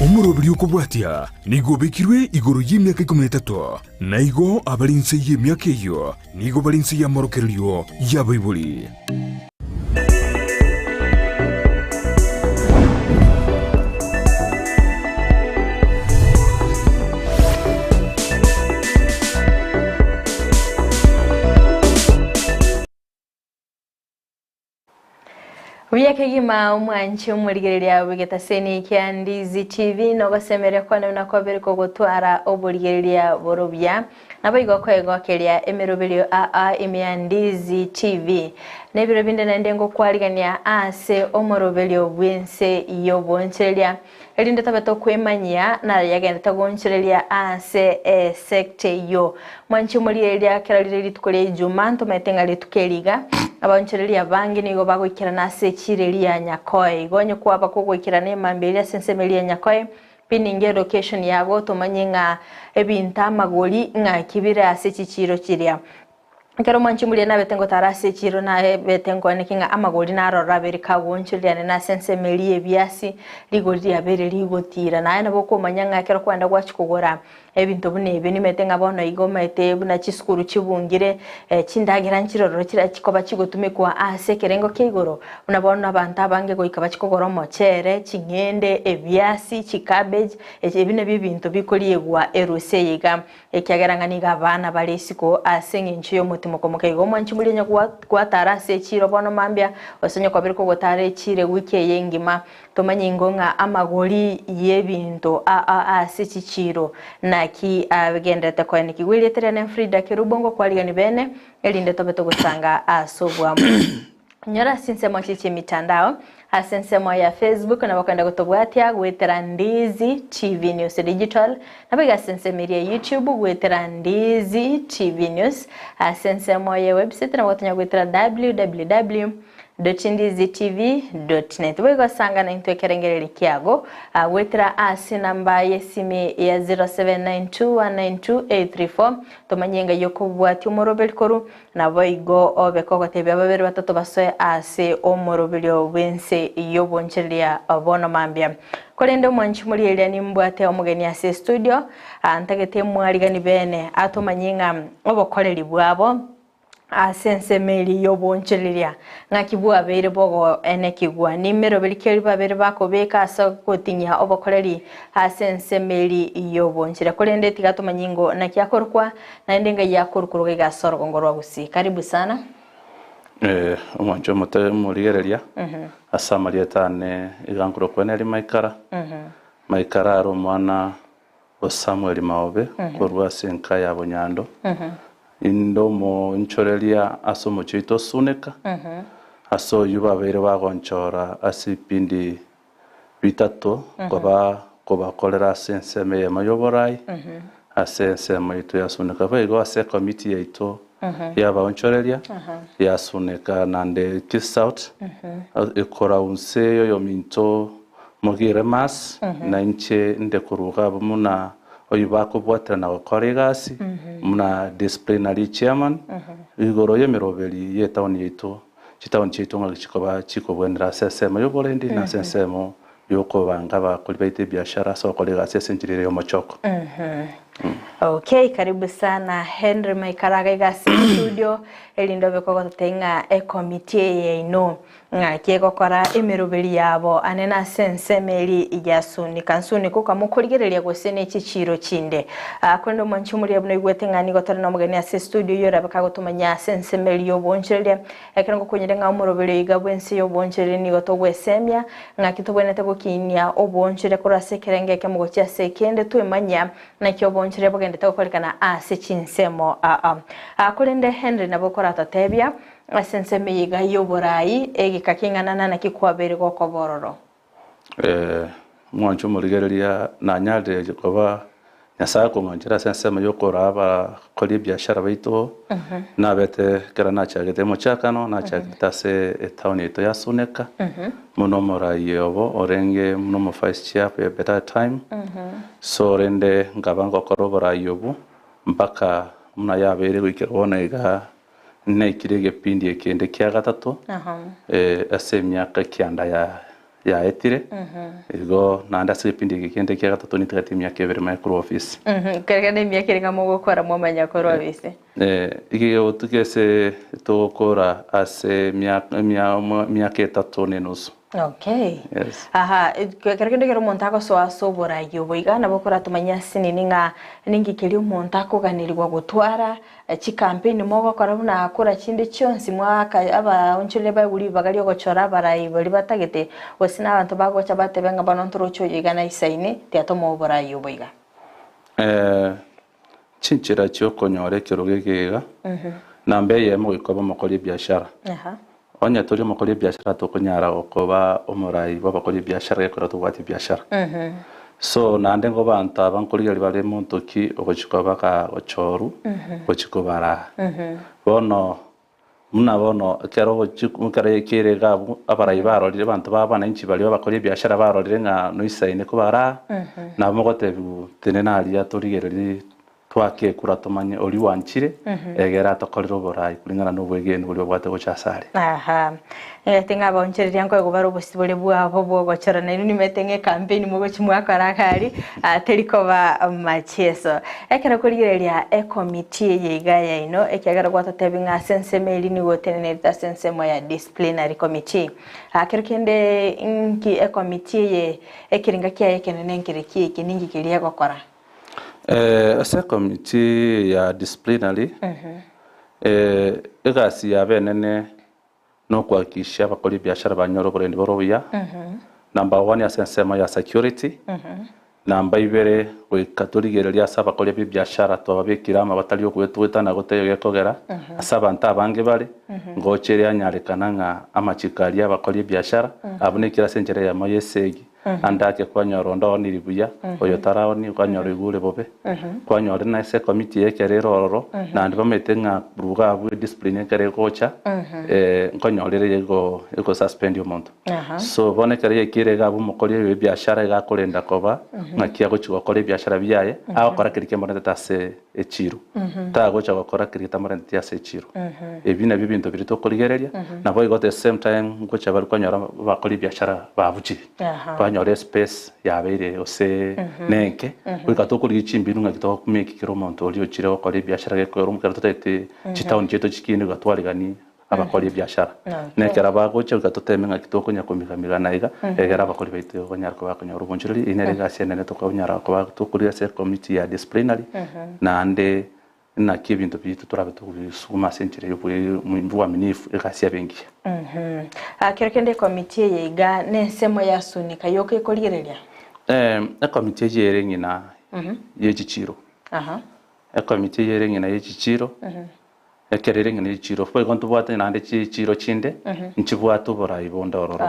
Omoroberi okobwatia nigo obekirwe igoro y'emiaka 13, na igo abare inse y'emiaka eyio nigo bare inse y'amorokererio y'abaibori. Buya kegima omwanchi omorigereria bw'egetaseni kia Ndizi TV nogosemeria kwane buna kwabere kogotwara oborigereria bore obuya. Naboigo koegokeria emeroberio aa ime ya Ndizi TV. Nebiro binde naende ngokwarigania ase omoroberio bw'ense y'obonchereria. Erinde tobe tokwemanyia nayagenderete gonchereria ase esecta eyio. Mwanche omorigereria kera rire rituko ria Ijumaa ntomaete ng'a rituko eri iga abaonchereria abange nigo bagoikerana ase echiro eria ya Nyakoe. Igo onye kwaba kogoikerana emambia eria ase ensemo eria ya Nyakoe, pininga elocation yago tomanye ng'a ebinto amagori ng'aki bire ase chichiro chiria. Ekero omwanchi omoria nabete ngotara ase echiiro, nabete nkoaneke ng'a amagori naroro abere kagoonchoreria naende ase ensemo eria y'ebiasi, rigori riabeire rigotiira. Naye nabo okomanya ng'a ekero kwagenda gwachia kogora ebinto buna ebio, nimanyete ng'a bono iga omanyete buna chisukuru chibungire, chindagera nchirororo chiria chikoba chigotumekwa ase ekerengo kia igoro, buna bono abanto abange goika bachie kogora omochere, ching'ende, ebiasi, chicabbage, ebi nabio ebinto bikoriegwa erusia eye iga. Ekiagera ng'a nigo abana bare isiko ase engencho y'omotimoko omoke igo omwanchi moria onye gwatara ase echiiro bono mambia, gose onye kwabire kogotara echiiro ewiki eye engima, tomanye ingo ng'a amagori y'ebinto aa ase chichiiro naki agenderete koenekigwa. Erieta riane Frida Kerubo ngokwarigani bene, erinde tobe togosanga ase oboamo. Nyora ase ensemo echi chi'emitandao, ase ensemo ya Facebook nabo okogenda gotobwatia goetera Ndizi TV News Digital, nabo iga ase ensemo eria ya YouTube goetera Ndizi TV News, ase ensemo ya website nabo ogotonya goetera www dot ndizi tv dot net. Boigo sanga naintwe ekerengererio kiago goetera ase enamba y'esimi ya 0792192834 tomanye engai y'okobwatia omoroberi korwa Naboigo obe kogotebia babere batato basoe ase omoroberio bw'ense y'obonchereria bono mambia. Korende omwanchi moria eria nimbwate omogeni ase estudio, ntagete mwarigani bene atomanyie ng'a obokoreri bwabo ase ensemo eria y'obonchereria ng'aki bwabeire bogoenekigwa. Nimeroberi ki eria babere bakobeka ase ogotinyia obokoreri ase ensemo eria y'obonchereria. Korende tiga tomanyie ngo naki akorokwa Naende engai yakorukuruga iga ase orogongo rwa Gusii. Karibu sana. Eh, omwancho omote omorigereria ase amarieta ane iga nkorokwa Neri Maikara. Maikara are omwana o Samuel Maobe korwa ase enka ya Bonyando. Inde omoonchoreria ase omochie oito o Suneka, ase oyio babeire bagonchora ase ebipindi bitato koba kobakorera ase ensemo eyemo y'oborai, ase ensemo yaito ya Suneka. Boigo ase ekomiti yaito y'abaonchoreria ya Suneka naende Kisii South, ekoraunse y'oyominto Mogire Mars, na inche inde korwa iga abwo buna oyio bakobwaterana gokora egasi buna disciplinary chairman, igoro y'emeroberi y'etown yaito. Chitaoni chiaito ng'aki chikoba chikobwenera ase ensemo y'oborendi na ase ensemo y'okobanga abakori baito ebiashara ase ogokora egasi ase enchera ere y'omochoko. Okay, karibu sana Henry Maikaraga iga ase studio erinde obe kogototebia ng'a ekomiti eye yaino ng'aki egokora emeroberi yabo ane nase ensemo eri ya Sunika. Nsunika okamokorigereria gose ne chichiiro chinde. Aa korende omwanchi omoria buna oigwete ng'a nigo tore nomogeni ase estudio oyio orabe kagotomanya ase ensemo eria y'oboonchoreria, ekero ngokonyire ng'a omoroberi oiga bw'ense y'oboonchoreria nigo togwesemia ng'aki tobwenerete gokinia oboonchoreria korwa ase ekerengo ekemo gochia ase ekende twemanyia naki oboonchoreria bogendete gokorekana ase chinsemo aa. Aa korende Henry nabo okoratotebia ase ensemo eye iga y'oborai egeka king'ana na naki kwabeire gokoba ororo. Omwancho omorigereria nanyarire koba Nyasae akong'anchera ase ensemo y'okoraa abakori ebiashara baito, nabete ekero nachagete omochakano, nachagete ase etown yaito ya Suneka, buna omorai obo orenge buna omo vice chair at that time, so rende nkaba ngokora oborai obwo mpaka buna yabeire goikera bono igaa. Naikire egepindi ekende kia gatato ase emiaka kianda ya. yaetire, igo naende ase egepindi eke kende kia gatato nitigatie emiaka ebere manye korwa ofisi. Kereka na emiaka ere ng'a mogokora mwamanya korwa ofisi. Eke gegotuka ase togokora ase emiaka etato na enusu. Okay. Yes. Aha, ekero kende ekero omonto agosoa ase oborai obo iga nabo okoratomanyia ase nini ng'a ninki keria omonto akoganerigwa gotwara, chikampeni mogokora buna kura chinde chionsi mwaaka abaonchoreria baigwe ribaga riogochora abarai baria batagete, gose na abanto bagocha batebe ng'a bono ntoroche oyo iga naisaine, tiga tomoe oborai obo iga. Chinchera chi'okonyora ekerogo eke iga, namba eyemo goika obe omokori ebiashara. Onye tori omokori ebiashara tokonyara gokoba omorai bw'abakori ebiashara gekogera tobwati ebiashara. So naende nigo abanto aba nkorigereria bare monto ki ogochia koba kagochorwa gochia kobaraa. Bono buna bono ekero ogochia ekero ekere iga abwo abarai barorire abanto ba abananchi baria babakori ebiashara barorire ng'a noisaine kobaraa, nabo mogotebiwa tenena aria torigererie Twake ekura tomanye oria oanchire, egere atokorere oborai kulingana nobwegenwa boria obwate gocha asare. Aha. Nimanyete ng'a abaonchoreria nkoegwa bare obosibore bwabo bw'ogochora nainwe nimanyete ng'a ecampaign mogochia mwakora iga aria ah, teri koba macheso. Ekero korigereria ecommittee eye iga yaino, ekiagera gwatotebia ng'a ase ensemo eria nigo otenenerete ase ensemo ya disciplinary committee. Ah, kero kende nki ecommittee eye ekerenga kiaye ekenene nkere ki eke, ninki keria egokora? Ase ekomiti ya disciplinary, egasi yabo enene nokohakikisha abakori ebiashara banyore oborendi bore obuya, number one ase ensemo ya security, namba ibere goika torigererie ase abakori be ebiashara twababekire amo batari ogoetana gotaiyo gekogera ase abanto abange bare, ngocha ere yanyarekana ng'a amachiko aria abakori ebiashara abwo nekire ase enchera eyemo ya esegi. Ande ake kwanyora onde ooniri buya, oyo taraoni, kwanyora oigure bobe. Kwanyora na ase ekomiti eye ekero ere ororo, naende bamaete ng'a ruga abwo ediscipline ekero egocha, nkonyora ere igo ego suspend omonto. So bono ekero yaikire iga abwo omokori oyo ebiashara iga akorenda koba ng'aki agochi gokora ebiashara biaye, agokora keria kemorentete ase echiro, tagocha gokora keria getamorenteti ase echiro. Ebi nabio ebinto biria tokorigereria, naboigo at the same time ngocha bare kwanyora abakori ebiashara babuchire, kwanyora espace yabeire gose nenke, goika tokorigia chimbinu ng'aki tokomake kera omonto oria ochire gokora ebiashara gekoera ekero totagete chitown chiaito chikine iga twarigani abakori ebiashara. Na ekero bagocha goika toteme ng'aki tokonya komiga-migana iga, egere abakori baito banyare koba bakonyora obonchoreri, eyio nere egasi enene tokonyara koba tokorigia ase ecommittee ya disciplinary, naende naki ebinto biaito torabe tokobisuguma ase enchera ya obwaminifu, egasi yabe engiya. Kero kende ecommittee eye iga nensemo ya Sunika yoka ekorigereria? Ecommittee eye ere ng'ina ye chichiro. Ecommittee eye ere ng'ina ye chichiro. Ekero ere ng'a nechiiro, boigo ntobwate naende chichiiro chinde, nchibwate oborai bonde ororo.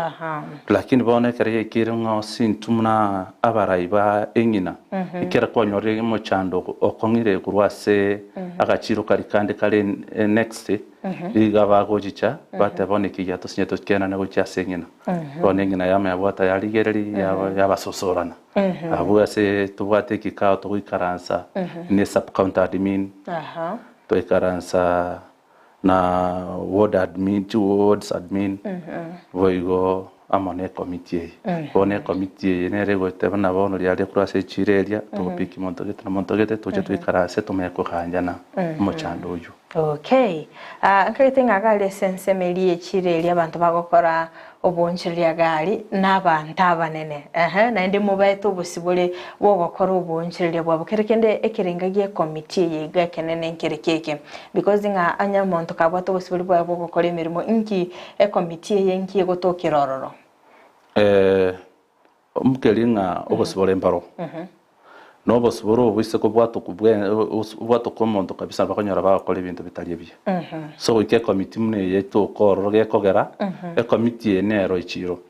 Lakini bono ekero yaikeire ng'a ase intwe buna abarai ba eng'ina, ekero kwanyorire omochando okong'ire korwa ase agachiiro karia kande kare next, iga bagochicha bateba bono eke giatosinyete tokenane gochia ase eng'ina. Bono eng'ina yamanya bwata yarigereria yabasosorana. Abwo ase tobwate ekikao togoikaransa ne sub county admin. Twaikaransa na ward admin, chi wards admin, boigo amo ne ecommittee eye. Bono ecommittee eye nere egoteba buna bono riaria korwa ase echiro eria, togopiki monto gete na monto gete, toche toikaranse tomanye koganjana omochando oywo. Okay. Ah, nkagete ng'a iga aria ase ensemo eria y'echiro eria abanto bagokora Oboonchoreria gari nabaanto abanene, ehe, naende mobaete obosibore bw'ogokora oboonchoreria bwabo. Kere kende ekerenga gi'ekomiti eye iga ekenene nkere keke. Because ng'a onye omonto kabwate obosibore bwaye bw'ogokora emeremo, inki ekomiti eye inki egotokera ororo? Omokeri ng'a obosibore mbaro, na obosibore obo ise kobwatokwa bwe obwatokwa omonto kabisa bakonyora bagokora ebinto bitari ebiya. So goika ekomiti buna eye etoke ororo gekogera, ekomiti eye nero echiro.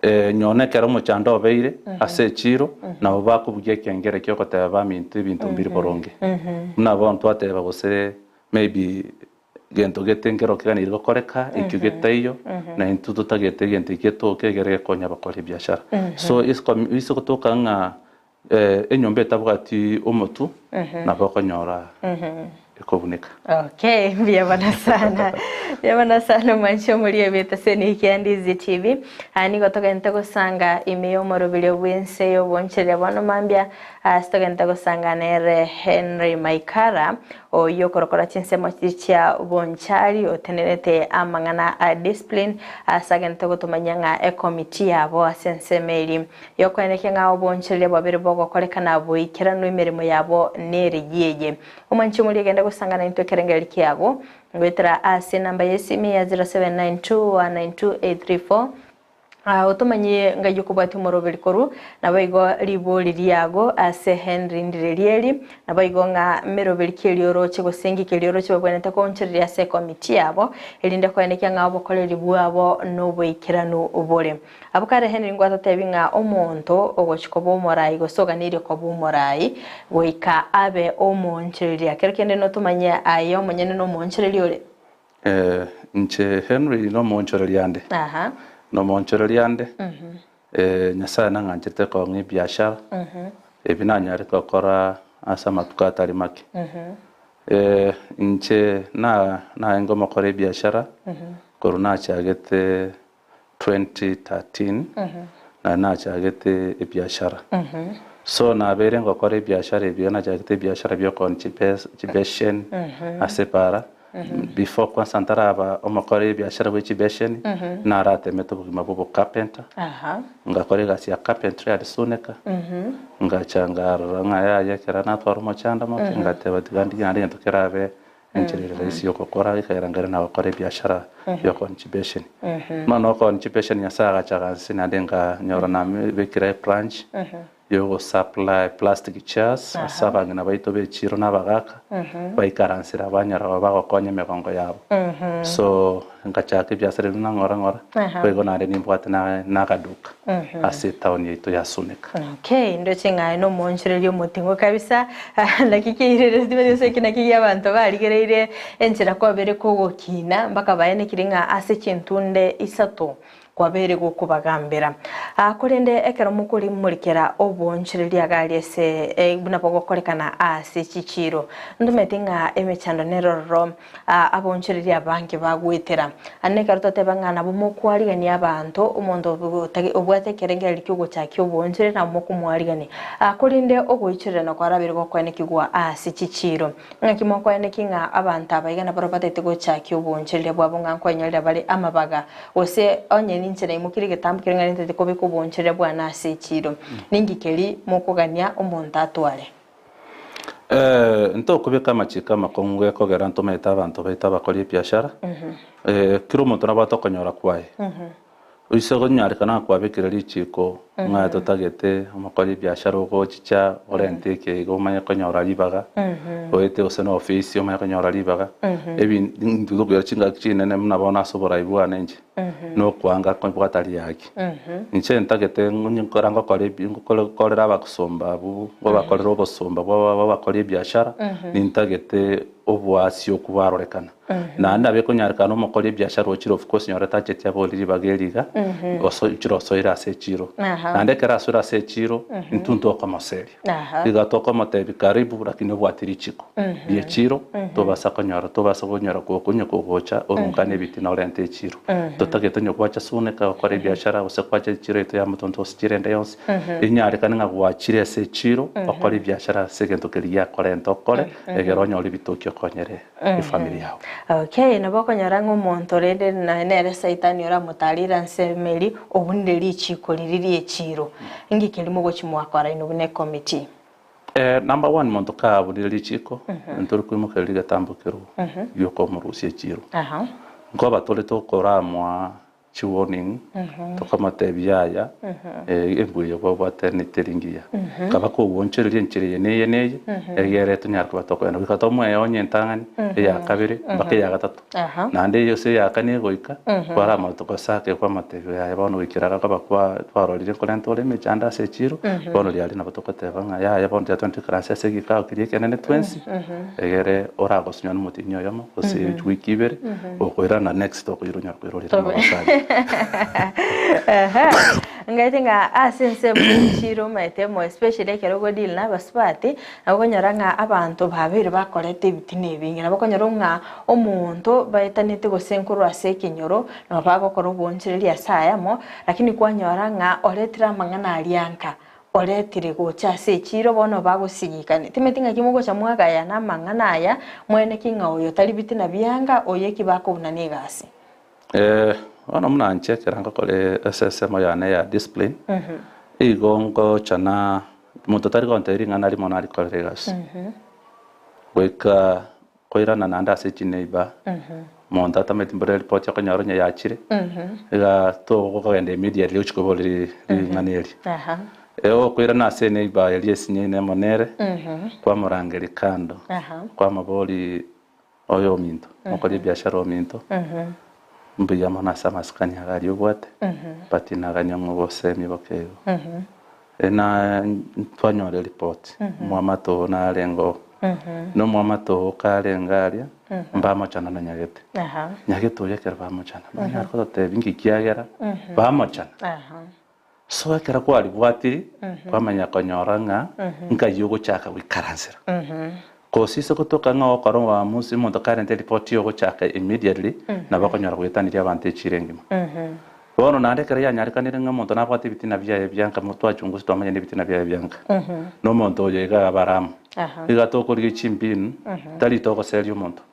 Nyoo ekero omochando obeire ase echiro, nabo bakobugia ekengere kia ogoteba baminto ebinto mbiri boronge. Buna bono twateba gose maybe Gento gete nkero keganeirie gokoreka, ekio getaiyo, na intwe totagete egento ekio getoke egere gekonye abakori ebiashara. So ase gotoka ng'a enyomba etabwati omotwe, nabo okonyora. ekobuneka. Okay, mbuya mono sana. Mbuya mono sana omwanchi omori ebete ase eniki ya Ndizi TV. Aya nigo togente gosanga ime y'omoroberio bw'ense y'obonchereria bono mambia ase togente gosanga nere Henry Maikara oyio okorokora chinsemo chia Bonchari otenerete amang'ana a discipline ase agente gotomanyia ng'a ekomiti yabo ase ensemo eri Yokoenekia ng'a obonchoreria bwabere bogokorekana boikeranu emeremo yabo nereyia eye. Omwanchi omoria genda gosangana intwe ekerengererio kiago, goetera ase enamba y'esimi ya 0792192834, otomanyie ngai okobwatia omoroberi korwa, naboigo ribori riago ase Henry ndire eri, naboigo ng'a meroberi ki eria oroche gose ngiki eria oroche babwenerete koonchoreria ase ekomiti yabo, erinde koenekia ng'a obokoreri bwabo noboikeranu bore. Abwo kare Henry ngwatotebi ng'a omonto ogochia koba omorai gose oganeirie koba omorai goika abe omoonchoreria. Kero kende notomanye aye omonyene nomoonchoreria ore? Eh, inche Henry nomoonchoreria ande. Aha. Nomoonchoreria ande. Eh, Nyasaye nang'anchete kong'a ebiashara, ebi nanyarete gokora ase amatuko atari make. Eh, inche na naenge omokora ebiashara, korwa nachagete 2013 naye nachagete ebiashara. So nabeire ngokora ebiashara ebi, nachagete ebiashara bia okooni chibesheni ase epaara, before kwanza ntaraba omokori ebiashara bwe chibesheni, naratemete obogima bwa obocarpenter, ngakora egasi ya carpentry aria Suneka, ngacha ngarora ng'a yaya ekero natwara omochando moke, ngateba tiga ndigie naende egento kerabe Enchera ere rahisi y'ogokora ekagera nkare nagokora ebiashara y'okooni chibesheni. Bono okooni chibesheni Nyasaye agacha agansesia naende nkanyora namebekire ebranch yogosupply plastic chairs ase abang'ina baito b'echiro na abagaka baikaransera banyora koba bagokonya emegongo yabo. So nkachaka ebiasara ebio buna ng'ora ng'ora, boigo naende nimbwate na nagaduka ase etown yaito ya Suneka. Okay, ndoche ng'a aye nomoonchoreria omoting'u kabisa, naki kiairerete timanyeti gose eki naki abanto barigereire enchera kwabere kogokina mpaka baenekire ng'a ase chintunde isato kwabeire gokobagambera. Korende ekero mokorimorikera oboonchoreria iga aria ase buna bogokorekana ase chichiiro, ntomanyeti ng'a emechando nere ororo Aboonchoreria abange bagwetera. Ande ekero twateba ng'a nabo mokwarigania abanto, omonto obwate ekerengererio ki'ogochakia oboonchoreria nabo mokomwarigania. Korende ogoichorerana kwarabire gokoenekigwa ase chichiiro. Ng'aki mokoenekia ng'a abanto aba iga nabarabwo batagete gochakia oboonchoreria bwabo ng'a nkoenyorera bare amabaga, gose onye ninche naimokirie egetambo keria ng'a nintagete kobeka oboonchoreria bwane ase echiiro, ninki keria mokogania omonto atware? Ntokobeka amachiko amakong'u gekogera ntomaete abanto baito abakori ebiashara, kera omonto nabwate okonyora kwaye. Oise konyarekana ng'a kwabekire richiko ng'a totagete omokori ebiashara ogochicha orente eke iga omanye konyora ribaga, oete gose na ofisi omanye konyora ribaga, ebi intwe tokoira chingaki chinene buna bono ase oborai bwane inche. Nokwanga kobwata riaki. Inche ntagete onye nkora ngokora ebi ngokorera abasomba abwo, ngobakorera obosomba bwa bw'abakori ebiashara, nintagete oboasi okwo bwarorekana. Naende nabo ekonyarekana omokori ebiashara ochire of course nyore tacheti abori ribaga eri iga, gose ochire osoire ase echiro. Naende ekero asoire ase echiro, intwe ntokomoseria. Iga tokomotebia karibu lakini obwate richiko ri'echiro tobasa konyora tobasa konyora konya kogocha orungane ebitina orente echiro. Totagete onye gwacha suneka gokora ebiashara gose gwacha echiro yaito ya motonto gose chiro ende yonsi enyarekane ng'a gwachire ase echiro okore ebiashara ase egento keria giakorenta okore egere onyore ebitoki okonyere efamiri yao. Okay, nabo okonyora ng'a omonto rende naye nere saitani oramotarire ase emeri obunire richiko riria ri'echiiro. Inki keria mogochia mwakora inwe buna ecommittee? Number one monto kabunire richiko ntori koimokereria rigetambo kerwo giokomorusia echiiro. Nkoba tore tokoramwa chi warning tokamotebia yaya embwa eye obwate teri ngiya. Kaba kogwonchoreria enchera eye na eye na eye egere tonyare koba tokogenda goika tomoeonye entang'ani eya kabere mpaka eya gatato. Naende eye gose eya kane egoika kwaramanya togosake kwamotebia yaya bono goikera iga koba kwa twarorire nkorenta ore emechando ase echiro bono riaria nabo togoteba ng'a yaya bono tiga twende toikaranse ase egekao keria ekenene twensi egere oragosunywa na omotienyi oyomo gose wiki ibere. Okoirana next okoira onyare koirorera amagoso aria. Ngaete ng'a ase ensemo y'enchiri omanyete mo especially ekero ogodeal na abasubati, nabo okonyora ng'a abanto babeire bakoreta ebitina ebinge. Nabo okonyora ng'a omonto baetanete gose nkorwa ase ekenyoro, nabo bagokora oboonchoreria ase ayamo, lakini kwanyora ng'a oretire amang'ana aria nka, oretire gocha ase echiiro bono bagosigikani. Timanyeti ng'aki mogocha mwagayana amang'ana aya, mweneki ng'a oyo tari bitina bianga, oyo eki bakobuna negasi. Bono buna inche ekero ngokora ase ensemo yane ya discipline, igo ngocha na monto tari gontebia ring'ana rimo narikorera egasi. Goika koirana naende ase chineighbour, monto atamanyeti mbore eripoti okonyora onye yachire, iga togokogenda immediately ochia koboria ring'ana eri. Okoirana ase eneighbour eria esinyaine amo nere, kwamorangeria kando, kwamoboria Oyo ominto, mokori ebiashara ominto, mbuya mono ase amasikani aya aria obwate, but nagania ng'a obosemie boke igo. Na twanyora eripoti, omwamate oo narenge oo, na omwamate oo karenge aria, mbamochana na Nyagete. Nyagete oyo ekero bamochana, banyare gototebia inki kiagera bamochana. So ekero kwaribwatiri, kwamanya konyora ng'a nkai ogochaka goikaransera. Gose ase gotoka ng'a ogokora oboamusi, omonto karente eripoti ogochaka immediately, nabo okonyora goetanirie abanto echiro engima. Bono naende ekero yanyarekanire ng'a omonto nabwate ebitina biaye bianka, twachungusa twamanya nebitina biaye bianka, na omonto oyo iga abare amo. Iga tokorigia chimbinu, tari togoseria omonto.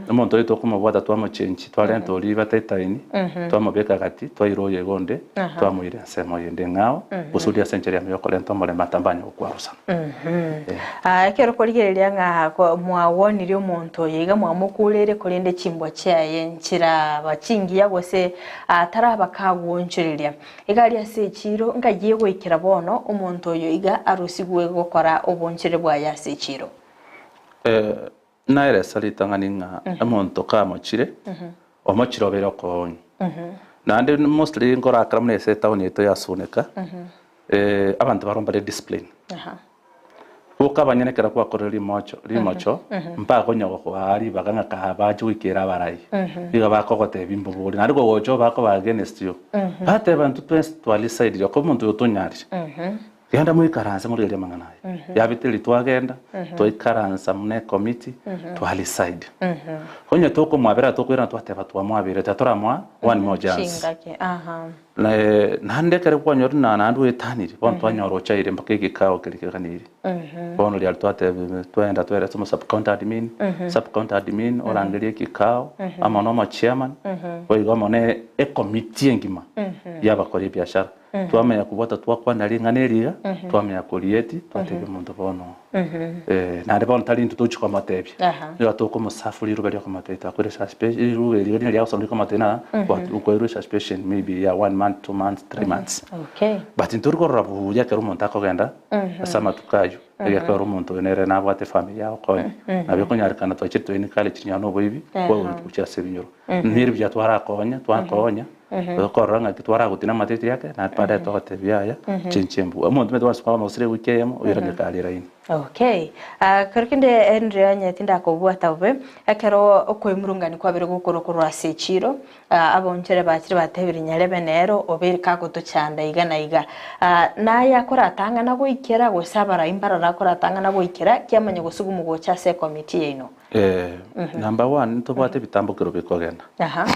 Omonto oyo tokomobwata twamochenchi, twarenta oria batetaini, twamobeka gati, twaira oyo iga onde, twamoira ensemo eyende eng'ao, gose oria ase enchera yamo yokorenta omorembe atambanye gokwarusana. Ah, ekero okorigereria ng'a ko- mwawonirie omonto oyo iga mwamokureire korende chimbwa chiaye nchiraba chingiya gose ah, taraba kagwonchoreria. Iga aria ase echiiro nkagie goikera bono omonto oyo iga arusigwe gokora obonchore bwaye ase echiiro. Naeresa ritang'ani ng'a omonto kamochire, omochire obeire okoonywa. Naende mostly nkorakera buna ase etown yaito ya Suneka, abanto baroo mbare discipline. Boka abanyene ekero gwakorire rimocho rimocho, mbakonya gokoa ribaga ng'a kaa bache goikera abarai. Nigo bakogotebia mbobori, naende kogocha obakoba against you. Bateba intwe twensi twarisaidire oko omonto oyo tonyarire. Genda moikaranse morigererie amang'ana aya. Yabete riria twagenda, twaikaransa buna ecommittee, twa decide. Onye tokomwabera tokoirana twateba twamwabeire tiga toramoa one more chance. Chingaki, aha. Naende ekero kwanyorire na naende oetanire, bono twanyora ochaire mpaka egekao keria keganeirie. Bono riaria twateba twaenda twaeresa omo sub county admin, sub county admin orangerie ekikao amo na omo chairman, boigo amo na ecommittee engima ya abakori ebiashara. Twamanya kobwata twakwana ring'ana eri iga, twamanya korieti, twatebia omonto bono naende bono tari intwe tochia komotebia, nigo tokomosafu riroba riokomotebia twakoire suspension, riroba eri riria riagosoma rikomotebia ng'a okoirwe suspension maybe ya one month, two months, three months. But ntori korora buya ekero omonto akogenda ase amatuko aywo, egekogera omonto oyo nere nabwate efamiri agokonya, nabo ekonyarekana twachire twa encourage nonya na oboibi, gochia ase ebinyoro. Nere buya twarakonya, twakonya. Tokorora ng'aki twaragotina amatiti ake, naende baadaye togotebia yaya, chenchia embwa. Omonto omanyete gwansi kwaba omogosire ewiki eyemo, oirane kare eraini. Okay. Ah, kero kende Henry onye tindakobwata bobe, ekero okoimurungani kwabere gokorwa korwa ase echiro, ah, abonchere bachire batebire nyarebe nero obeire kagotochanda iga na iga. Ah, naye akoratang'ana goikera gose abarai mbarara akoratang'ana goikera, kiamanya gosugumwa gocha ase ecommittee yaino. Number one, ntobwate ebitambokero bikogenda. Aha.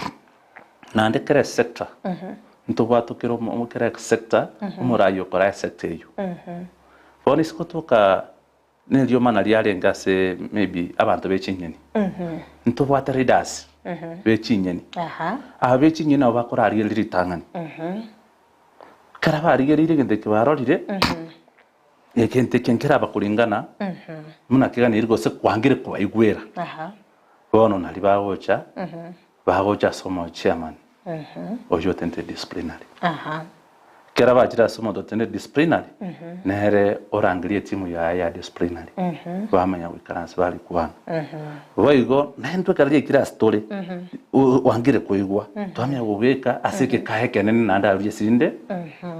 Naende kera esector ntobwate kera omo kera esector omorai okora esector eywo. Bono ase gotoka na eriomana riarenge ase maybe abanto be chinyeni, ntobwate leaders be chinyeni. Aba be chinyeni nabo bakorarigereria ritang'ani. Ekero barigereire egento eke barorire, egento eke nkeraba kuringana buna keganeiri gose kwangire kobaigwera, bono naria bagocha Bagocha ase omochairman oyio otente disciplinary. Ekero bachire ase omonto otenenete disciplinary, nere orangerie etimu yaye ya disciplinary, bamanya goikaransa barikwana. Boigo naintwe ekero riaikire ase tore, oangire koigwa, twamanya gobeka ase egekaa ekenene naende arurie esinde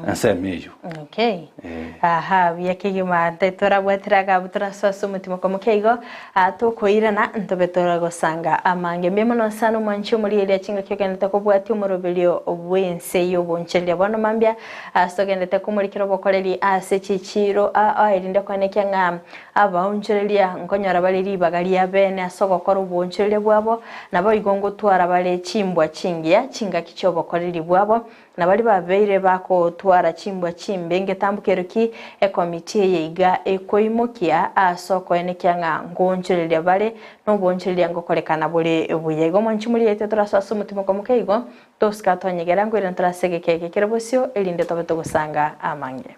ensemo eyio. Okay. Eh. Aha, buya kegima torabwatire agabu torasoa ase omotima okomokia igo ah, tokoirana ntobe toragosanga amange. Mbuya mono sana omwanchi omorieria chingaki ogendete kobwatia omoroberio bw'ense y'obonchereria bono mambia ase togendete komorikera obokoreri ase chichiiro aa erinde koenekia ng'a abaonchoreria nkonyora bare ribaga ria bene ase ogokora obonchoreria bwabo, naboigo ngotwara bare chimbwa chingiya chingaki chi'obokoreri bwabo Na baria babeire bagotwara chimbwa chimbe ngetambukero ki ekomiti eye iga ekoimokia ase okoenekia ng'a ngoonchoreria bare noboonchoreria ngokorekana bore buya. Igo mwanchi moriete torasoe ase omotima okomoka igo, tosika twanyegera nkoirana torase egeka eke kere bosio erinde tobe togosanga amange.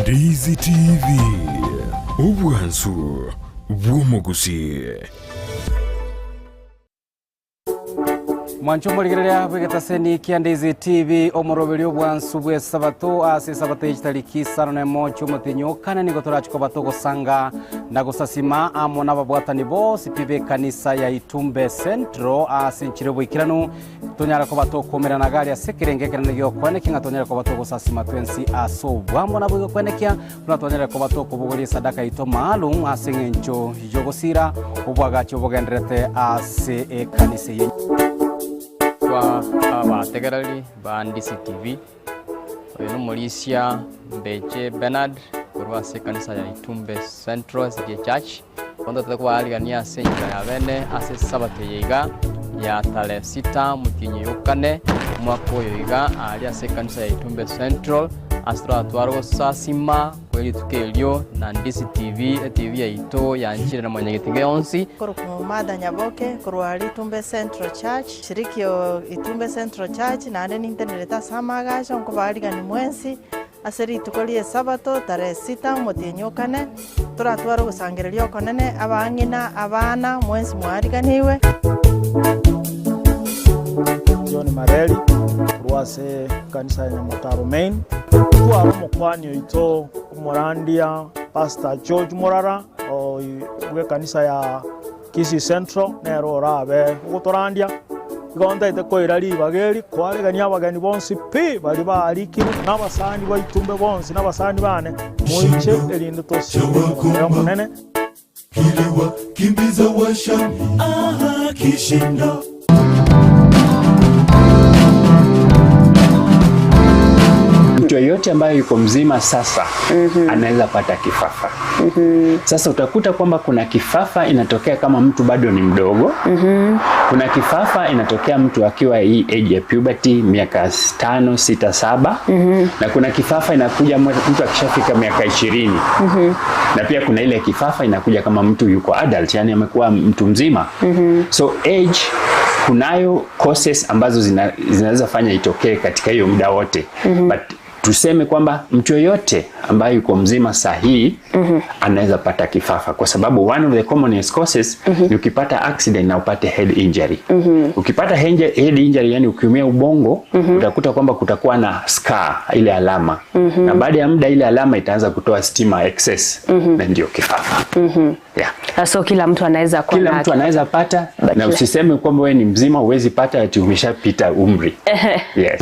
Ndizi TV, obwansu bw'omogusii. Mwanche omorigereria bw'egetaseni kia Ndizi TV omoroberi obwansu bw'esabato ase esabato ye chitariki isano na emo chi'omotenyi o kane nigo torache koba togosanga na gosasima amo n'ababwatani bonsi pi b'ekanisa ya Itumbe Central ase enchera y'oboikeranu tonyare koba tokomerana gari ase ekerengo ekenene gi'okwenekia ng'a tonyare koba togosasima twensi ase obwamo naboigo kwenekia Buna twanyare koba tokobogoria esadaka yaito maalum ase engencho y'ogosiira obwagachi obogendererete ase ekanisa eye. Kwa abategereri ba Ndisi TV, oyo nomorisia Mbeche Bernard korwa ase ekanisa ya Itumbe Central SDA Church. Bono totete kobaarigania ase enchera ya bene ase esabato eye iga ya tarehe sita omotienyi oyo okane omwaka oyo iga aria ase ekanisa ya Itumbe Central ase toratware ogosasima kwe rituko erio na Ndisi TV, etv yaito yanchire na mwanyagetinga yonsi. Korokwa Martha Nyaboke korwa Ritumbe Central Church, shiriki o Itumbe Central Church, naende nintenerete ase amagacho nkobaarigani mwensi Ase rituko ri'Esabato, tarehe sita, omotienyi o kane, toratware ogosangereria okonene, abang'ina, abana, mwensi mwariganigwe. John Mareri korwa ase ekanisa ya Nyamotaro Main. Tware omokwani oito omorandia Pastor George Morara bw'ekanisa ya Kisii Central nere orabe ogotorandia. Igo ntaete koira ribaga eri koaregania abageni bonsi pi baria baarikire, na abasani baitumbe bonsi, na abasani bane, moiche erinde tosiime omoyo Omonene. Mtu yeyote ambaye yuko mzima sasa mm -hmm. anaweza pata kifafa mm -hmm. Sasa utakuta kwamba kuna kifafa inatokea kama mtu bado ni mdogo mm -hmm. Kuna kifafa inatokea mtu akiwa hii age ya puberty miaka tano, sita, saba mm -hmm. Na kuna kifafa inakuja mtu akishafika miaka ishirini mm -hmm. Na pia kuna ile kifafa inakuja kama mtu yuko adult, yani amekuwa mtu mzima mm -hmm. So age kunayo causes ambazo zina, zinaweza fanya itokee katika hiyo muda wote mm -hmm. But tuseme kwamba mtu yoyote ambaye yuko mzima sahihi mm -hmm. anaweza pata kifafa kwa sababu one of the commonest causes mm -hmm. ni ukipata accident na upate head injury mm -hmm. Ukipata head injury, yani ukiumia ubongo mm -hmm. utakuta kwamba kutakuwa na scar, ile alama mm -hmm. na baada ya muda ile alama itaanza kutoa stima excess mm -hmm. na ndio kifafa mm -hmm. yeah. So kila mtu anaweza kuwa kila mtu anaweza pata, na usiseme kwamba wewe ni mzima huwezi pata ati umeshapita umri yes.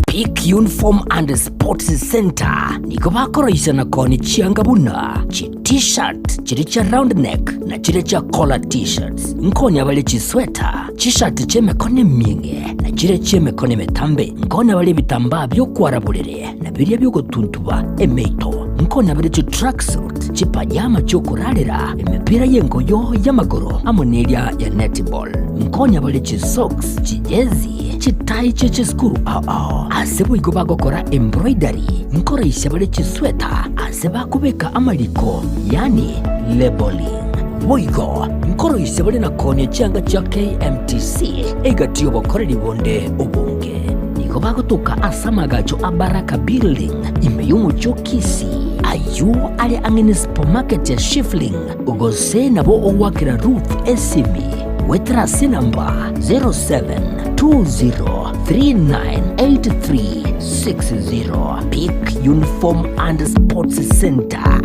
Peak Uniform and Sports Center nigo bakoroisana koni chianga buna chi t-shirt chiria chia round neck na chiria chia collar t-shirts. Nkonya bare chisweta, chishati chi'emekono emieng'e na chiria chi'emekono emetambe. Nkonya bare ebitambaa bi'okwara borere na biria bi'ogotuntuba emeito. Nkonya bare chitracksuit, chipajama chi'okorarera, emepira y'engoyo y'amagoro amo neria ya netball. Nkonya bare chisocks, chijezi, chitai chie chisukuru ao ao. Ase boigo bagokora embroidery, nkoraisia bare chisweta ase bakobeka amariko, yaani labelling. Boigo nkoroisia bare na koonia chianga chia KMTC egati y'obokoreri bonde obonge. Nigo bagotoka ase amagacho a Baraka Building ime y'omochie o Kisii, ayio are ang'e ne supermarket ya Shifling, gose nabo ogoakera Ruth esimi goetera ase enamba 0720398360. Peak Uniform and Sports Center.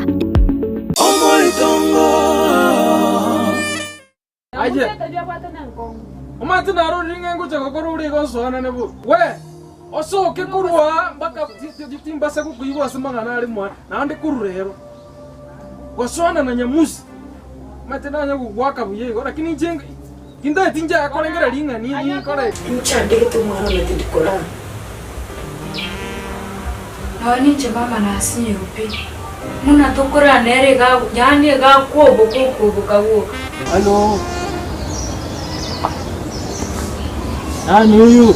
Aye, omanyete narorire ng'a ngocha gokora ore igo nsoanane bobe. We, osoke korwa aa mpaka timbasa gokoigwa ase amang'ana are mwane, naende korwa rero. Gosoana na Nyamusi, omanyete nanye gogoaka buya igo, lakini inche tintageti inche akorengera ring'ana eri nkore. Nchandegete omwana one tindi korara. Nonya ninche mama nasinyirwe pi, buna tokorara nere iga yaani iga akwoboka okwoboka gwoka. Halo. Nani huyu?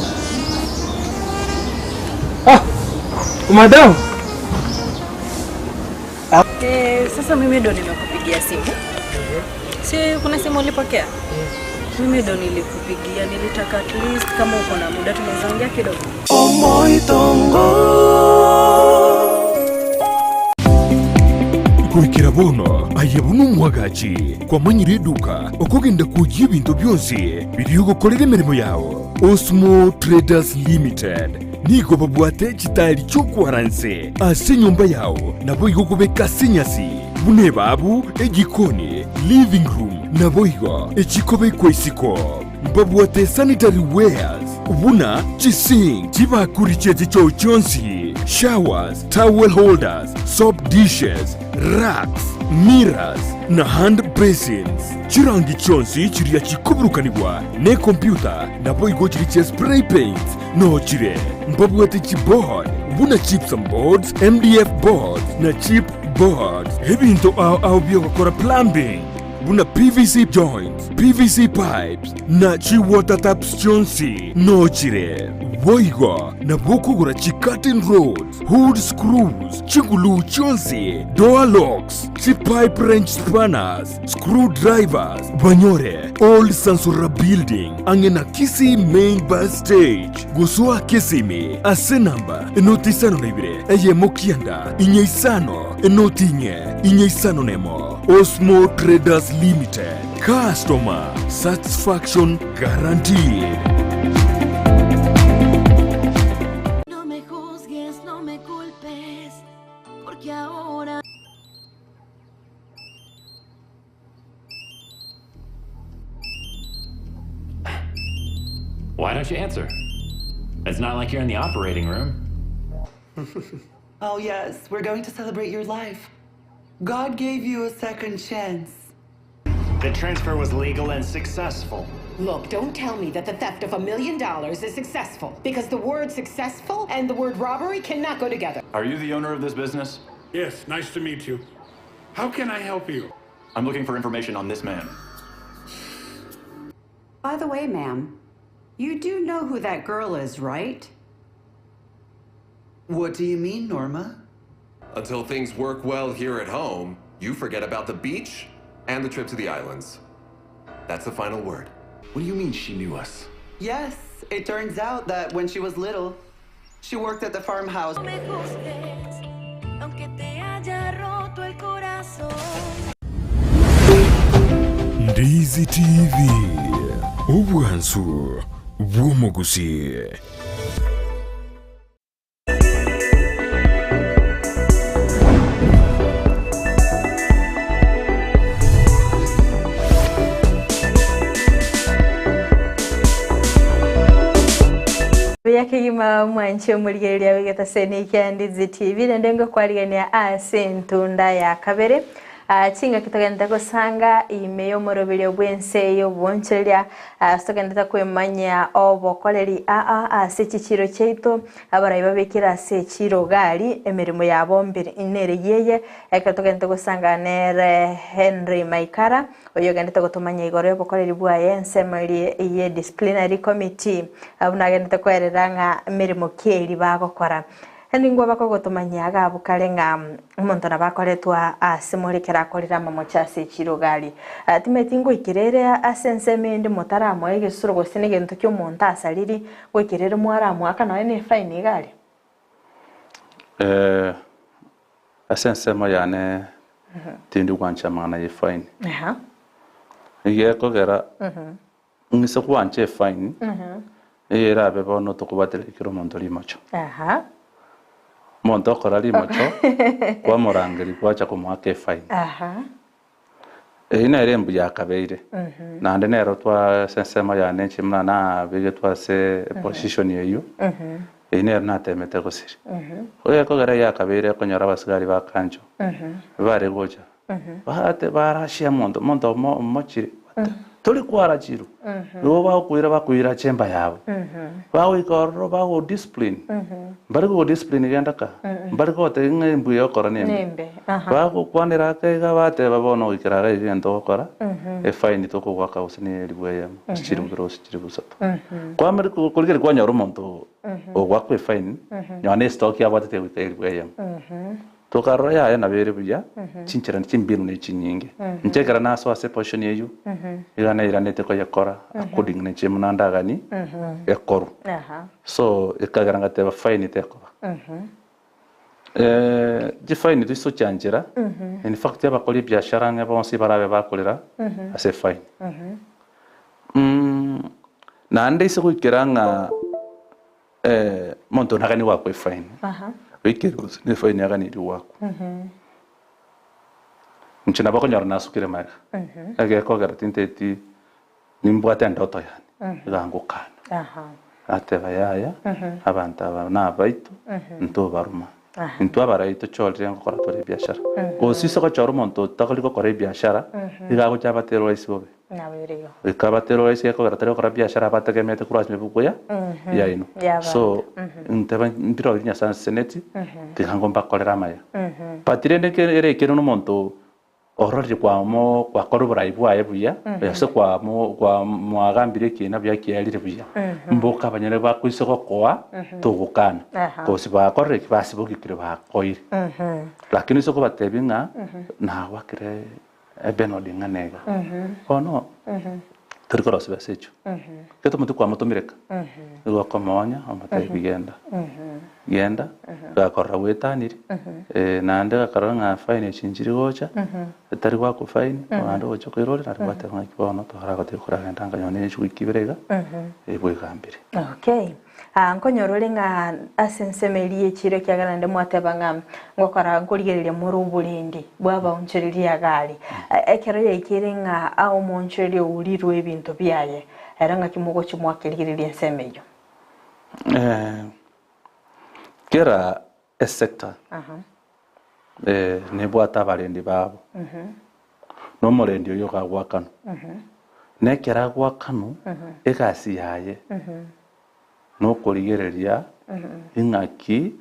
Ah, madam. Eh, sasa mimi ndo nimekupigia simu. Si kuna simu ulipokea? Mimi ndo nilikupigia, nilitaka at least kama uko na muda tunaweza ongea kidogo. Goikera bono aye buna omwagachi kwamanyire eduka okogenda kwoyia ebinto bionsi biria ogokorera emeremo yao. Osmo Traders Limited nigo babwate chitari chi'okwaranse ase enyomba yao naboigo okobeka ase enyasi buna ebabu, ejikoni, living room naboigo echikobekwa isiko. Mbabwate sanitary wares buna chisink, chibakuri chie chichoo chionsi, showers, towel holders, soap dishes, racks, mirrors na hand basins. Chirangi chionsi chiria chikoburukanigwa nekompyuta naboigo chiria chia spray paints noo chire. Mbabwate chiboard buna gypsum boards, MDF boards na chip boards. Ebinto ao ao biogokora plumbing buna PVC joints, PVC pipes na chi water taps chionsi noo chire. Boigo nabo okogora chi curtain rods, hood screws, chiguluu chionsi, door locks, chi pipe wrench spanners, screw drivers, banyore Old Sansora Building ang'e na Kisii Main Bus Stage. Gosoa Kisimi ase namba enoti isano na ibere eyemo kianda inye isano enoti inye inye isano nemo. Osmo Traders Limited, customer satisfaction guaranteed. No me juzgues, no me culpes, porque ahora... Why don't you answer? It's not like you're in the operating room. Oh, yes, we're going to celebrate your life. God gave you a second chance. The transfer was legal and successful. Look, don't tell me that the theft of a million dollars is successful, because the word successful and the word robbery cannot go together. Are you the owner of this business? Yes, nice to meet you. How can I help you? I'm looking for information on this man. By the way, ma'am, you do know who that girl is, right? What do you mean, Norma? Until things work well here at home, you forget about the beach and the trip to the islands. That's the final word. What do you mean she knew us? Yes, it turns out that when she was little, she worked at the farmhouse. No me juzgues, aunque te haya roto el corazón. Ndizi TV, obwansu bw'omogusii. Buya kegima mwanche omorigereria bw'egetaseni kia Ndizi TV naende ngokwarigania ase entunda ya kabere. Chingaki togenderete gosanga ime y'omoroberio bw'ense y'obonchoreria, ase togenderete kwemanyia obokoreri aa ase chichiiro chiaito, abarai babekire ase echiiro gari emeremo yabo mbere nere yeye, ekero togenderete gosanga nere Henry Maikara, oyogenderete gotomanyia igoro y'obokoreri bwaye ensemo eria ye Disciplinary Committee, buna agenderete koerera ng'a meremo ki eria bagokora. Naende nigo bakogotomanyia iga abwo kare ng'a omonto nabo akoretwa ase more ekero akorire amamocho ase echirogari. Timanyeti ngoikera ere ase ensemo ende motaramoa egesuro gose negento ki'omonto asariri, goikera ere mwaramoaka nonya ne efaini iga aria. Ase ensemo yane tindi gwancha amang'ana ya efaini. Nigo ekogera Ng'ise gwancha efaini, eye erabe bono tokobwatereria kera omonto rimocho. Omonto okora rimocho, kwamorangeria gwacha komoaka efaini. Eyio nere embuya yakabeire, naende nero twa ase ensemo yane inche buna nabegetwe ase eposition eyio, eyio nero natemete gosiria. Egekogera eyakabeire ekonyora abasigari ba kancho, bare gocha, Bagate barachia omonto, omonto omo omochire, tori kwarachirwe, nigo bagokoira bakoira chamber yabo. Bagoika ororo bago discipline, mbari kogo discipline genda ka, mbari gotebia ng'a embuya yokora nembe. Nembe, aha. Bagokwanera ake iga bateba bono goikera iga iga egento ogokora, efaini tokogoaka gose ne elifu eyemo, gose chilifu ibere gose chilifu isato. Kwamanya korigereria kwanyora omonto ogoakwa efaini, nonya ne estock abwatete goika elifu eyemo. Tokarora yaya nabo ere buya, chinchera chimbinu ne chinyinge. Inche ekero nasoa ase eposition eyio, iga nairanete koyekora according ne inche buna ndaganie ekorwe. So ekagera ngateba fine tekoba. Chifaini toisochianchera, in fact abakori ebiashara ang'e bonsi barabe bakorera ase efaini. Naende ase goikera ng'a. Omonto naganie goakwa efaini, goika gose ne efaini aganirie goakwa. Inche nabo okonyora nasukire magega, egekogera tinteti nimbwate endoto yane, iga ngokana. Nateba yaya, abanto aba nabaito, ntobaruma. Intwe abarai tochorire ngokora tore ebiashara. Gose ase gochora omonto otari gokora ebiashara, iga agocha abatere rahisi bobe. Naboigo. Goika abatere rahisi gekogera tari gokora biashara abategemeete korwa ase emebuko ya yaino. Y'abanto. So, nteba mbirori Nyasae anseseneti, tiga ngo mbakorere amaya. But rende eke ere ekeene na omonto ororire kwamo gwakora oborai bwaye buya, gose kwamo kwamwagambire ekiina buya kiarire buya, mboka abanyene bakoisa gokoa togokana, gose bakorire ki basibogekire bakoire. Lakini ase okobatebia ng'a nagwakire Ebenodi ng'ana iga, bono tori korosia besa echio, ekero tomonto kwamotomire ka, nigo okomoonya omotebi genda, genda, gakorora gwetaniri, naende gakorora ng'a fine echi nchiri gocha, etari goakwa fine, naende ogocha koirora naende gwateba ng'aki bono toragotebi koragenda nka nonye ne chiwiki ibere iga, bwegambire. Okay. Aa, nkonyora ore ng'a ase ensemo eria y'echiiro ekiagera naende mwateba ng'a ngokora nkorigereria more oborendi bw'abaonchoreria agari. Ekero yaikeire ng'a aa omoonchoreria ourirwe ebinto biaye, ere ng'aki mogochia mwakerigereria ensemo eyio? Kera esector nebwate abarendi babo, na omorendi oyio iga agoakanwa, na ekero agoakanwa egasi yaye nokorigereria ing'aki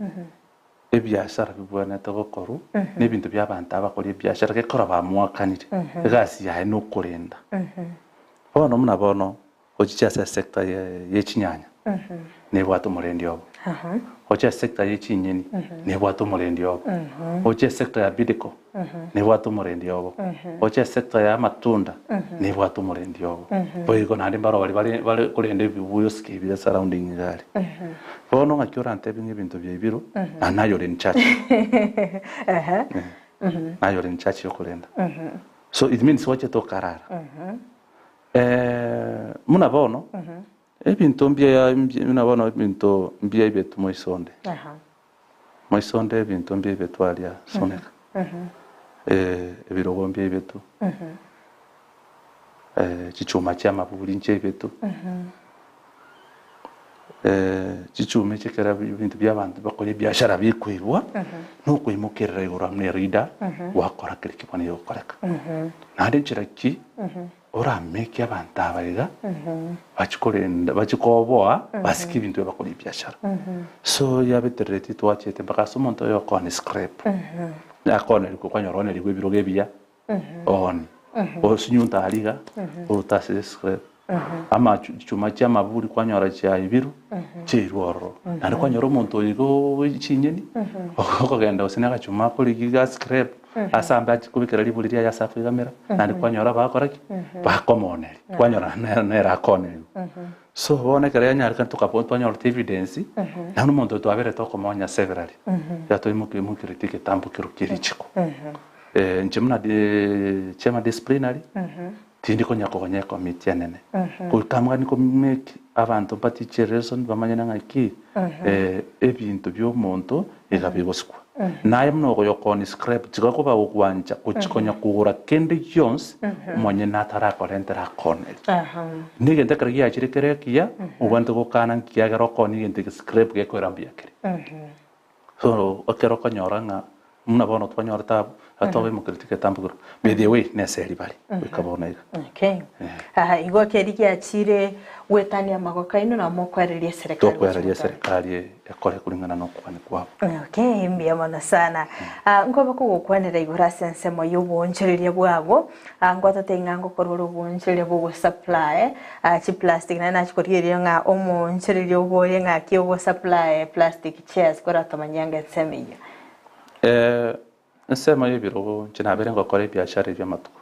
ebiasara bibwenerete gokorwa, na ebinto bia abanto abakori ebiasara gekero bamoakanire, egasi yaye nokorenda. Bono buna bono Gochicha ase esector ye chinyanya nebwate omorendi obo, gocha esector ye chinyeni nebwate omorendi obo, gocha esector ya bidco nebwate omorendi obo, gocha esector ya amatunda nebwate omorendi obo. Boigo naende mbaro baria bare bare korenda ebibuya osike ebire surrounding iga aria. Bono ng'aki orantebie ng'a ebinto biaibirwe naende naye ore in charge. Naye ore in charge yokorenda. So it means gwachete okarara. Buna bono, ebinto mbia buna bono ebinto mbiaibetwe moisonde. Moisonde ebinto mbiaibetwe aria Suneka. Ebirogo mbiaibetwe, chichuma chi'amaburi nchiaibetwe, Chichuma echi ekero ebinto bia abanto bakora ebiashara bikoibwa, nokoimokerera igoro amo ne leader, gwakora keri kebwanire gokoreka. Naende nchera ki orameke abanto aba iga bachie korenda bachie koboa basike ebinto bia bakora ebiashara. So yabeterereti twachete mpaka ase omonto oyo okoonia scrap, akonerigwe kwanyora onerigwe ebirogo ebiya ooni, osinyunte aria iga orute ase scrap. Ama chichuma chia amaburi kwanyora chiaibirwe chiairwe ororo. Naende kwanyora omonto oyo iga oe chinyeni okogenda gose na agachuma akorigia iga scrap asambe achie kobekera riburi riaye ase akoigamera naende kwanyora bagokora ki? Bakomooneria. Kwanyora nere akoonerigwa. So bono ekero yanyarekana tokabua twanyorete evidence naende omonto oyo twaberete okomonya severally yatoimokeretie egetambo kero kia richiko. Inche buna chairman disciplinary Tindi konya kogonya ekomiti enene. Goika amang'ana ko make abanto mbatiche lesson bamanyane ng'aki ebinto bia omonto iga bigosikwa. Naye buna ogoyokoni scrap tiga koba gogwancha gochi konya kogora kende gionsi omonyene atarakorentera akoneri. Negento ekero giachire kere ekiya obwenerete gokana nkiagera okooni egento eke scrap gekoira mbuya kere. So ekero okonyora ng'a buna bono twanyorete abwo, iga twabaimokeretie egetambo igoro, by the way nese ribare goika bono iga. Okay. Aha, igo keri giachire gwetania amagoko aino na mokoereria eserekari gochia Tokoereria gotwara. eserekari ekore kulingana na okogania kwabo. Okay, mbuya mono sana. Ah, nkoba kogokwanera igoro ase ensemo y'oboonchoreria bwago, ah, ngwatotebia ng'a ngokora ore oboonchoreria bwa ogosupply ah, chiplastic naende nachia korigereria ng'a omoonchoreria oborie ng'aki ogosupply plastic chairs koratomanyia ng'a ensemo eyio. Eh, ensemo y'ebirogo inche nabere ngokora ebiashara ebi amatuko.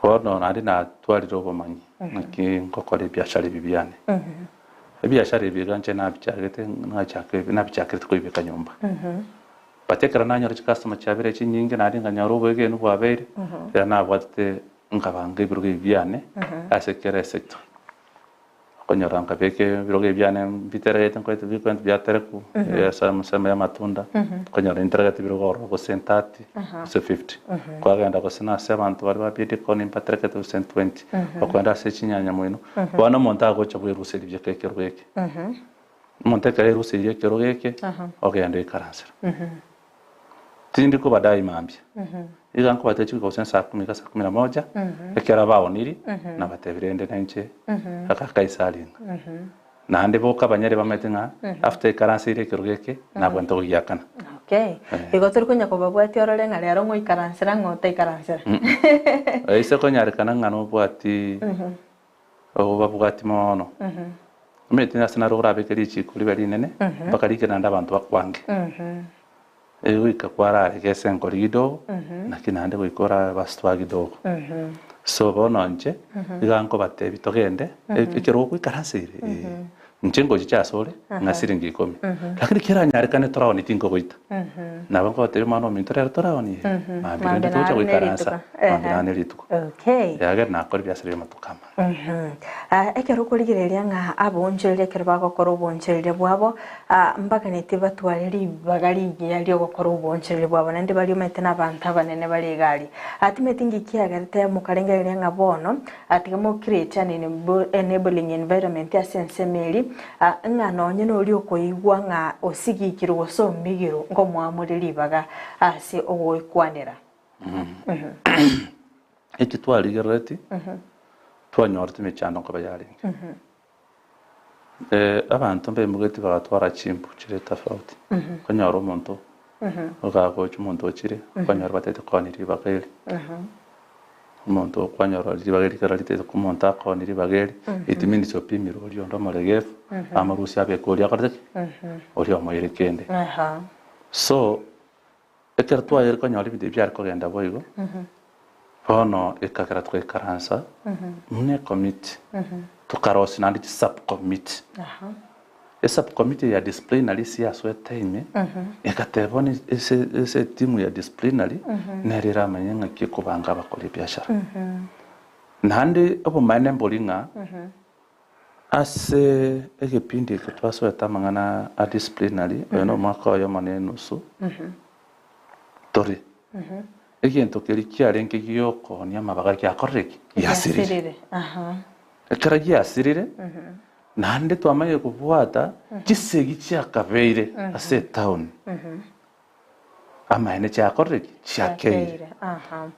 Bono naende natwarire obomanyi naki ngokora ebiashara ebi biane. Ebiashara ebi iga inche nabichagete nachaka nabichakerete koibeka nyomba. But ekero nanyora chicustomer chiabeire chinyinge naende nkanyora oboegenu bwabeire, riria nabwatete nkabanga ebirogo ebi biane ase kera esector. Okonyora nkabeka ebirogo ebi biane mbiteregete nkoete bikoente biaterekwa ase ensemo ya amatunda, okonyora ninteregete ebirogo ororo gose thirty gose fifty. Kwagenda gose na ase abanto baria ba bidikoni mbaterekete gose twenty, okoenda ase chinyanya moino, bono omonto agocha bweruseria bieka ekerogo eke. Omonto ekero eruseirie ekerogo eke, ogenda oikaransera. Tindi kobadai mambia, iga nkobatebia chigika gose saa kumi iga saa kumi na moja, ekero abaoniri, nabatebia rende nainche aka kaisaringa. Naende boka abanyene bamanyete ng'a after ekaranseire ekerogo eke, nabwenerete gogiakana. Okay. Igo tori konya kobabwatia orore ng'a rero ng'oikaransera ng'a otaikaransera. Ase konyarekana ng'a nobwati Obabwati mono. Omanyete ase naro orabeke richiko ribe rinene, mpaka rike naende abanto bakwange. Goika kwararege ase enkori kidogo, naki naende goika orabasitwa kidogo. So bono inche, iga nkobatebia togende, ekero ogoikaransa ere, inche ngochicha asore, ng'a siringi ikomi. Lakini keranyarekane toraoni tinkogoita. Nabo nkobatebia omwana ominto rero toraoni ee, mambia rende togocha goikaransa, mambia naende rituko. Okay. Eagere nakore ebiasara bi'amatuko amange. Ah, ekero okorigereria ng'a aboonchoreria ekero bagokora oboonchoreria bwabo, ah, mbaganetie batware ribaga rigiya ri'ogokora oboonchoreria bwabo, naende baria omanyete na abanto abanene bare iga aria. Ah, timanyeti nki kiagerete mokarengereria ng'a bono, ah, tiga mo create an enabling environment ase ensemo eria, ah, ng'a nonye noria okoigwa ng'a osigikirwe gose omigirwe, nkomoamore ribaga ase ogoikwanera. Eki twarigerereti, twanyorete emechando nkoba yarenge. Abanto mbaimogeti bagatwara chimbu chire tofauti. Okonyora omonto ogagocha omonto ochire, okonyora batagete koonia ribaga eri. Omonto okwanyora ribaga eri ekero ritagete omonto akoonia ribaga eri, it means opimire oria onde omoregefu, amorusie abeke oria akorete ki? Oria omoire kende. So, Ekero twayeire konyora ebinto ebi biare kogenda boigo, bono ekagera togaikaransa buna ecommittee, tokarosia naende chisubcommittee. Esubcommittee ya disciplinary ase yasoete ime, egateba bono ase ase etimu ya disciplinary nere eramanye ng'aki ekobanga abakori ebiashara. Naende obomaene mbori ng'a Ase egepindi eke twasoete amang'ana a disciplinary, oyo nomwaka oyomo na enusu tore. Egento keria kiarenge giokoonia amabaga giakorire ki? Giasirire. Ekero giasirire, Naende twamanyire kobwata chisegi chiakabeire ase etaoni, amaene chiakorire ki? Chiakeire.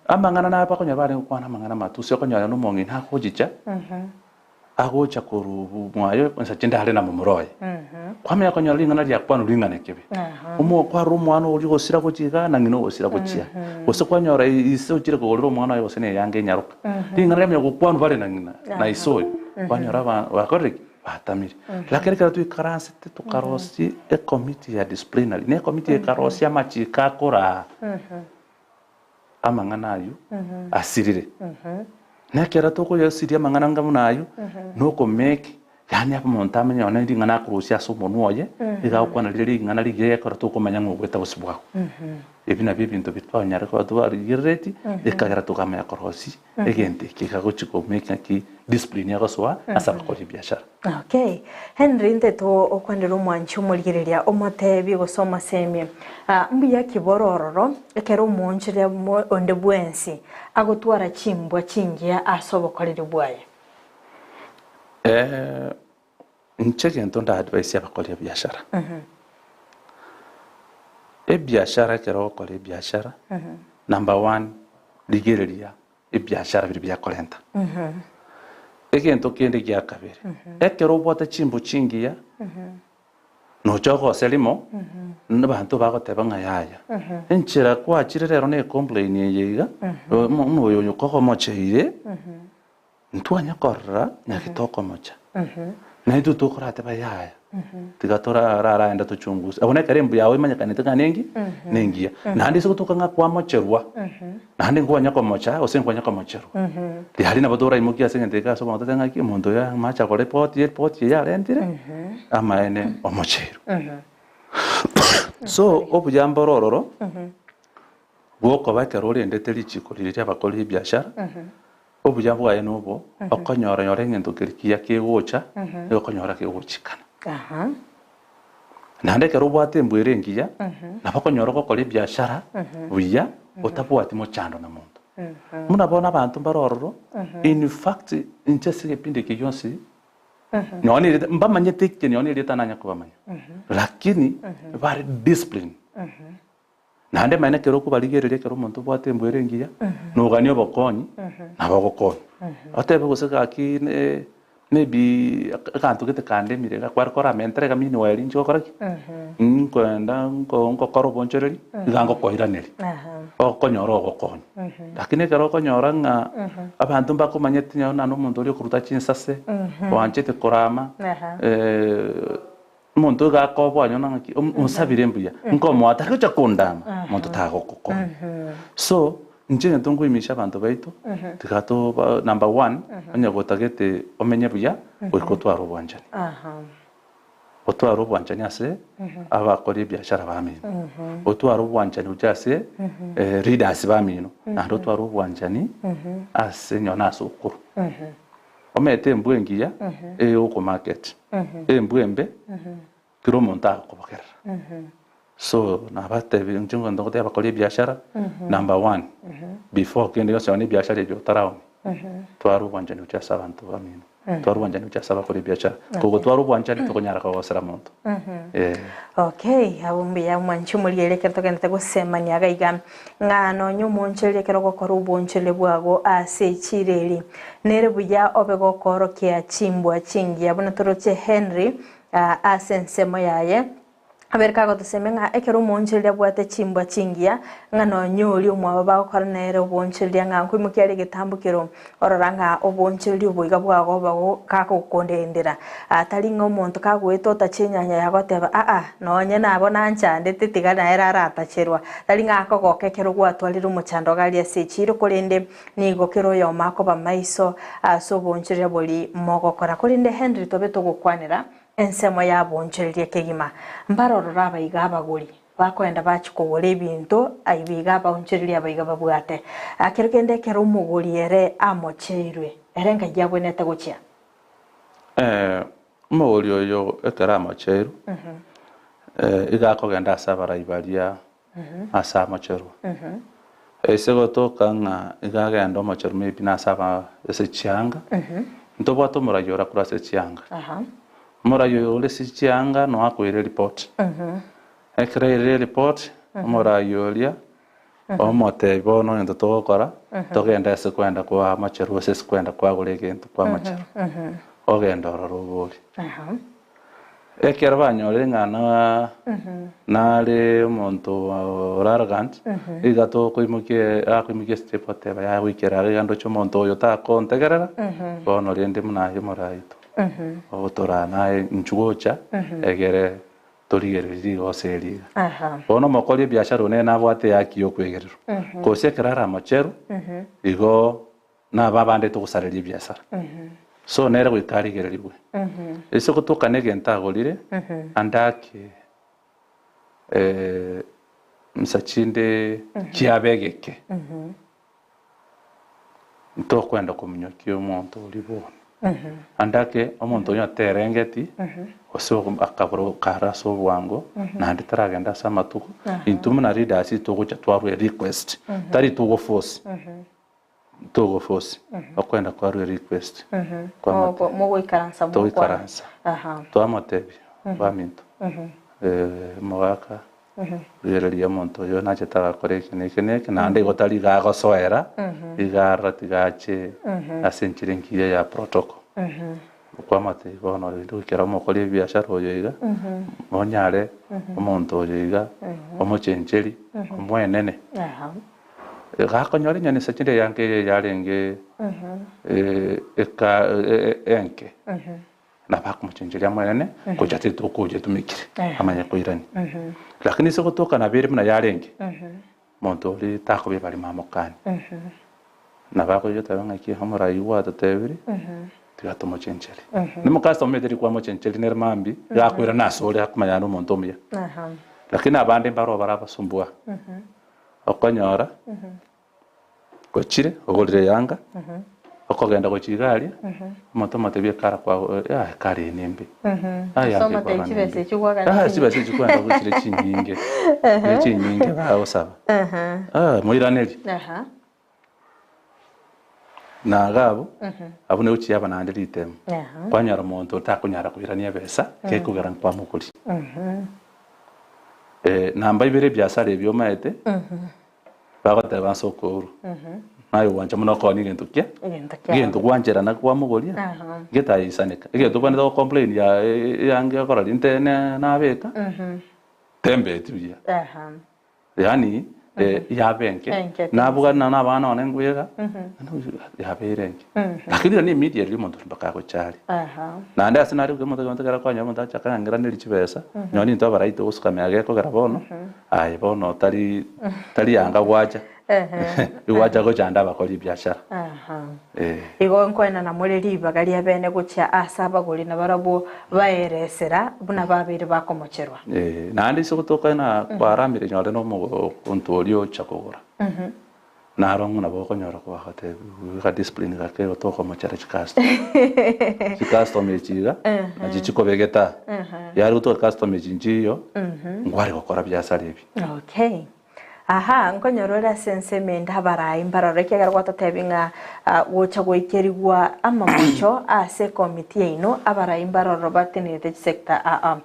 Amang'ana naro bakonyora barenge gokwana amang'ana amatusi, okonyora nomong'ina agochicha, agocha korwa mwaye insa chinde are na momura oye. Kwamanya konyora ring'ana riakwanwa ring'ana ekebe. Omo kwarora omwana oria ogosira gochia igaa na ng'ina ogosira gochia. Gose kwanyora ise ochire kogorera omwana oye gose na eyanga enyaroka. Ring'ana riamanya gokwanwa bare na ng'ina na ise oyo, kwanyora aba bakorire ki? Batamire. Lakini ekero twaikaransete tokarosia ecommittee ya disciplinary, na ecommittee ekarosia amachiko akoraa amang'ana aywo asirire. Na ekero tokoyasiria amang'ana anga buna aywo, na okomake yaani omonto amenye nonye ring'ana akorusia ase omonwa oye, nigo agokwana riria ring'ana rigiya ekero tokomanya ng'a ogwete bosio bwao. Ebi nabio ebinto biria twanyare koba twarigerereti, ekagera tokamanya korosia egento eke kegochia komake ng'aki discipline egosoa ase abakori ebiashara. Okay. Henry intete okwanera omwanchi omorigereria omotebi gose omosemia ah, mbuya ki bore ororo ekero omoonchoria onde bwensi agotwara chimbwa chingiya ase obokoreri bwaye? Eh, inche egento nda advise abakori ebiashara, ebiashara ekero ogokora ebiashara, number one rigereria ebiashara biria biakorenta. Egento kende gia kabere, ekero obwate chimbu chingiya, nocha ogose rimo, nabanto bagoteba ng'a yaya, enchera kwachire rero na ecomplain eye iga, ng'a oyo oyo kogomocheire, Ntwanya korora naki tokomocha, na intwe tokorateba yaya, tiga toraraenda tochunguse. Abwo nekero embu yao emanyekanete ng'a nengi nengiya. Naende ase gotoka ng'a kwamocherwa, naende nkwanya komocha gose nkwanya komocherwa. Riaria nabo toraimokie ase egento eke ase omonto otebe ng'aki omonto oyo amache akore epoti epoti eye arentire, amaene omocheirwe. So obuya mboro ororo, bwokoba ekero orendete richiko riria riabakori ebiashara, Obuya bwaye nobo, okonyora nyora egento keria kiya kegocha, nigo okonyora kegochikana. Naende ekero obwate embwa ere engiya, nabo okonyora ogokora ebiashara buya, otabwati mochando na monto. Buna bono abanto mbare ororo, in fact inche ase egepindi eke gionsi, nonye na erieta mbamanyete eke nonye na erieta nanya kobamanya, lakini bare discipline. Naende manya ekero okobarigereria ekero omonto obwate embwa ere engiya, nogania obokonyi, nabo ogokonya. Otebe gose gaki ne maybe aganto gete kandemire iga kware koramentere iga meanwhile inche gokora ki? Nkoenda nko nkokora obonchoreri, iga ngokoiraneria. Okonyora ogokonya. Lakini ekero okonyora ng'a abanto mbakomanyeti nonye naende omonto oria okoruta chinsase, oanchete korama. Omonto iga akoboa nyona ng'aki, onsabire mbuya, nkomoa tari gocha kondama, omonto tagogokonya. So, inche egento nkoimisha abanto baito, tiga toba number one, onye gotagete omenye buya, goika otware obwanchani. Otware obwanchani ase abakori ebiashara bamino, otware obwanchani gochia ase leaders bamino, naende otware obwanchani ase nyona ase okoro. Omete embwa engiya eyokomarket, embwa embe kera omonto agokobokerera. So nabatebi inche ngento ngoteba abakori ebiashara, number one, before kende gionsi nonye na ebiashara ebi otaraonia, twara obwanchani gochia ase abanto bamino, twara obwanchani gochia ase abakori ebiashara. Kogotwara obwanchani tokonyara kogosera monto, eh. Okay, abwo mbuya mwanche omorigereria ekero togenderete gosemania iga iga. Ng'a nonya omoonchoreria ekero ogokora obonchoreria bwago ase echiira eri, nere buya obe gokoorokia chimbwa chingiya. Buna toroche Henry ase ensemo yaye, abere kagotosemia ng'a ekero omoonchoreria abwate chimbwa chingiya, ng'a nonya oria omwabo bagokora nere obonchoreria ng'a nkoimokia are egetambokero orora ng'a obonchoreria obo iga bwago oba gakogokondendera. Tari ng'a omonto kagoeta otache enyanya yago oteba aa nonye nabo nanchandete tiga nere aratacherwa. Tari ng'a akogoka ekero gwatwarire omochando iga aria ase echiiro korende nigo kera oyomo akoba maiso ase obonchoreria boria mogokora. Korende Henry tobe togokwanera ensemo y'abonchoreria kegima. Mbarorore abaiga abagori. Bakoenda bachia kogora ebinto aibe iga abaonchoreria aba iga babwate. Kero kende ekero omogori ere amocheirwe, ere ngai agwenerete gochia? Omogori oyo ekero amocheirwe, iga akogenda ase abarai baria ase amocherwa. Ase gotoka ng'a iga agenda omocherwa maybe nase aba ase chianga, ntobwate omorai ore korwa ase chianga. Omorai oyo ore ase chianga noe akoira eripoti. Ekero airire eripoti, omorai oria omotebia bono egento togokora, togende ase kwenda kwa mocheru gose ase kwenda kwagora egento kwa mocheru. Ogende ororo obori. Ekero banyorire ng'a na nare omonto ore arrogant, iga tokoimokia akoimokia estep oteba yaya goikera iga iga ndoche omonto oyo takontegerera, bono rende buna aye omoraito, ogotoraa naye inchuo gocha egere torigererie rigoso eri iga. Bono omokori ebiashara oyo nere nabwate ehaki ya okwegererwa, gose ekero are amocheru, igo nabo abande togosareria ebiasara. So nere goika arigererigwe. Ase gotoka na egento agorire, ande ake misa chinde chiabe egeke, ntokwenda kominyokia omonto oria bono. Ande ake omonto oria oterengeti, gose akabora kare ase obwango, naende taragenda ase amatuko, intwe buna leaders togocha twarwa erequest, tari togoforce. Togoforce, okwenda kwarua request, kwamotebia. Mogoikaransa mokwana. Togoikaransa. Twamotebia, baminto, omogaka, rigereria omonto oyo nachete agakora eke na eke na eke, naende igo tari iga agosoera, iga arora tiga ache ase enchera engiya ya protocol. Kwamotebia bono rende goikera omokori ebiashara oyo iga, onyare omonto oyo iga, omochencheri, omoenene. Gakonyora enyoni ase chinde eyange eye yarenge eka enke, nabo akomochencheria mwenene gocha ase rituko oria etumekire amanye koirania. Lakini ase gotoka nabo ere buna yarenge, monto oria takoba ebarimo amokanie. Nabo akoira oteba ng'aki omorai gwatotebirie, tiga tomochencherie. Nomocustomer omanyete riria kwamochencheria nere mambia, iga akoirana asore akomanya naende omonto omuya. Lakini abande mbaro bare abasumbua. Okonyora gochire ogorire eyanga, okogenda gochia iga aria, omonto omotebie ekara kwago eh ekara eye nembe, ah Ase eyanga omotebie ekwaba chibesa nembe, echio gwagana ah chinyinge. chibesa echio kwenda gochire chinyinge, ne chinyinge bagosaba, ah moiranerie. Na iga abwo, abwo nigo chiaba naende ritemo, kwanyora omonto otakonyara koirania ebesa gekogera nkwamogoria. Namba ibere ebiasara ebi omaete, bagoteba ase okourwa, naye ogwancha buna okoonia egento kia, Egento kiao. egento gwancherana kwamogoria, getaisaneka. Egento obwenerete gocomplain ya eyange okora rinte nabeka, tembeti buya. Yaani yabe enke, Enke nabugana na abana one ngwega, yabeire enke. Lakini rirorio immediately omonto oria mpaka agocha aria. Naende ase naria omonto omonto ekero akonyora omonto acha akang'iraneria chibesa, nonye intwe abaraito gosuka mega gekogera bono, aye bono tari tari yanga gwacha, gwacha gochanda abakori ebiashara. Eh. Igo nkoenana more ribaga ria bene gochia ase abagori na barabwo baeresera buna babeire bakomocherwa. Eh, naende ase gotoka na kwaramire nyore na omonto oria ocha kogora, naro ng'a nabo okonyora kwagotebigwa ka discipline gake igo tokomochera chicustomer. Chicustomer echi iga, nachi chikobegete aa, yari gotoka customer echi nchiyo, nkware gokora biasara ebi. Okay. Aha, nkonyora ore ase ensemo ende abarai mbarore, ekiagera gwatotebia ng'a gocha goikerigwa amamocho ase ekomiti yaino, abarai mbaroro batenerete chisector aa.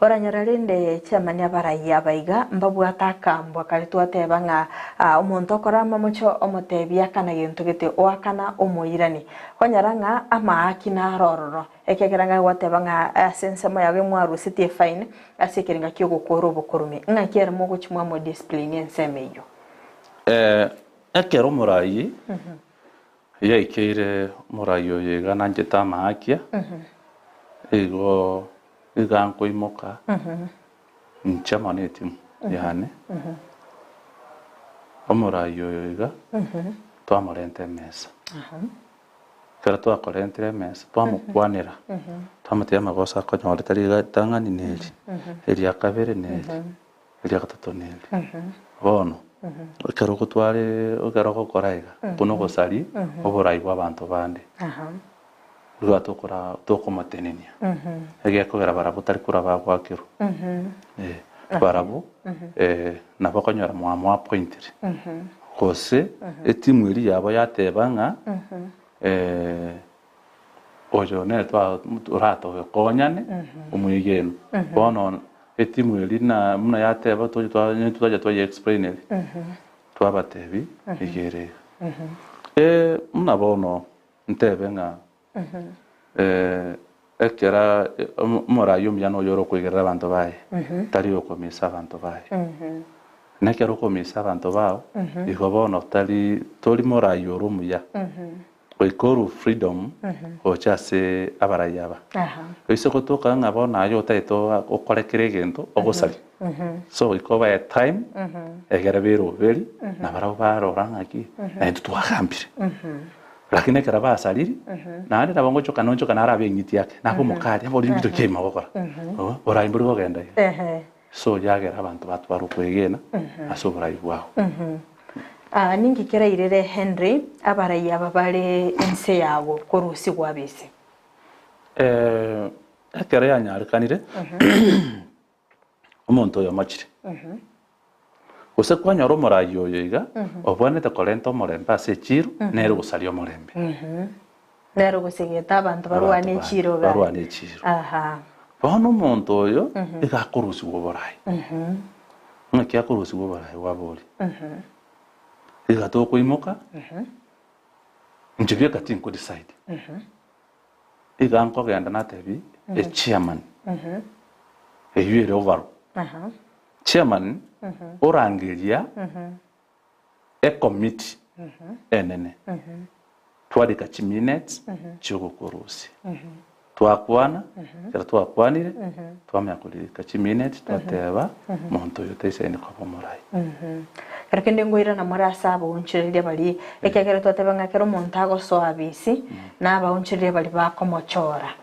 Oranyora rende chairman abarai aba iga mbabwate akambwa karia twateba ng'a omonto okora amamocho omotebie akana gento gete oakana omoirani. Okonyora ng'a amaaki naro ororo, ekiagera ng'a gwateba ng'a ase ensemo yago emwarusetie efine, Ase ekerenga ki'ogokoora obokorome, ng'aki ere mogochia mwamodiscipline ensemo eyio? Ekero omoraai yaikeire omoraai oyo iga nanchete amaakia, igo iga nkoimoka inche amo na etimu yane, omoraai oyo iga twamorenta emesa. Ekero twakorentire emesa, twamokwanera, twamotebia amagoso akonyorete riga ritang'ani neri, eria kabere neri, eria gatato neri. Bono, ekero ogotwara ekero ogokora iga, okwo na ogosaria oborai bwa abanto bande. Iga tokora tokomotenenia, egekogera barabwo tari korwa bagoakerwa, barabwo nabo okonyora mwamoappointire. Gose etimu eria yabo yateba ng'a oyo. Oyo nere twa oratogokonyane omwegenwa. Bono etimu eria na buna yateba toche twa twacha twaye explain eria. Twabatebi iga ere iga. Buna bono ntebe ng'a ekera omoraia omuya noyo ore okoigerera abanto baye, tari okomisa abanto baye. Na ekero okomisa abanto bao, igo bono tari tori moraia ore omuya. Goika orue freedom gocha ase abarai aba. Oise gotoka ng'a bono aye otagete okore kera egento ogosaria. So goika obae time egere beroberi na barabwo barora ng'aki na intwe twagambire. Lakini ekero basariri naende nabo ngochoka nonchoka naro abe eng'iti ake nabe omokari abori ebinto ki aima gokora oborai mbori kogenda iga. So yagera abanto batware okwegena ase oborai bwao. Ninki kerairere Henry abarai aba bare inse yago korusigwa abise? Ekero yanyarekanire omonto oyo omochire, gose kwanyora omorai oyo iga obwenerete korenta omorembe ase echiiro nere ogosaria omorembe. Nere ogosegeta abanto barwane echiiro iga. Barwane echiiro. Bono omonto oyo iga akorusigwa oborai. Ng'aki akorusigwa oborai bwaboria? Iga tokoimoka, inche bieka tinko decide. Iga nkogenda natebi echairman eywo ere overall. Chairman orangeria ecommittee enene twarika chiminutes chiogokorusia. Twakwana, ekero twakwanire twamanya korika chiminutes twateba monto oyo taisaini koba omorai. Ekero kende ngoirana more ase abaonchoreria baria, ekiagera twateba ng'a ekero omonto agosoa abisi, na abaonchoreria baria bakomochora.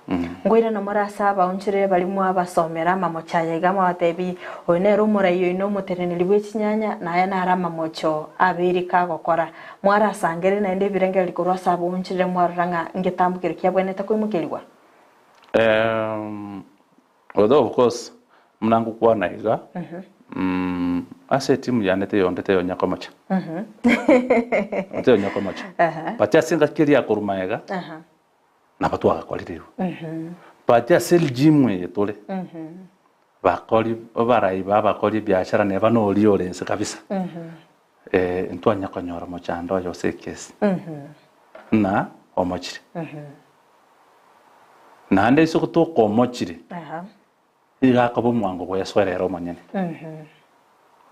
Ngoirana more ase abaonchoreria baria mwabasomera amamocho aya iga mwabatebi, Oyo nere omorai oino omoteneneri bwe chinyanya, na aya naro amamocho abeire kagokora. Mwarasangererie naende ebirengererio korwa ase abaonchoreria mwarora ng'a ngetambo keria kiabwenerete koimokerigwa. Although of course buna ngokwana iga, ase etimu yane teiyo onde teiyo onya komocha. Teiyo onya komocha. But ase engaki eria ya korwa magega, nabo twagakorire igo. But ase regime eye tore, bakori abarai ba abakori ebiashara neba noria ore inse kabisa, ntwanya konyora mochando oye ase ekesi, ng'a omochire. Naende ase gotoka omochire, nigo akoba omwango bw'esoera ere omonyene,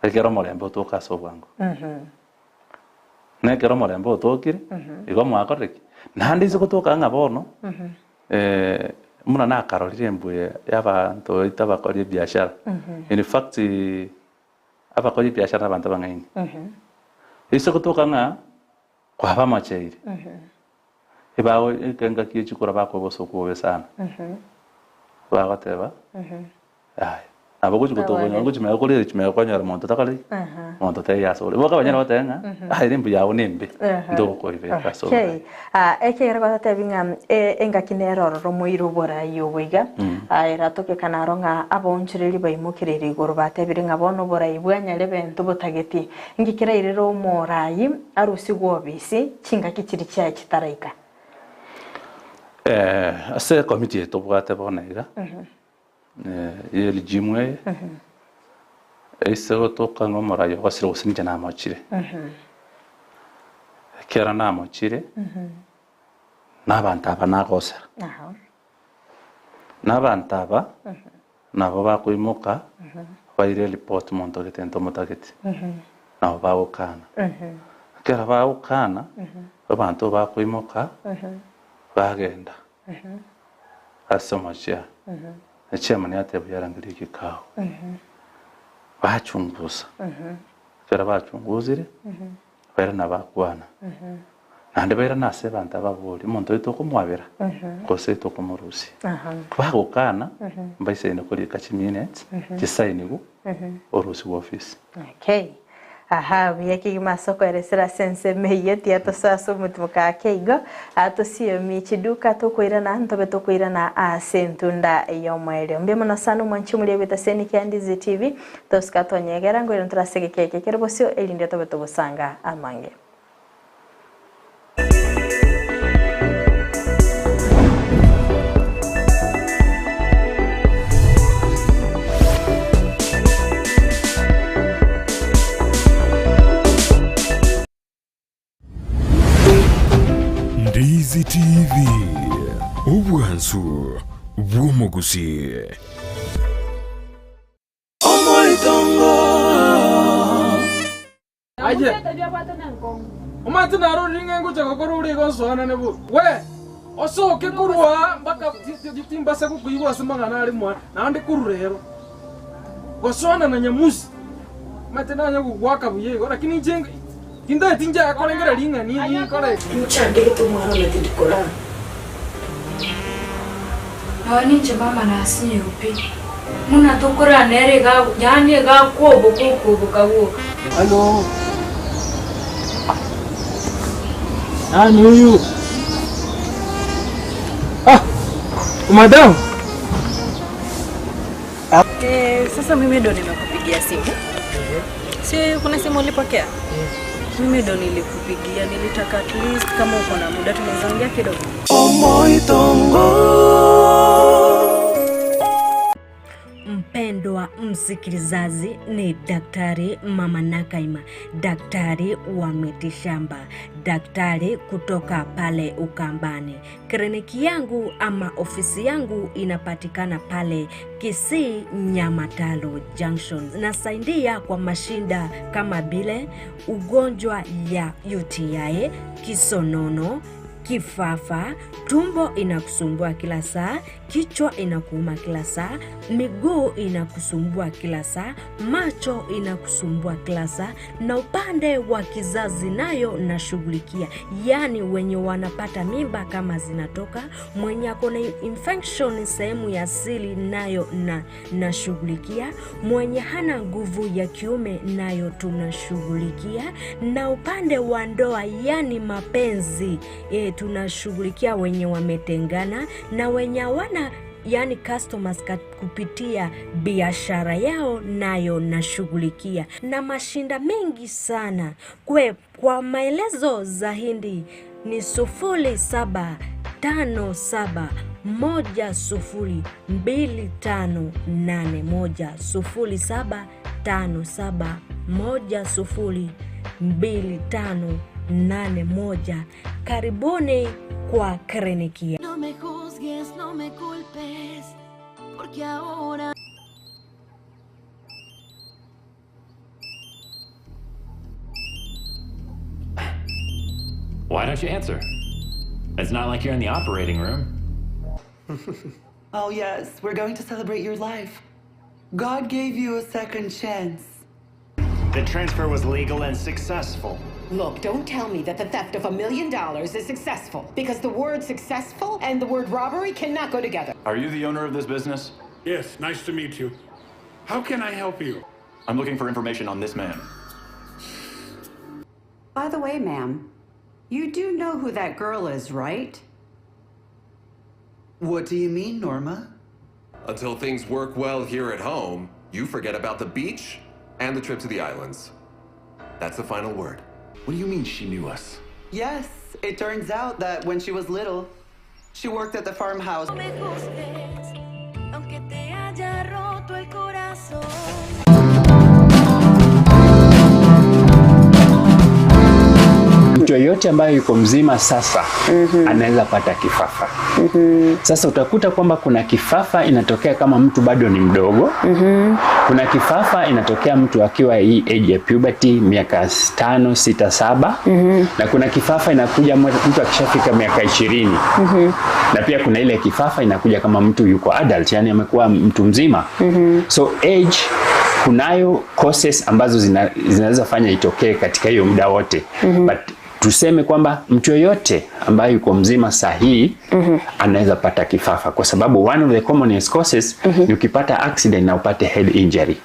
ekero omorembe otoka ase obwango. Na ekero omorembe otokire, igo mwakorire ki? Naende ase gotoka ng'a bono, buna nakarorire embuya y'abanto baito abakori ebiashara, in fact abakori ebiashara nabanto abang'aini. Ase gotoka ng'a kwabamocheire, Ebago engaki ye chikura bakoa obosooku bobe sana. Bagoteba, yaya, nabo ogochi gotogonya ogochi mega korire chimega kwanyora monto takore ki? Monto taiyo ase ore. Boka abanyene bagoteba ng'a aye ere mbuya yago nembe, ntogokoibeka ase Okay. oborai. Ah, ekiagera gwatotebi ng'a e- engaki nere ororo omoire oborai obo iga, ah, eratokekana aro ng'a abaonchoreria baimokereire igoro batebire ng'a bono oborai bwanyarebe ntobotageti. Inki kerairere omorai arusigwe obisi chingaki chiria chiaye chitaraika? Ase ekomiti eye tobwate bono iga, ye regime eye, ase gotoka ng'a omorai ogosire gose ninche namochire, ekero namochire, na abanto aba nagosera, na abanto aba Nabo bakoimoka baire eripoti monto gete ntomotageti, nabo bagokana. Ekero bagokana, abanto bakoimoka bagenda ase omochie, echairman yateba yarangeria ekikao, bachungusa, ekero bachungusire, bairana bakwana, naende bairana ase abanto ababoria, omonto oyo tokomwabera gose tokomorusia? Bagokana, mbaisaine korika chiminutes, chisainigwe, orusigwe office. Okay. Aha, buya kegima ase okoeresera ase ensemo eyio tiga tosoe ase omotimoka ake igo, ah, tosiemi chiduka tokoirana ntobe tokoirana ase entunda y'omoerio. Mbuya mono sana omwanchi omoria bweta Seni kia Ndizi TV, Tosika tonyegera, ngoirana tore ase egeka eke kere bosio, erinde tobe togosanga amange. Obwansu bw'omogusii. Aye, omanyete narorire ng'a ngocha gokora ore igo nsoanane bobe. We, osoke korwa aa mpaka timbasa gokoigwa ase amang'ana are mwane, naende korwa rero. Gosoana na Nyamusi, omanyete nanye gogoaka buya igo, lakini inche tintageti inche akorengera ring'ana eri nkore. Nchandegete omwana one tindi korara. Nonya ninche mama nasinyirwe pi, buna tokorara nere iga yaani iga akwoboka okwoboka gwoka. Halo. Nani huyu? Ah, madam. Eh, sasa mimi ndo nimekupigia simu. Si kuna simu ulipokea? Mimi ndo nilikupigia, nilitaka at least kama uko na muda tunaweza ongea kidogo. Mpendwa msikilizaji, ni Daktari Mama Nakaima, daktari wa mitishamba, daktari kutoka pale Ukambani. Kliniki yangu ama ofisi yangu inapatikana pale Kisii Nyamatalo Junction. Nasaidia kwa mashinda kama vile ugonjwa ya UTI, kisonono, kifafa, tumbo inakusumbua kila saa, kichwa inakuuma kila saa, miguu inakusumbua kila saa, macho inakusumbua kila saa, na upande wa kizazi nayo nashughulikia, yaani wenye wanapata mimba kama zinatoka, mwenye ako na infection sehemu ya siri nayo na nashughulikia, mwenye hana nguvu ya kiume nayo tunashughulikia, na upande wa ndoa yani mapenzi e, tunashughulikia wenye wametengana na wenye hawana yani customers kupitia biashara yao nayo nashughulikia na mashinda mengi sana. Kwe, kwa maelezo zaidi ni 0757102581 0757102581. Karibuni kwa kliniki. No me juzgues, no me culpes, porque ahora Why don't you answer? It's not like you're in the operating room. Oh, yes, we're going to celebrate your life. God gave you a second chance. The transfer was legal and successful. Look, don't tell me that the theft of $1 million is successful, because the word successful and the word robbery cannot go together. Are you the owner of this business? Yes, nice to meet you. How can I help you? I'm looking for information on this man. By the way, ma'am, you do know who that girl is, right? What do you mean, Norma? Until things work well here at home, you forget about the beach and the trip to the islands. That's the final word. What do you mean she knew us? Yes, it turns out that when she was little, she worked at the farmhouse. no me juzgues, aunque te haya roto el corazón. Mtu yeyote ambaye yuko mzima sasa anaweza pata kifafa. Sasa utakuta kwamba kuna kifafa inatokea kama mtu bado ni mdogo. Kuna kifafa inatokea mtu akiwa hii age ya puberty miaka 5, 6, 7. Na kuna kifafa inakuja mtu akishafika miaka 20. Na pia kuna ile kifafa inakuja kama mtu yuko adult, yani amekuwa mtu mzima. So age kunayo causes ambazo zinaweza fanya itokee katika hiyo muda wote. But tuseme kwamba mtu yoyote ambaye yuko mzima sahihi anaweza pata kifafa, kwa sababu one of the commonest causes ni ukipata accident na upate head injury.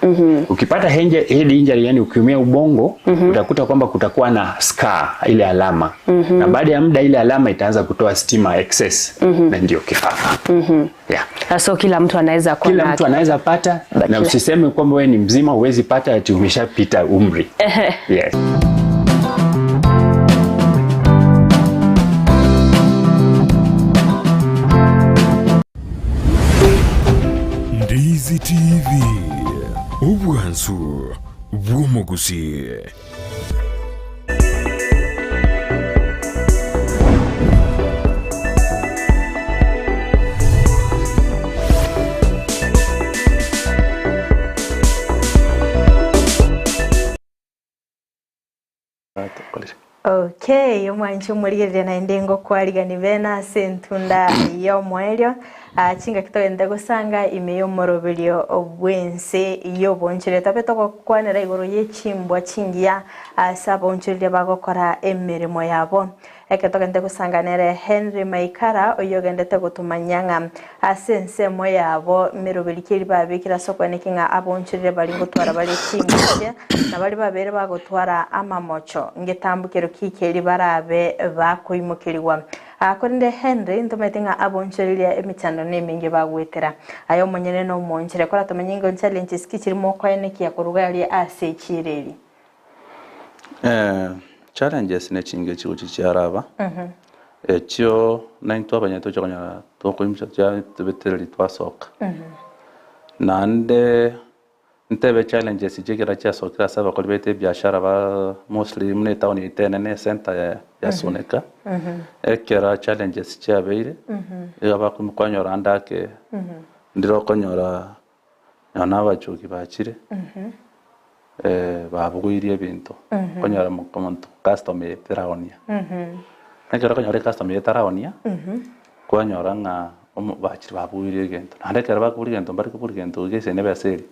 Ukipata head injury, yani ukiumia ubongo, utakuta kwamba kutakuwa na scar, ile alama. Na baada ya muda ile alama itaanza kutoa stima excess, na ndio kifafa. Yeah. So kila mtu anaweza kuwa Kila na mtu anaweza pata, na usiseme kwamba wewe ni mzima huwezi pata ati umeshapita umri. Yes. Ndizi TV, obwansu bw'omogusii. Okay, omwanchi omorigereria naende ngokwarigani bene ase entunda y'omoerio. Ah, chingaki togente gosanga ime y'omoroberio bw'ense y'obonchoreria. Tobe togokwanera igoro ye chimbwa chingiya ase abaonchoreria bagokora emeremo yabo. Ekero togente gosanga nere Henry Maikara oyio ogendete gotomanyia ng'a ase ensemo yabo meroberi ki eria babekire ase okweneki ng'a abaonchoreria baria ngotwara bare chingiche na baria babere bagotwara amamocho ngetambukero ki keria barabe bakoimokerigwa. Korende Henry ntomanyete ng'a abaonchoreria emechando nemenge bagwetera. Aye omonyene nomoonchore koratomanye ingo challenges ki chiri mokoenekia koruga aria ase echiira eri. Challenges nechinge chigochi chiaraba, echio naintwe abanyene tocha konyora tokoimocha chiatubetereria twasoka. Naende ntebe challenges echi ekero chiasokire ase abakori baito ebiashara ba mostly buna etown yaito enene ecenter ya ya Suneka, ekero challenges chiabeire, iga bakoimoka kwanyora ande ake, ndire okonyora Nonya na abachogi bachire, babogoirie ebinto, okonyora omonto customer eye teraonia. Ekero okonyora ecustomer eye etaraonia, kwanyora ng'a omo bachire babogoirie egento. Naende ekero bakoboria egento mbari koboria gento gese na ebesa eria,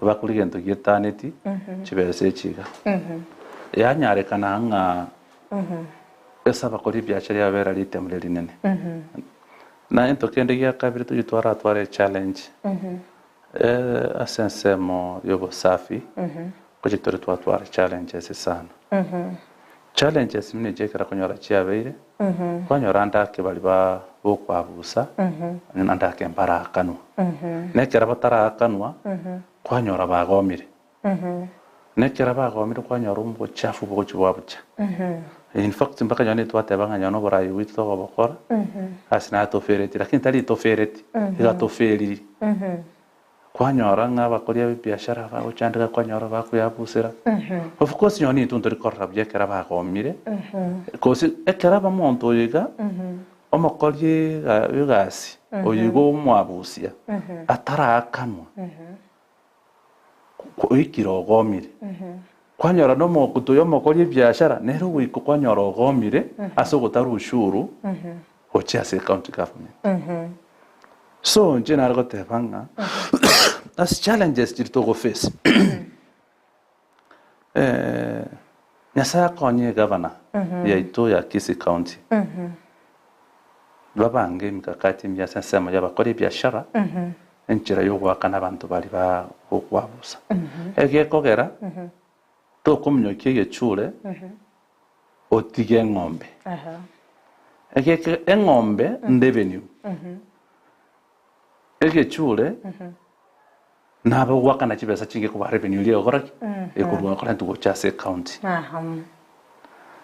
bakoboria egento gietaneti chibesa echi iga. Yanyarekana ng'a ase abakori ebiachara yabera ritemo riria rinene. Na egento kende gia kabere tochie twaratware echallenge ase ensemo ya obosafi, ngochia tore twatwara challenges sana. Challenges buna echi ekero okonyora chiabeire, kwanyora ande ake baria ba bokwabusa, ande ake mbaraakanwa. Na ekero bataraakanwa, kwanyora bagomire. Na ekero bagomire kwanyora obochafu bogochia bwabucha. In fact mpaka nonye twateba ng'a nonye oborayi bwaito tokobokora, ase natofereti lakini tari tofereti, iga toferiri. Kwanyora ng'a abakori abe biashara bagochandeka kwanyora bakoyabusera. Of course nonye intwe ntori korora buya ekero bagomire, gose ekero aba omonto oyo iga, omokori egasi oyo iga omwabusia, ataraakanwa. Oikire ogomire. Kwanyora nomokutu oyo omokori ebiashara nere ogoika kwanyora ogomire ase ogotara ushuru gochia ase ecounty government. So inche nare goteba ng'a ase challenges chiria togo face Nyasaye akonye egavana yaito ya Kisii county babange emikakati emiya ase ensemo y'abakori ebiashara enchera y'ogoakana abanto baria ba gokwabusa. Egekogera tokominyokia egechure otige eng'ombe. Egeke eng'ombe ndevenue. Egechure nabe ogoakana chibesa chinge kobua revenue eria egokora ki? Ekorwa ekorentwa gocha ase ecounty.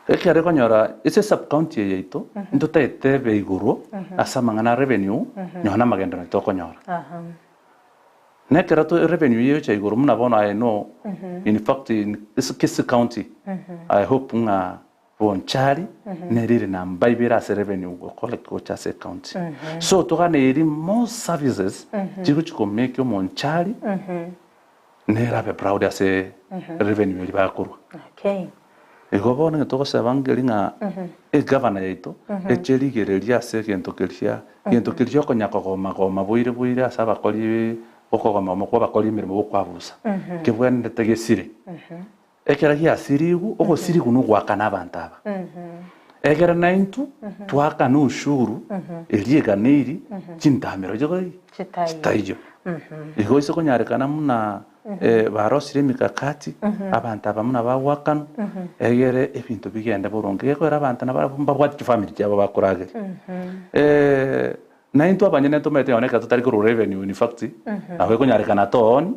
Ekero ekonyora ase esub county eye yaito ntotagete ebe igoro ase amang'ana a revenue nonya na amagenderero tokonyora. Na ekero to revenue yegocha igoro buna bono I know in fact in Kisii county I hope ng'a Bonchari nere ere namba ibere ase revenue gokora gocha ase ecounty. So toganeiri more services chigochi ko make omonchari nere abe proud ase revenue eria bakorwa. Okay. Igo bono onye togoseba ngeri ng'a egavana yaito eche rigereria ase egento keria, egento keria okonya kogoma goma boire boire ase abakori okogoma goma kwa abakori emeremo bokwabusa, kebwenerete gesire. Ekero giasirigwe, ogosirigwa nogoakana abanto aba. Ekero naintwe twaakana ushuru eria eganeiri, chintamero chikore ki? Chitaiyo. Igo ase konyarekana buna barosirie emikakati, abanto aba buna bagoakanwa, egere ebinto bigende boronge. Gekogera abanto nabarabwo mbabwate chifamiri chiabo bakorageria. Naintwe abanyene ntomanyete nonya ekero totari korwa revenue in fact, nabo ekonyarekana tooni,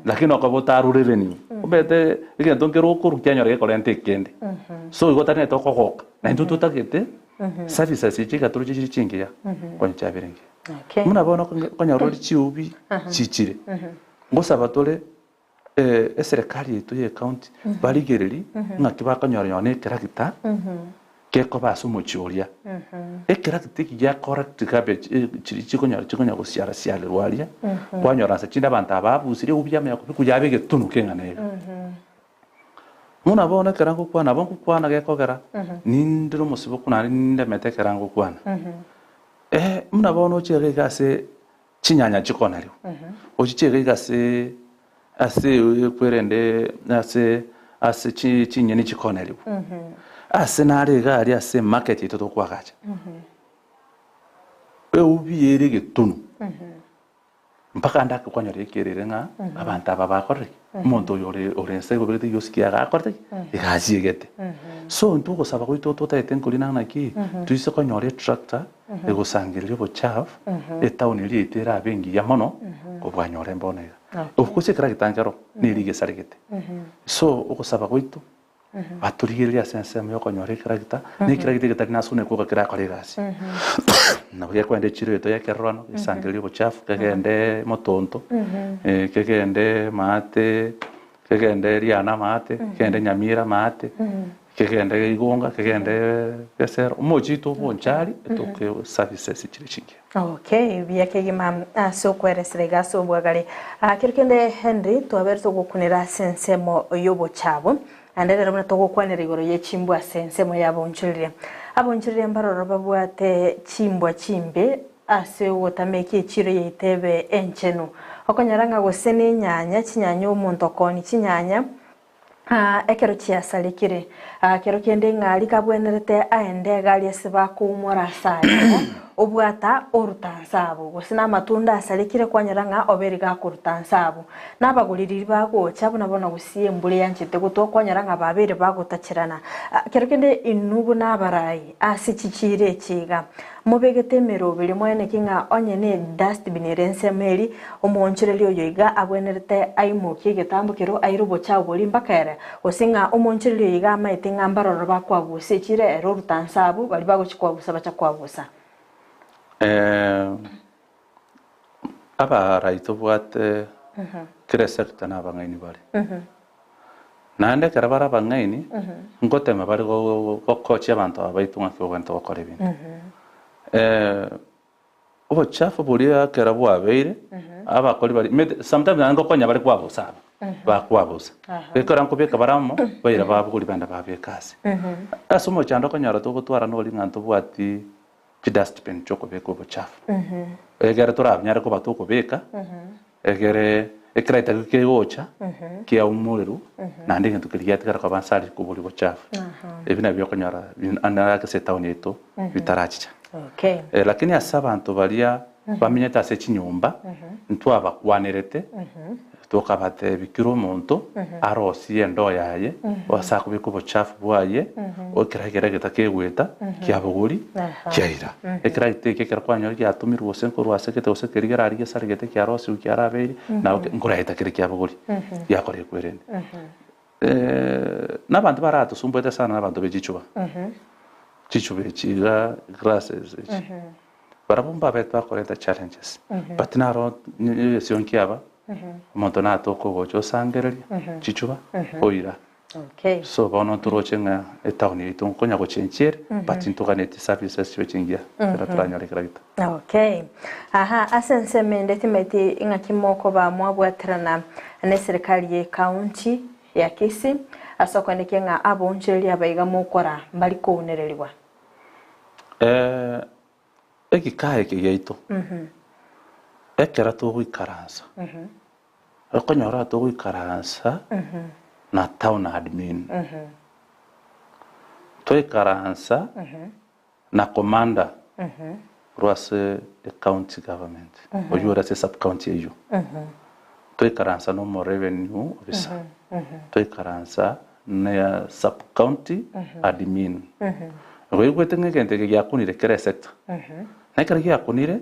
lakini okoba otarwa revenue, omanyete egento nkere okorwa kianyora gekorenta ekende. So igo otanete okogoka, naintwe totagete services echi iga toroche chire chingiya, konya chiabere engiya. Okay. Buna bono okonyora ore chiubi chichire, ngosaba tore eserekari yaito ya ecounty barigererie ng'aki bakonyora nonya na ekeragita gekoba ase omochie oria. Ekeragita eki gia collect garbage chiria chikonyora chikonya gosiara siarerwa aria, kwanyora nse chinde abanto aba babusirie ebuya yamanya kobekwa yaba egetunu keng'ana iga. Buna bono ekero ngokwana nabo ngokwana gekogera nindire omosiboku naende nindemete ekero ngokwana. Buna bono oche iga iga ase chinyanya chikonarigwa, ochiche iga iga ase ase ekwerende ase ase chi chinyeni chikonerigwa, ase nare iga aria ase emarket yaito tokoagacha, eubi ere egetunu. Mpaka ande ake kwanyora ekerere ng'a abanto aba bakorire ki? Omonto oyo ore ore nse obegete egiosi kiaye agakorete ki? Iga achiegete. So intwe ogosaba gwaito totagete nkorina ng'a naki, toise konyora etractor egosangereria obochafu, etown eria yaito erabe engiya mono, kobua nyore mbono iga. Of course ekeragita nkero, neri egesaregete. So ogosaba gwaito. Batorigererie ase ensemo y'okonyora ekeragita, na ekeragita egetari nasune koga kerakore egasi. Nabo gekoenda echiro yaito y'ekerorano, gesangererie obochafu, kegende motonto, kegende maate, kegende riana maate, kegende nyamira maate, kegende igonga, kegende gesero, omochie oito obonchari, etoke services chire chingiya. Okay, buya kegima ase okweresera iga ase obwagare. Ah, kero kende Henry twabere togokunera ase ensemo y'obochabu naende rero buna togokwanera igoro ye chimbwa ase ensemo y'abaonchoreria. Abaonchoreria mbaroro babwate chimbwa chimbe ase ogotameka echiro yaito ebe enchenu. Okonyora ng'a gose nenyanya, chinyanya omonto okooni chinyanya, Ekero chiasarekire, kero kende ng'a rikabwenerete aende egari ase bakoumora ase ayamo, obwata oruta nse abwo, gose namatunda asarekire kwanyora ng'a obe rigakoruta nse abwo. Na abagori riria bagocha, buna bono gose embura eyanchete gotwa, kwanyora ng'a babeire bagotacherana. Kero kende inwe buna abarai ase chichiiro echi iga, Mobegete emeroberi moeneki ng'a onye ne dustbin ere ensemo eri, omoonchoreria oyo iga agwenerete aimokie egetambo keria aire obochafu boria mpaka ere, gose ng'a omoonchoreria oyo iga amaete ng'a mbaroro bakwabusa echire ere oruta nse abwo baria bagochia kwabusa bacha kwabusa. Abarai tobwate kera esector nabang'aini bare. Naende ekero bare abang'aini, ngotema bare gokochia abanto aba baito ng'aki bagwenerete gokora ebinto. Obochafu boria ekero bwabeire, abakori baria mete sometimes naende ngokonya bare kwabusa aba, bakwabusa. Ekero nkobeka bare amo, baira babogoria baenda babeka ase. Ase omochando okonyora togotwara nori ng'a ntobwati chidustbin chiokobeka obochafu. Egere toranyare koba tokobeka, egere ekeraita kegocha kiaumorerwa naende egento keria giatigara koba nse aria koboria obochafu. Ebi nabio okonyora ase etown yaito bitarachicha. Okay. Lakini ase abanto baria bamenyete ase chinyomba, ntwabakwanerete Tokabateebia kera omonto arosie endoo yaye, ase akobeka obochafu bwaye, ekero egeta kegoeta, kiabogori, kiaira. Ekero eke ekero kwanyora giatomirwe gose nkorwa ase gete gose keria kerari gesaregete kiarosigwe kiarabeire, nabo nkoraeta kere kiabogori, giakora ekwerende. Na abanto baratosumbuete sana na abanto be chichuba, chichuba echi iga glasses echi. Barabwo mbabete bakorenta challenges but naro egesio nkiaba omonto natoka ogocha osangereria chichuba oira Okay. so bono ntoroche ng'a etown yaito nkonya gochenchia ere but ntoganetie services chibe chingiya ekero toranyore kera gento. Okay. Aha, ase ensemo ende timanyeti ng'aki mokoba mwabwaterana neserikari ye county ya Kisii ase okoenekia ng'a abaonchoreria abaiga mokora mbari kounererigwa. Egekaa eke giaito, ekero togoikaransa, okonyora togoikaransa na town admin, twaikaransa na commander korwa ase ecounty government, oywo ore ase esub county eywo, twaikaransa na omo revenue officer, twaikaransa na sub county admin. Oigwete ng'a egento eke giakunire kera esector. Na ekero giakunire,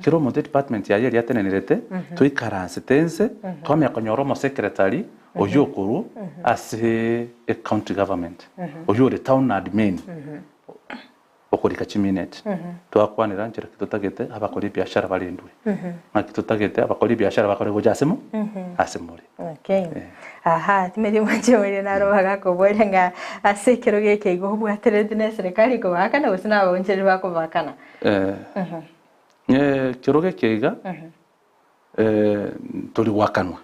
kera omonto edepartment yaye eria atenenerete, toikaransete inse, twamanya konyora omosecretary oyio okorwa ase ecounty government, oyio ore town admin. Okorika chimineti. Twakwanera nchera ki totagete abakori ebiashara barendwe. Ng'aki totagete abakori ebiashara bakore gocha ase mo ase more. Okay. Aha, timeri mwanche moire naro bagakoboria ng'a ase ekero geke igo obwatereti na eserekari ekobakana gose na abaonchoreri bakobakana. Eh, ekero geke iga, tori goakanwa.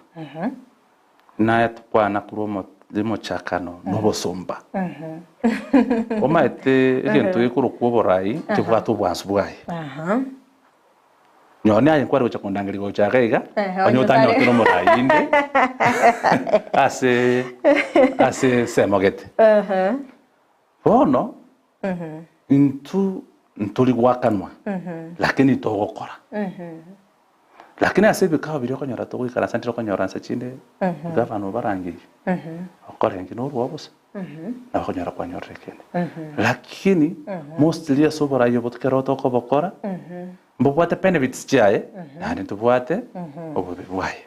Naye tokwana korwa omo. Rimochakano nobosomba. Omaete egento gekorokwa oborai nkebwate obwansu bwaye. Nonye aye nkware gocha kondangeria gocha iga iga, onye otanyorete nomorai inde ase ase ensemo gete. Bono intwe ntori goakanwa lakini togokora. Lakini ase ebikao biria okonyora togoikaransa ntiri okonyora nse chinde gavana obarangeirie okore inki norwao bosa nabo okonyora kwanyorire kende. Lakini mostly ase oborai obo ekero tokobokora mbobwate benefits chiaye naende ntobwate obobe bwaye.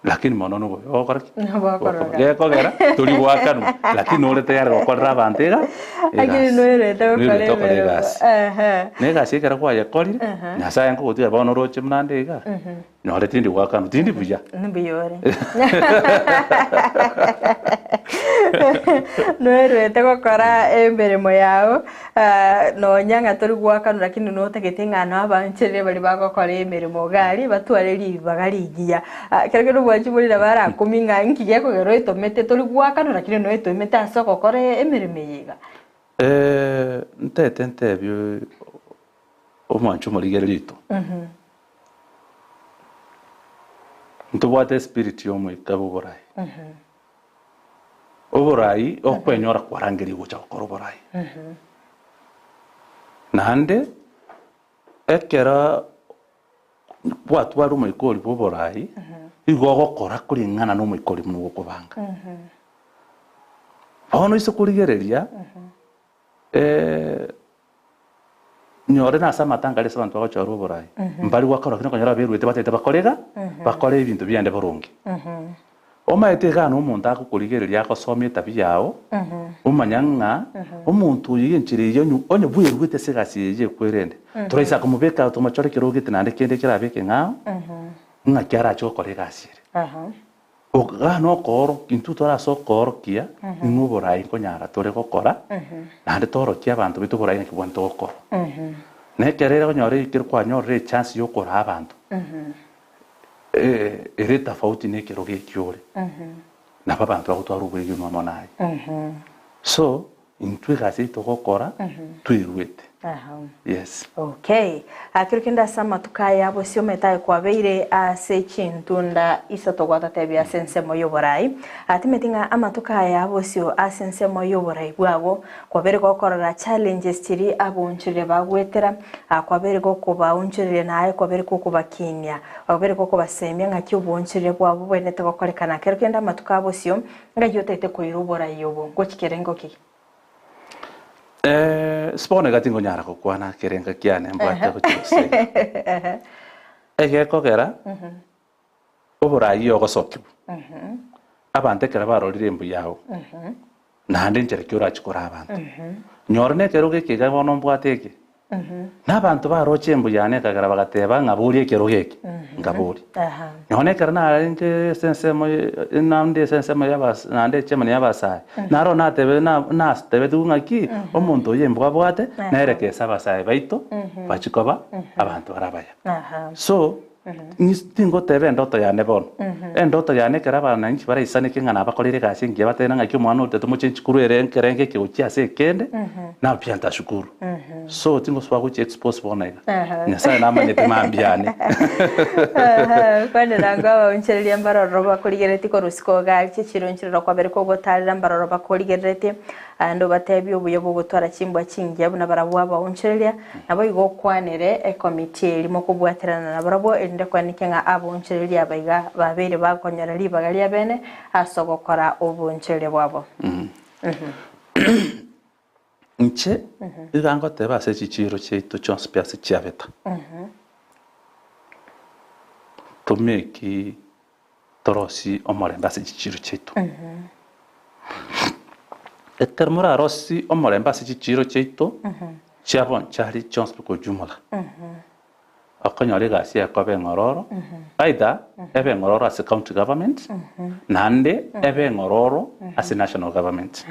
Lakini mono nobobe bogokora ki? Bogokora. Gekogera tori goakanwa lakini nore tayari gokorera abanto iga Lakini egasi. noerete gokora Noerete gokora emeremo. egasi. Ehe. Na egasi ekero kwayekorire, Ehe. Nyasaye nkogotiga bono oroche buna nde iga, nore tindi goakanwa, tindi buya. Mbuya ore. Noerete gokora emeremo yao, nonya ng'a tori goakanwa lakini notagete ng'a nabancherire baria bagokora emeremo iga aria batware ribaga rigiya. Ekero kende obwanchi bore nabo arakumie ng'a inki gekogera oetomete tori goakanwa lakini noetomete ase ogokora emeremo eye iga. Ntaete ntebie omwanchi omorigereria oito, ntobwate espirit ya omoika bwa oborai. Oborai okwenyora kwarangeria gocha gokora oborai. Naende ekero gwatwara omoika oria bwa oborai, nigo ogokora koreng'ana na omoika oria buna ogokobanga. Bono ase korigereria, Nyore nase amatanga aria ase abanto bagochorwa oborai, mbari gwakora lakini okonyora aberuete batagete bakore iga, bakore ebinto biande boronge. Omanyete igaa na omonto agokorigereria agosomia etabia yao, omanya ng'a omonto oyo iga enchera eye onye onye bweruete ase egasi eye ekwerende, toraisa komobeka tomochore ekero ogete naende kende kerabe ekeng'ao, ng'aki arache gokora egasi ere. Igaa nokoorokia, intwe tore ase okoorokia ng'a oborai nkonyara tore gokora, naende toorokie abanto baito oborai naki bwanto gokorwa. Na ekero ere onyore ekero kwanyorire echance ya okoraa abanto, ere etafauti na ekerogo ekio ore, nabo abanto bagotwara obwegenwa amo naye. So, Intwe egasi eye togokora tweruete. Yes. Okay. Kero kende ase amatuko aya bosio omanyete aye kwabeire ase chintunda isato gwatatebia ase ensemo y'oborai. Timeti ng'a amatuko aya bosio ase ensemo y'oborai bwago kwabeire gokorora challenges chiria aboonchoreria bagwetera, kwabeire gokobaonchoreria naye kwabeire gokobakinia, kwabeire gokobasemia ng'aki oboonchoreria bwabo bobwenerete gokorekana. Kero kende amatuko aya bosio Ng'ai otaete koira oborai obo ngochia kerengo ki? Ase bono iga tingonyara gokwana kerengo kiane mbwate gochia gose iga. Egekogera, oborai ogosokigwa, abanto ekero barorire embuya yao, naende enchera ki orachie koraa abanto. Nyora nekerogo eke iga bono mbwate eke, Na abanto baroche embu yane ekagera bagateba ng'a boria ekerogo eke, nkaboria. Nonya ekero narenge ase ensemo naende ase ensemo y'abas naende echairman y'abasae, naro natebe na natebetigwe ng'aki, omonto oyo embwa abwate, nere kesa abasae baito bachie koba abanto bare abaya. So, Tingoteba endoto yane bono. Endoto yane ekero abananchi baraisaneke ng'a nabakoreire egasi engiya batebe ng'aki omwana oyo tomoche chikuru ere ekerengo eke gochia ase ekende, nabo pia ntashukuru. So tingosoa gochia expose bono iga. Nyasaye namanyete mambia ane. Kwanera ngo abaonchoreria mbaroro bakorigereretie korwa isiko iga chichironcherero kwabere kogotarera mbaroro bakorigereretie Aande obateebie obuya bw'ogotwara chimbwa chingiya buna barabwo abaonchoreria, naboigo okwanere ekomiti eria mokobwaterana nabarabwo, erinde kweneke ng'a abaonchoreria aba iga babeire bakonyora ribaga ri'abeene ase ogokora oboonchoreria bwabo. Inche iga ngoteba ase chichiiro chiaito chionsi pi ase chiabeta, tomeki Torosie omorembe ase chichiiro chiaito. Ekero morarosie omorembe ase chichiiro chiaito, chia bonchari chionsi pi kwa ujumla, okonyora egasi ekoba eng'ororo, either ebe eng'ororo ase county government, naende ebe eng'ororo ase national government.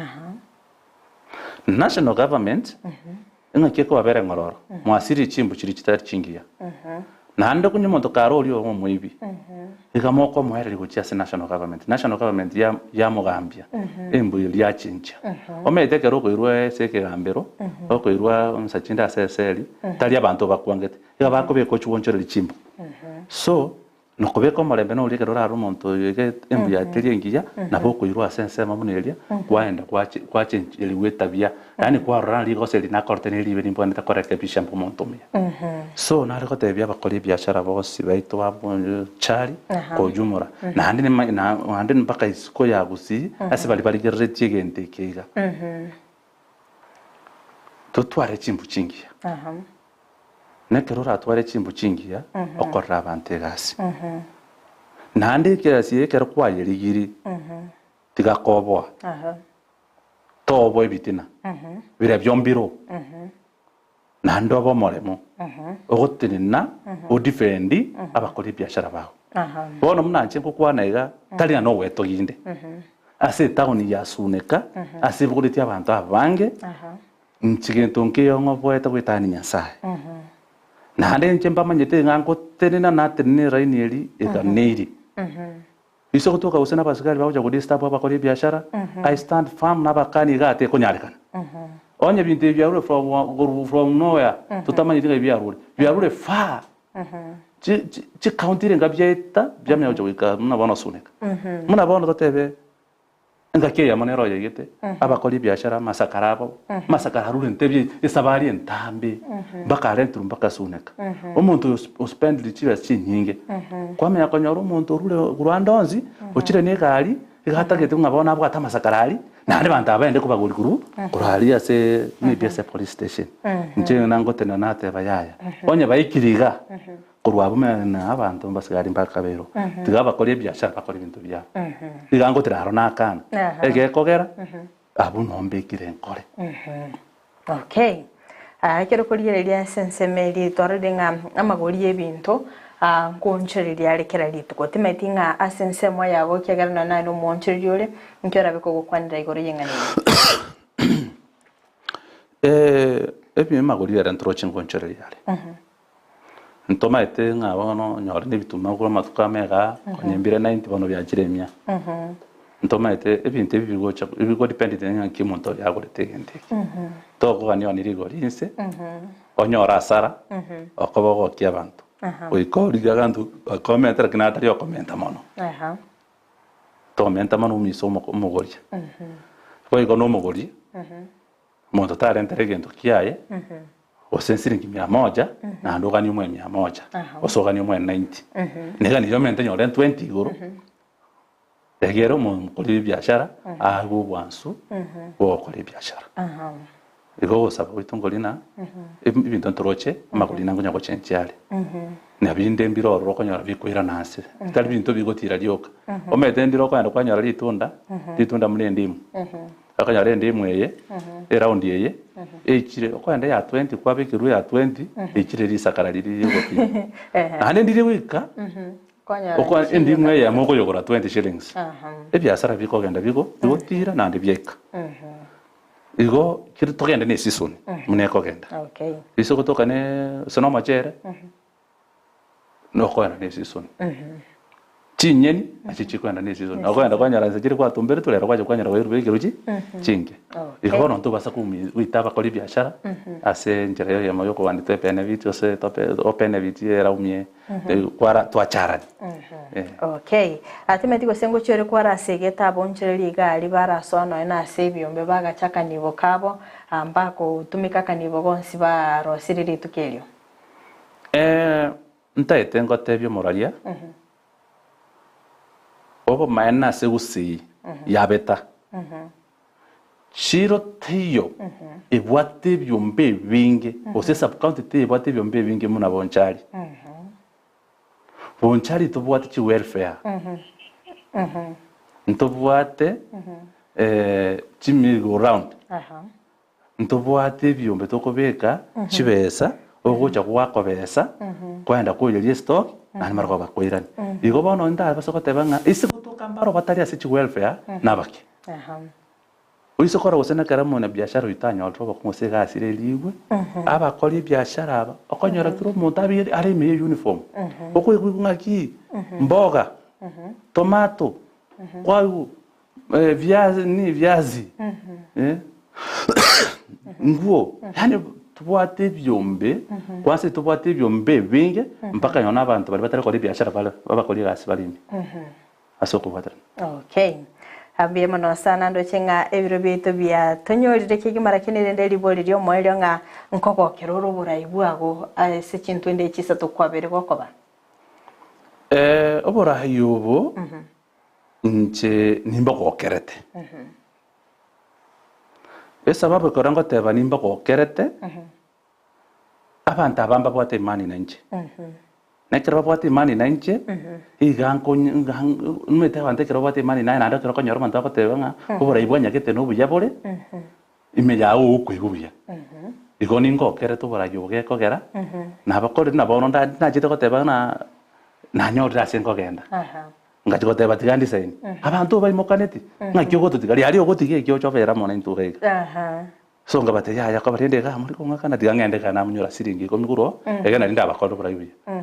National government, eng'aki ekobabera eng'ororo, mwasirie chimbu chiria chitari chingiya. Naende konya omonto kare oria obe omoibi, iga mokomoereria gochia ase national government. National government ya yamogambia, embuya eria yachenchia. Omanyete ekero okoirwa ase ekegambero, okoirwa nsa chinde ase eseri, tari abanto bakwangete, iga bakobeka ochia goonchoreria chimbu. So, Nokobeka omorembe noria ekero orare omonto oyo iga embu yaye teri engiya, nabo okoirwa ase ensemo buna eria, kwaenda gwache gwachencherigwa etabia, yaani kwarora ng'a rigoso eri nakorete neribe nimbwenerete korekebisha mbe omonto omuya. So nare gotebia abakori ebiashara bonsi baito ba Bonchari kwa ujumla, naende nima naende mpaka isiko ya Gusii, ase baria barigereretie egento eke iga, totware chimbu chingiya. Na ekero oratware chimbu chingiya, okorera abanto egasi. Naende egasi eye ekero kwayerigirie, tiga koboa, toboa ebitina, biria biombire oo, naende obe omoremu, ogotenena odefend abakori ebiashara bao. Bono buna inche ngokwana iga, tari ng'a nogwetogia inde, ase etaoni ya Suneka, ase ebogoretie abanto abange, Inche gento nkeiyo ng'oboete goetania Nyasae. Naende inche mbamanyete ng'a ngotenena natenene eraini eri eganeirie. Ise gotoka gose nabasigari bagocha godisturb abakori ebiashara, I stand firm nabakani iga tekonyarekana. Onye ebinto ebi biarure from korwa from nowhere, totamanyeti ng'a ebiarure, biarure far. Chi chi chicounty ere enga biaeta biamanya gocha goika buna bono Suneka. Buna bono totebe. Engaki eyemo nere oyoigete abakori ebiashara amasakara abo, amasakara arure ntebie esabari entambe mpaka arentirwe mpaka Suneka. Omonto oyo ospendire chibesa chinyinge, kwamanya konyora omonto orure korwa ande onsi, ochire na egari, iga atagete ng'a bono abwate amasakara aria, naende abanto aba baende kobagori korwa korwa aria ase maybe ase epolice station. Inche nangotenena nateba yaya, onye baikire igaa. Korwa abwo mena abanto mbasigari mbakabeirwe, tiga abakori ebiashara bakore ebinto biabo. Iga ngotira aro nakana, egekogera abwo nombekire nkore. Okay. Ah, ekero korigereria ase ensemo eria twarorire ng'a amagori y'ebinto ah, nkoonchoreria are kera rituko. Timanyeti ng'a ase ensemo yago ekiagera nonye naye nomoonchoreria ore, inki orabe kogokwanera igoro y'eng'ana eye? Eh, ebi amagori ere ntoroche nkoonchoreria are. Ntomaete ng'a bono onyore nebituma korwa amatuko amo igaa, konya embire 90 bono biachire emia. Ntomaete ebinto ebi bigocha bigodependete ng'aki omonto oria agorete egento eke. Tokogania one rigori inse, onyore hasara, okoba ogokia abanto. Goika origie aganto bakomenta lakini atari okomenta mono. Tomenta mono omise omo omogoria. Boigo na omogoria. Omonto tarentera egento kiaye, gose esiringi mia moja, naende oganie omoe mia moja, gose oganie omoe 90. Niga nigo omente nyore 20 igoro, egere omokori ebiashara aagwe obwansu bwa ogokora ebiashara. Igo ogosaba gwaito nkori ng'a, ebinto ntoroche, amagori na nkonya gochenchia are. Na binde mbire ororo okonyora bikoirana ase, bitari binto bigotira rioka. Omanyete ndire okogenda kwanyora ritunda, ritunda buna endimu. Okonyora endimu eye, eroundi eye, eichire, okogenda eya twenty kwabekerwa eya twenty, eichire risakara riria rigotira. Naende ndire goika, oko endimu eyemo okoyogora twenty shillings. Ebiasara bikogenda bigo bigotira naende biaika. Igo keri togende na eseason buna ekogenda. Okay. Ase ogotoka ne ase na omochere, nokogenda na eseason. Chinyeni nachio chikogenda na eseason. Okogenda kwanyora inse chiria kwatumberetwe rero gwacha kwanyora kwairwe ekerogo chi chinke. Igo bono ntobasa koumi goita abakori ebiashara ase enchera eyemo ya okogania toepene ebiti gose tope opene ebiti eraumie kwara twacharani. Eh. Okay. Atimeti gose ngochia ore kwara ase egetabu onchereri egari barasoa nonya na ase ebiombe bagacha akanibo kabo mbakotumeka akanibo gonsi barosirie rituko erio. Eh, ntaete ngotebie omoraria, obomaene ase gusii yabeta, chiro teiyo ebwate ebiombe ebinge, gose esubcounty teiyo ebwate ebiombe ebinge buna Bonchari. Bonchari tobwate chiwelfare, ntobwate chimigo round. Ntobwate ebiombe tokobeka chibesa, ogocha gwakobesa, kwaenda koyeria estock, naende mara kobakoirania. Igo bono ndabase goteba ng'a ase gotoka mbaro batari ase chiwelfare nabake. Oise korora gose nekero omonyabiashara oyio tanyorire obokong'u gose egasi ere erigwe, abakori ebiashara aba, okonyora kera omonto abeire are ime ye uniform, okoigwa ng'aki mboga, tomato, kwaigwa viazi nini viazi, nguo, yaani tobwate ebiombe, kwansa tobwate ebiombe ebinge mpaka nonya na abanto baria batari gokora ebiashara bare abakori egasi bare ime. Ase okobwaterana. Okay. Mbuya mono sana ndoche ng'a ebiro biaito biatonyorire kegima lakini rende ribori riomoerio ng'a nkogokera ore oborai bwago ase chintwende echi isato kwabere gokoba. Oborai obo inche nimbogokerete. Esababu ekero ngoteba nimbogokerete, Abanto aba mbabwate imani nainche, na ekero babwate imani nainche, iga nkonye iga omanyete abanto ekero babwate imani naye naende ekero okonyora omonto agoteba ng'a oborai bwa nyagete na obuya bore, ime yago okoigwa buya. Igo ningokerete oborai obo gekogera, nabakorire na bono nda nachete goteba ng'a nanyorire ase nkogenda. Ngachia goteba tiga ndisaini. Abanto baimokaneti, ng'aki ogototiga? Riaria ogotiga eki oche obere amo naintwe iga iga. So nkabatebia, Yaya, koba rende igaa more kong'akana, tiga ng'ende igaa namonyora siringi ikomi korwa oo, ege nari ndabakorere oborai buya.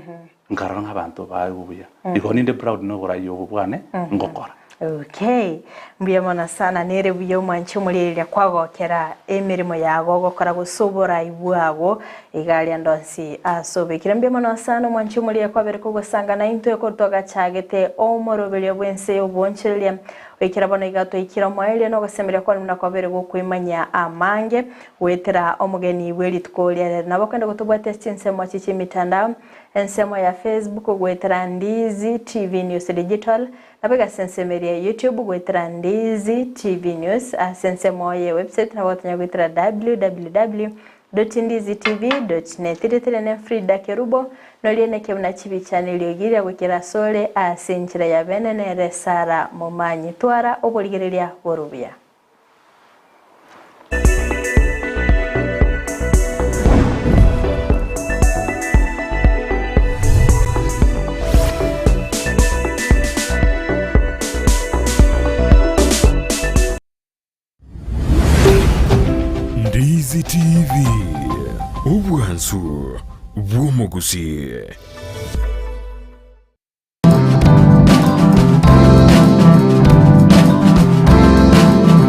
Nkarora ng'a abanto baigwe buya. Igo ninde proud na oborai obo bwane ngokora. Okay, mbuya mono sana nere buya omwanche omoriereria kwagokera emeremo yago ogokora gose oborai bwago iga aria ndonsi ase obekire. Mbuya mono sana omwanche omoriereria kwabere kogosanga naintwe korwa twagachagete omoroberio bw'ense y'obonchoreria Goikera bono iga twaikire omoerio nogosemeria kwane buna kwabere gokoimanyia amange goetera omogeni bwe rituko ria rero. Nabo okende gotobwatia ase chinsemo echi chi'emitandao, ensemo ya Facebook goetera Ndizi TV News Digital, nabo iga ase ensemo eria ya YouTube goetera Ndizi TV News, ase ensemo ye website nabo ogotonya goetera www. Ndizitv.net. Rietera ne Frida Kerubo, norieneke buna chibicha neriogi riria goikera asore ase enchera ya bene nere Sara Momanyi. Twara oborigereria bore obuya. Ndizi TV, obwansu bw'omogusii.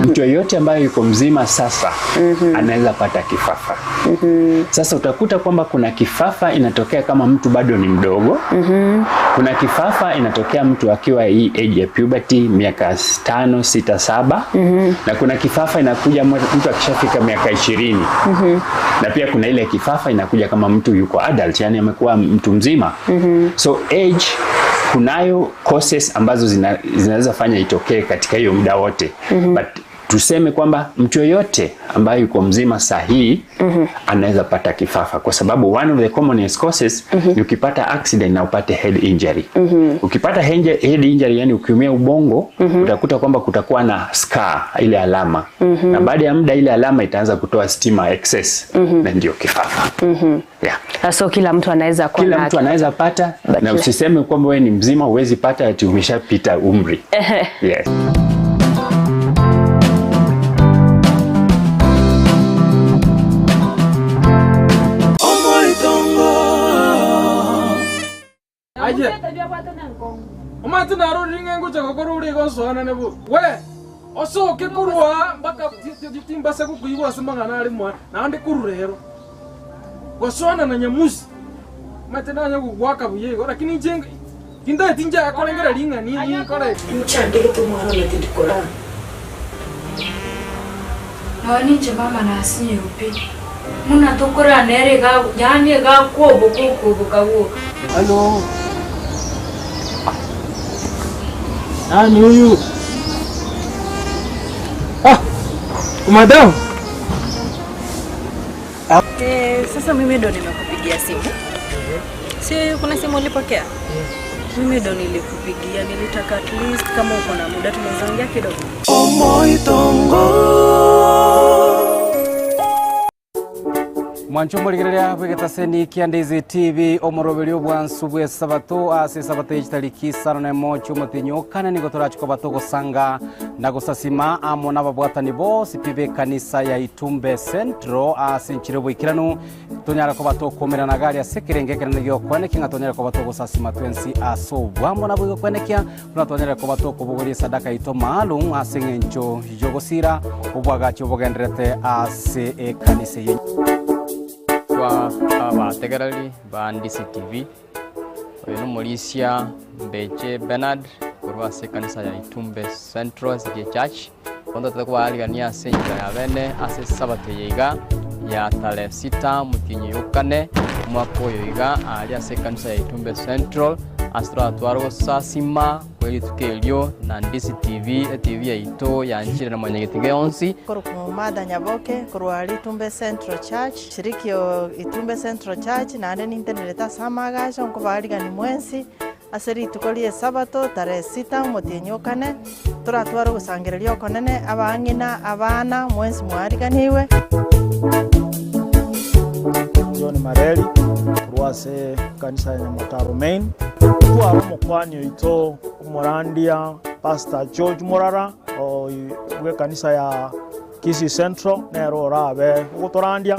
Mtu yeyote ambaye yuko mzima sasa anaweza pata kifafa. Sasa utakuta kwamba kuna kifafa inatokea kama mtu bado ni mdogo. Kuna kifafa inatokea mtu akiwa hii age ya puberty miaka 5, 6, 7. Na kuna kifafa inakuja mtu akishafika miaka 20. Na pia kuna ile kifafa inakuja kama mtu yuko adult, yani amekuwa mtu mzima. So age kunayo causes ambazo zinaweza fanya itokee katika hiyo muda wote. But tuseme kwamba mtu yoyote ambaye yuko mzima sahihi anaweza pata kifafa kwa sababu one of the commonest causes ni ukipata accident na upate head injury. Ukipata head injury, yani ukiumia ubongo, utakuta kwamba kutakuwa na scar, ile alama. Na baada ya muda ile alama itaanza kutoa stima excess na ndio kifafa. Yeah. So kila mtu anaweza kuwa Kila na mtu anaweza pata, But na usiseme kwamba wewe ni mzima huwezi pata ati umeshapita umri. Yes. Aye, omanyete narorire ng'a ngocha gokora ore iga osoanane bobe. We, osoke korwa aa mpaka timbasa gokoigwa ase amang'ana are mwane, naende korwa rero. Gosoana na nyamusi, omanyete nanye gogoaka buya igo, lakini inche tintageti inche akorengera ring'ana eri nkore. Nchandegete omwana one tindi korara. Nonya ninche mama nasinyirwe pi, buna tokorara nere iga yaani iga akwoboka okwoboka gwoka. Halo. Nani huyu? Ah, madam. Eh, sasa mimi ndo nimekupigia simu. Si kuna simu ulipokea? Mimi ndo nilikupigia, nilitaka at least kama uko na muda tunaweza ongea kidogo. Mwanche omorigereria bw'egetaseni kia Ndizi TV, omoroberi obwansu bw'esabato ase esabato ye chitariki isano na emo chi'omotenyi o kane nigo torache koba togosanga na gosasima amo nababwatani bonsi pi b'ekanisa ya Itumbe Central ase enchera y'oboikeranu tonyare koba tokomerana gari ase ekerengo ekenene gi'okwenekia ng'a tonyare koba togosasima twensi ase obwamo naboigo kwenekia Buna twanyare koba tokobogoria esadaka yaito maalum ase engencho y'ogosiira obwagachi obogendererete ase ekanisa eye. Kwa abategereri ba Ndisi TV, oyo nomorisia Mbeche Bernard korwa ase ekanisa ya Itumbe Central SDA Church. Bono totete kobaarigania ase enchera ya bene ase esabato eye iga ya tarehe sita omotienyi oyo okane omwaka oyo iga aaria ase ekanisa ya Itumbe Central ase toratware ogosasima kwe rituko erio na Ndisi TV, eTV yaito yanchire na mwanyagetinga yonsi. Korokwa Martha Nyaboke korwa Ritumbe Central Church, shiriki o Itumbe Central Church, naende nintenerete ase amagacho nkobaarigani mwensi Ase rituko ri'Esabato, tarehe sita, omotienyi o kane, toratware ogosangereria okonene, abang'ina, abana, mwensi mwariganigwe. John Mareri korwa ase ekanisa ya Nyamotaro Main. Tware omokwani oito omorandia Pastor George Morara bw'ekanisa ya Kisii Central nere orabe ogotorandia.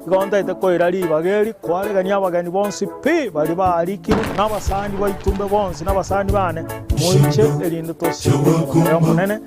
Igo ntaete koira ribaga eri koaregania abageni bonsi pi baria baarikirwe, na abasani baito mbe bonsi, na abasani bane, moiche, erinde tosiime emeremo y'Omonene.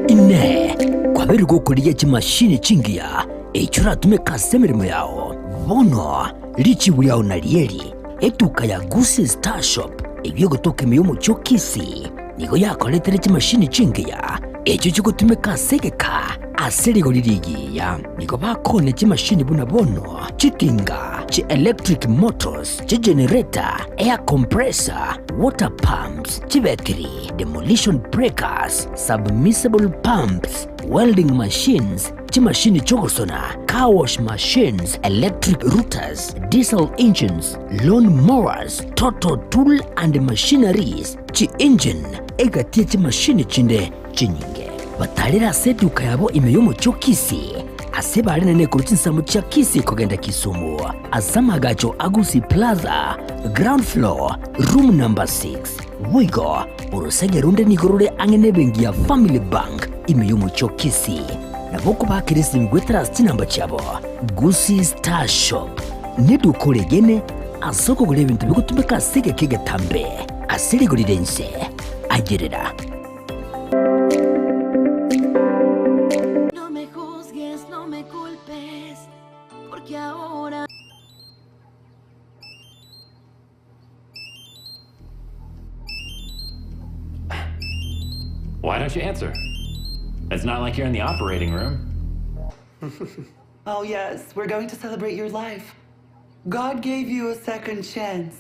Inee! Kwabeire gokorigia chimashini chingiya echio oratumeke ase emeremo yao? Bono richibu riao narieri, Etuka ya Gusii Star Shop eyio egotoka ime y'omochie o Kisii nigo yakoretire chimashini chingiya echio chigotumeka ase egeka ase rigori rigiya. Nigo bakoonia chimashini buna bono chitinga, chi electric motors, chigenerator, air compressor, water pumps, chibetiri, demolition breakers, submersible pumps, welding machines, chimashini chi'ogosona, car wash machines, electric routers, diesel engines, lawn mowers, total tool and machineries, chi-engine, egati ye chimashini chinde chinyinge. Batarire ase eduka yabo ime y'omochie o Kisii, ase bare nene korwa chinsemo chia Kisii kogenda Kisumu, ase amaagacho a Gusii Plaza, ground floor, room number 6. Boigo, orosege runde nigo rore ang'e nebenki ya Family Bank ime y'omochie o Kisii. Nabo okobakera esimi goetera ase chinamba chiabo. Gusii Star Shop neduka oregene ase okogora ebinto bigotumeka ase egeka egetambe ase rigori ri'ense. Ayerera. No me juzgues, no me culpes, porque ahora. Why don't you answer? It's not like you're in the operating room. Oh, yes, we're going to celebrate your life. God gave you a second chance.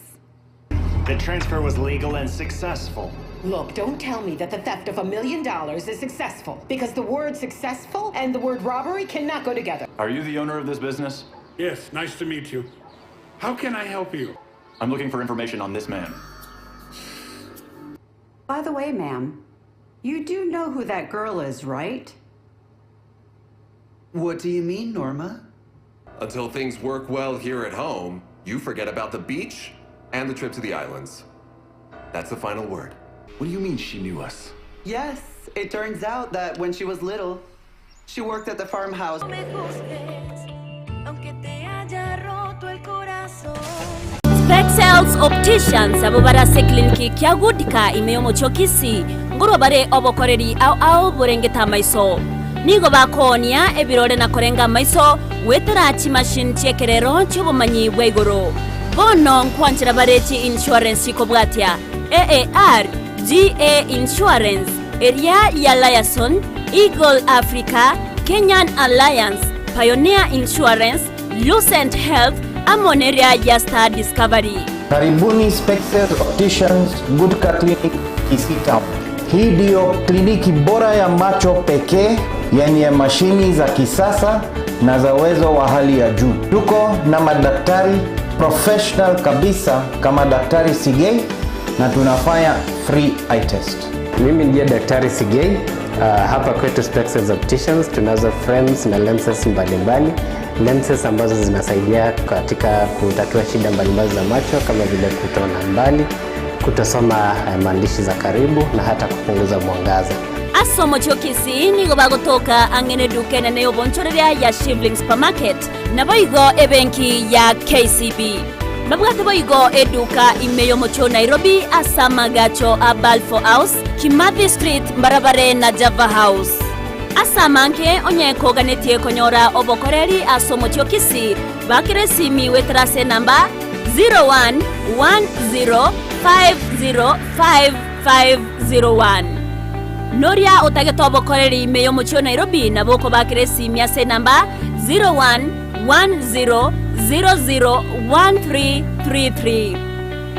The transfer was legal and successful. Look, don't tell me that the theft of a million dollars is successful, because the word successful and the word robbery cannot go together. Are you the owner of this business? Yes, nice to meet you. How can I help you? I'm looking for information on this man. By the way, ma'am, you do know who that girl is, right? What do you mean, Norma? Until things work well here at home, you forget about the beach and the trip to the islands. That's the final word. What do you mean she knew us? Yes, it turns out that when she was little, she worked at the farmhouse. Spexels Opticians abwo bare ase eclinic kia Goodcare ime y'omochie o Kisii nkorwa bare obokoreri ao ao borengete amaiso. Nigo bakoonia ebirore na korenga amaiso goetera chimachine chi'ekerero chi'obomanyi bwa igoro. Bono nkwanchera bare chi insurance chikobwatia AAR, GA Insurance, eria ya Liaison, Eagle Africa, Kenyan Alliance, Pioneer Insurance, Lucent Health, amo neria ya Star Discovery. Karibuni Spexels Opticians Gutka Clinic Kisii Town. Hii ndiyo kliniki bora ya macho pekee yenye mashini za kisasa na za uwezo wa hali ya juu. Tuko na madaktari professional kabisa kama Daktari Sigei na tunafanya free eye test. Mimi ndiye Daktari Sigei. Hapa kwetu Spectres Opticians tunazo frames na lenses mbalimbali, lenses ambazo zinasaidia katika kutatua shida mbalimbali za macho kama vile kutoona mbali, kutosoma maandishi za karibu na hata kupunguza mwangaza. Ase omochie o Kisii nigo bagotoka ang'e neduka enene y'obonchoreria ya Shivling Supermarket, naboigo ebenki ya KCB. Mbabwate boigo eduka ime y'omochie o Nairobi ase amagacho a Balfour House, Kimathi Street mbarabare na Java House. Ase amange onye koganetie konyora obokoreri ase omochie o Kisii, bakera esimi goetera ase enamba 0110505501. Noria otagete obokoreri ime y'omochie o Nairobi nabo okobakera esimi ase enamba 0110001333.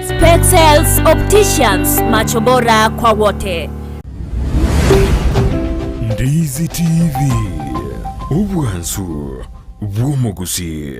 Specsales Opticians, macho bora kwa wote. Ndizi TV, obwansu bw'omogusii.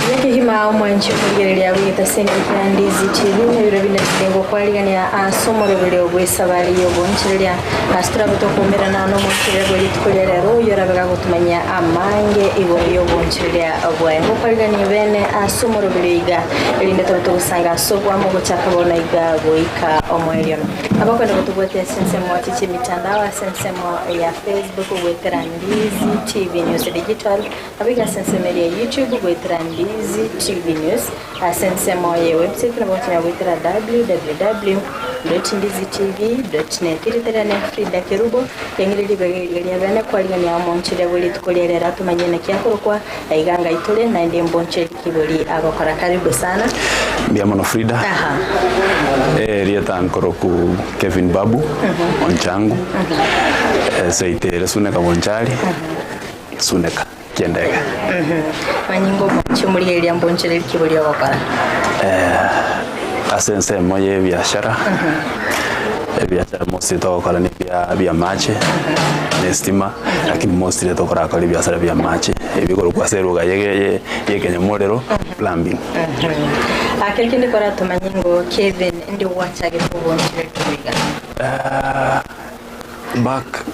Buya kegima omwanchi okorigereria goeta ase engaki ya Ndizi TV na ebiro binde tinde ngokwarigania ase omoroberio bw'esabari y'obonchereria ase torabe tokoumerana nomonchereria bwe rituko ria rero oyio orabe gagotumanyia amange igoro y'obonchereria bwaye. Ngokwarigania bene ase omoroberio iga erinde tobe togosanga ase obwamo gochaka bono iga goika omoerio. Abakwenda gotobwatia ase ensemo chi'emitandao ase ensemo ya Facebook goetera Ndizi TV News Digital Naboigo ase ensemo eria ya YouTube goetera Ndizi TV News, ase ensemo ye website nabo gochanya goetera www.ndizitv.net. Erieta riane Frida Kerubo, riang'ire ribaga eriga ria bene kwarigania omoncheria bwe rituko ria rero atomanyie naki akorokwa, aiga ngai tore naende mboncherie kibori agokora. Karibu sana. Mbuya mono Frida. Aha. Erieta nkoroku Kevin Babu Onchangu. Seite ere Suneka Bonchari. Suneka kiendege. Manyinga omochie omorigereria mbonchere rikibo ri'ogokora. Ase ensemo y'ebiashara, ebiashara mostly togokora ne bia bi'amache, na estima, lakini mostly tokorakora ebiasara bia amache, ebikorokwa ase eruga ye ye y'ekenyamorero plumbing. Ake kende koratomanye ngo Kevin ndi gwachagete obonchereri koiga. Back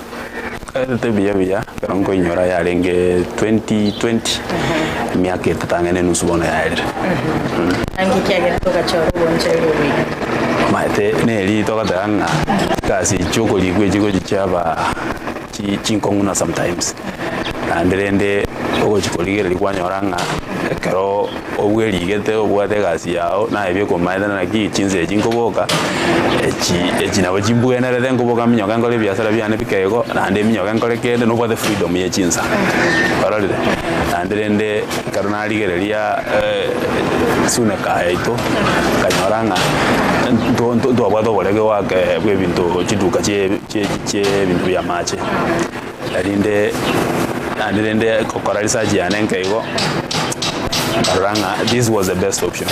aetete buya buya ekero nkoinyora yarenge 2020 emiaka etato ang'e na enusu bono yaerire. Naki kiagerete ogachora obonchereri oboiga? Omanyete neri togoteba ng'a chigasi chia okorikwa echi gochi chiaba chi chinkong'u na sometimes. Naende rende ogochi korigereria kwanyora ng'a ekero obwerigete obwate egasi yao naye biokomaete naki chinsa echi nkoboka, echi echi nabo chimbwenerete nkoboka minyoke nkore ebiasara biane bike igo, naende minyoke nkore kende nobwate freedom ya chinsa, kwarorire? Naende rende ekero narigereria suneka yaito, nkanyora ng'a nto nto ntwabwate oborege gwake bwa ebinto chiduka chie chie chie ebinto bia amache. Erinde naende rende gokora research yane nke igo, nkarora ng'a this was the best option.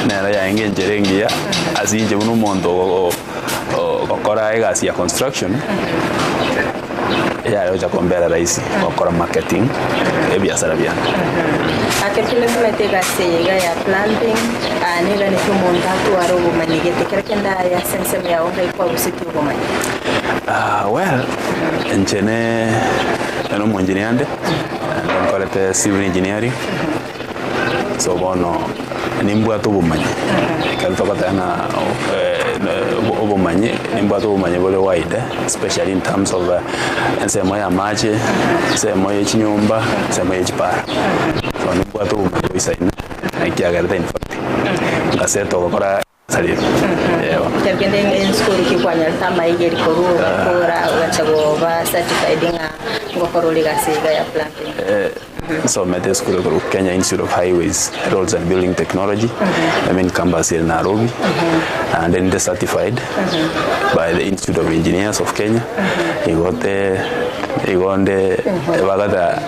Nero yaenge enchera engiya ase inche buna omonto ogokora egasi ya construction, yare gocha kombera rahisi gokora marketing ebiasara biane. Ake kende ntomanyete egasi eye iga ya plumbing, niganeti omonto atware obomanyi gete kero kende aye ase ensemo yao ngai kwabusetie obomanyi. Well, inche ne nomoengineer nde, naende nkorete civil engineering, so bono nimbwate obomanyi, ekero togoteba ng'a obomanyi, nimbwate obomanyi bore wide, especially in terms of ensemo ya amache, ensemo ya chinyomba, ensemo ya chipara. So nimbwate obomanyi boisaine, ekiagerete in fact, ngaseta gokora. Ekero kende ensukuru ki kwanyarete amaigeri korwa ogakora ogacha goba certified ng'a ngokora ore egasi iga ya plumbing? Nsomete esukuru ekorokwa Kenya Institute of Highways, Roads and Building Technology, the main campus ere Nairobi, naende ninde certified by the Institute of Engineers of Kenya, igo te igo nde bagata.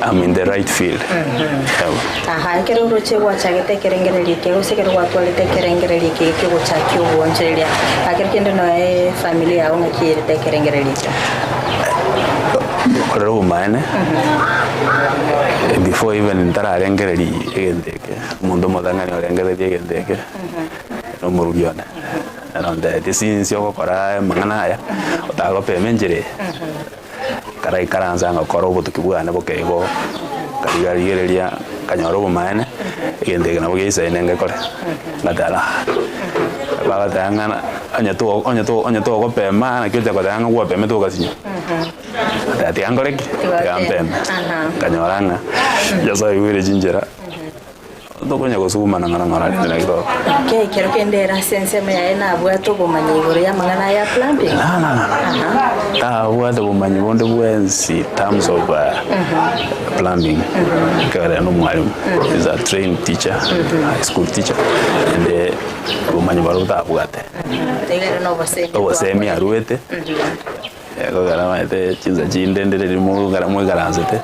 I'm in the right field. Eeh. Aha, ekero oroche gwachagete ekerengererio eke, gose ekero gwatwarete ekerengererio eke ki'ogochakia ogoonchoreria, ekero kende noe efamiri yao ng'aki erete ekerengererio ekio? Korera obomaene, before even ntararengereria egento eke, omonto omotang'ani orengereretie egento eke, nomorugi one. Nere ontebetie since ogokora amang'ana aya, otagopema enchera eye. Nkaraikaransa ngakora obotuki bwane boke igo, nkariga-rigereria, nkanyora obomaene, egento eke nabo geisaine ngekore, ngateba ah, bagateba ng'a na onye to onye to onye togopema naki ocha koteba ng'a gwapemete ogasinywa, ngateba tiga nkore ki? Tiga mpeme. Nkanyora ng'a Nyasaye oigwere chinchera. Tokonya gosugumana ng'ora ng'ora rende naki toba. Okay, ekero kende ere ase ensemo yaye nabwate obomanyi igoro y'amang'ana aya plumbing? No, no, no, no. Tabwate obomanyi bonde bwensi in terms of plumbing. Ekero ere nomwalimu, is a trained teacher, high school teacher, naende obomanyi barobwo tabwate. Iga ere nobosemi Obosemi arwete. Ekogera omanyete chinsa chinde ndire rimo ekero moikaransete,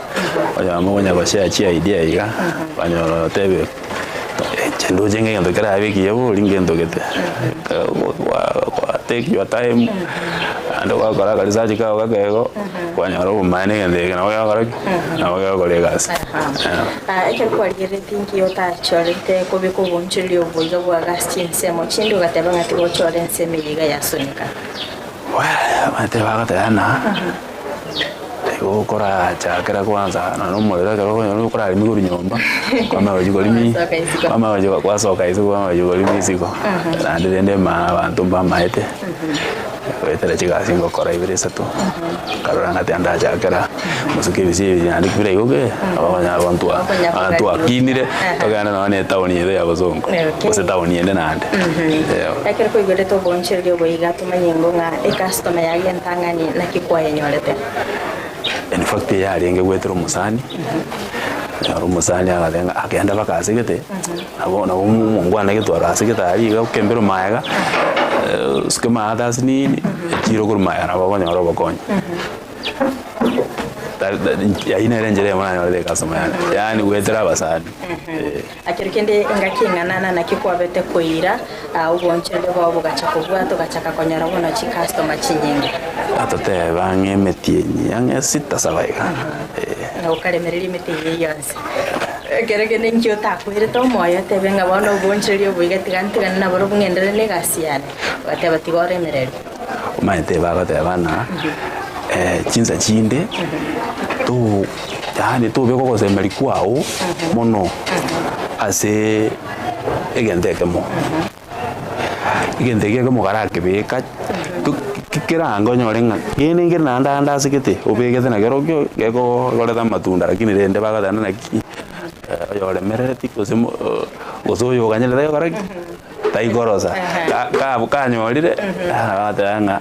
onyore mokonya goshare chiidea iga, kwanyora otebire inche ndoche ng'a egento kerabe ekiya bori ngento gete, kwa take your time, naende gwakora aka research kago gake igo, kwanyora obomaene egento eke nabo gegokora ki? Nabo gegokora egasi. Ekero kwarigereretie inki otachorete kobeka oboonchoreria obo iga bwa gasi chinsemo chinde ogateba ng'a tiga ochore ensemo eye iga yasoneka. Omanyete bagoteba ng'a igo okorachakera kwanza nonya na omorero ekero okonyora okoraremia korwa nyomba, kwamanya gochia koremia kwamanya gochia gwasoka isiko kwamanya gochia koremia isiko. Naende rende maa abanto mbamaete, goetera chigasi ngokora ibere isato, nkarora ng'a tiga ndachakera mosuke ebisio ebi naende bire igo kee, nabo okonyora abantwa twakinire, togende nonya na etown eye ya bosongo, gose town ende naende. Ekero kwaigwerete oboonchoreria obo iga tomanye ingo ng'a ecustomer yaye entang'ani naki kwayenyorete. In fact yarenge goetera omosani, onyore omosani agateba ng'a akenda mpaka ase gete, nabo nabo omongwana getwara ase gete aria iga okembere maega, osuke maate ase nini, echiro korwa maega nabo okonyora obokonyi. Aywo nere enchera eyemo nanyorete ecustomer yane, yaani goetera abasani eh. Ekero kende engaki eng'ana naki kwabete koira oboonchoreria bwao bogacha kobwata ogachaka konyora bono chicustomer chinyinge. Totebe ang'e emetienyi ang'e sita saba iga eh. Na okaremereria emete eye yonsi. Ekero kende inki otakwerete omoyo otebe ng'a bono oboonchoreria obo iga tiga ntigane naborobwo ng'enderere na egasi yane, ogateba tiga oremererie. Omanyete bagoteba ng'a chinsa chinde to yaani tobeka ogosemeria kwao mono ase egento ekemo. Egento ekio ekemo karakebeka kerange onyore ng'a kende nkere naende ande ase gete obegete nakerokio gekoreta amatunda lakini rende bagoteba naki oyoremerereti gose gose oyoganyerete gokora ki? Taikorosa, kanyorire, agateba ng'a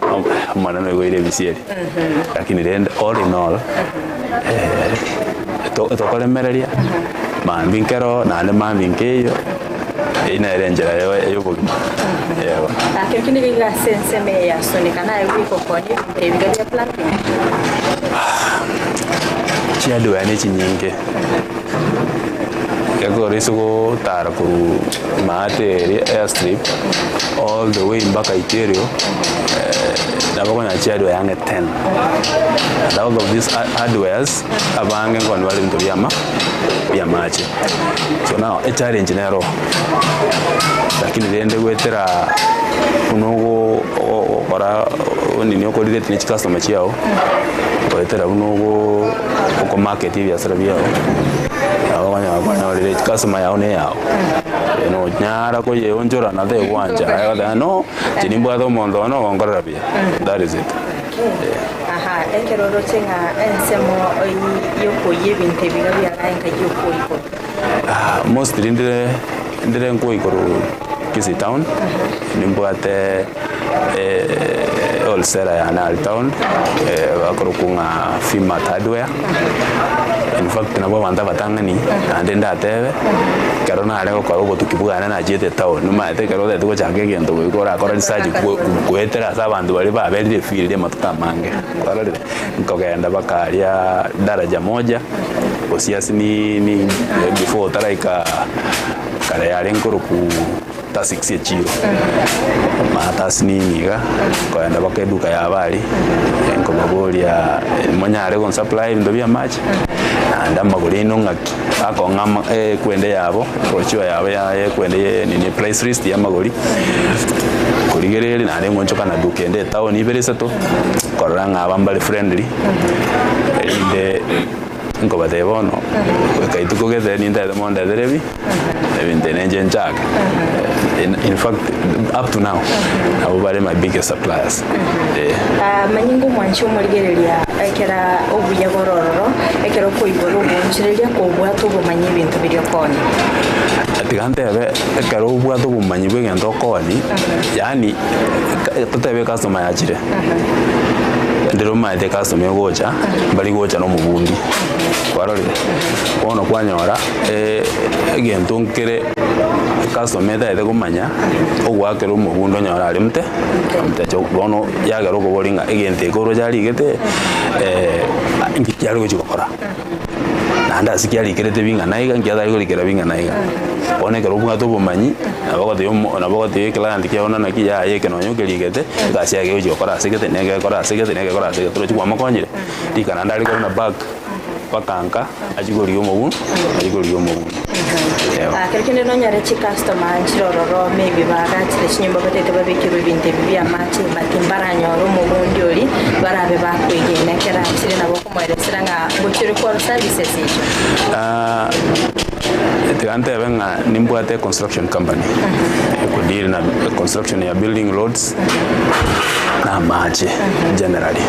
Omonene oigoire ebisieri. Lakini rende all in all, tokoremereria, mambia nkero naende mambia nkeiyo, eyio nere enchera ya obogima, eeh. Ekero kende gaiga ase ensemo eye ya Sunika naye goika okonia ebinto ebiga bia plumbing. Chiadware ne chinyinge. Ekero ase gotara korwa maate eria airstrip all the way mpaka Iterio, nabo okonyora chiadware ang'e ten. And out of these hardwares, abange nkonyora bare ebinto bia ama bia amache. So now echallenge nero oo, lakini rende goetera buna ogo ogokora nini okorelate ne chicustomer chiago, goetera buna ogo. Okomarket ebiasara biao, nabo okonyora kwanyorire customer yao na eyao, nonyara koyeonchora na tegwancha aye ogoteba no, inche nimbwate omonto one ogonkorera buya, that is it. Aha, ekero oroche ng'a ensemo yokoyia ebinto ebi iga biagaye nkai okoigwa? Mostly ndire ndire nkoigoro Kisii town, nimbwate wholesaler yane aria town, bakorokwa ng'a Fimat Hardware. fact nabwo abanto abatang'ani, naende ndatebe, ekero nare gokora obotuki bwane nachiete etown, omanyete ekero otagete gochaka egento goika orakore research goetera ase abanto baria baberire efield amatuko amange, kwarorire? Nkogenda mpaka aria daraja moja, gose ase ni before otaraika kare yarenge korokwa Tasix echiro, maatasi nini iga, nkoenda mpaka eduka yabo aria, nkobaboria monyare gonsupply ebinto bia amache, naende amagoro aino ng'aki, bakong'a ama ekwende yabo, ebrochure yabo ya ekwende ye nini price list ya amagori, korigereria naende ngochoka na duka ende etown ibere isato, korora ng'a aba mbare friendly, erinde nkobatebia bono, goika rituko gete nintagete mondetere ebi. Ebinto ebi ninche nchake. In fact, up to now, nabo bare my biggest suppliers. Eh. Ah, manyinga omwanchi omorigereria ekera obuya bore ororo, ekero okoigora obonchereria kobwate obomanyi ebinto biria okoonia. Tiga ntebe ekero obwate obomanyi bwa egento okoonia, yaani totebe ecustomer yachire, ndire omanyete ecustomer egocha, mbari gocha na omobundi, kwarorire? Bono kwanyora. Egento nkere ecustomer etagete komanya, ogoakera omogundo onyore are mte mtecha bono yagera okoboria ng'a egento eke oroche arigete nki kiare gochia gokora, naende ase kiarikerete bing'ana iga nki atari korikera bing'ana iga. Bono ekero obwate obomanyi, nabo ogotebia omo nabo ogotebia eclient kiago buna naki yaya eke nonye okerigete, egasi yaye egochia gokora ase gete, neke egekora ase gete, neke egekora ase gete, oroche kwamokonyire, rika naende are korwa na bag. Mpaka nka achie korigia omogundo, achie korigia omogundo. Eeh. Ah, kero kende nonyore chicustomer nchire ororo maybe bagachire chinyomba batagete babekerwe ebinto ebi bia amache but mbaranyore omogundi oria barabe bakoegena ekero achire nabo okomoeresera ng'a ngochire kore services echio. Ah, tiga ntebe ng'a nimbwate econstruction company, ekodeal na construction ya building roads, na amache generally.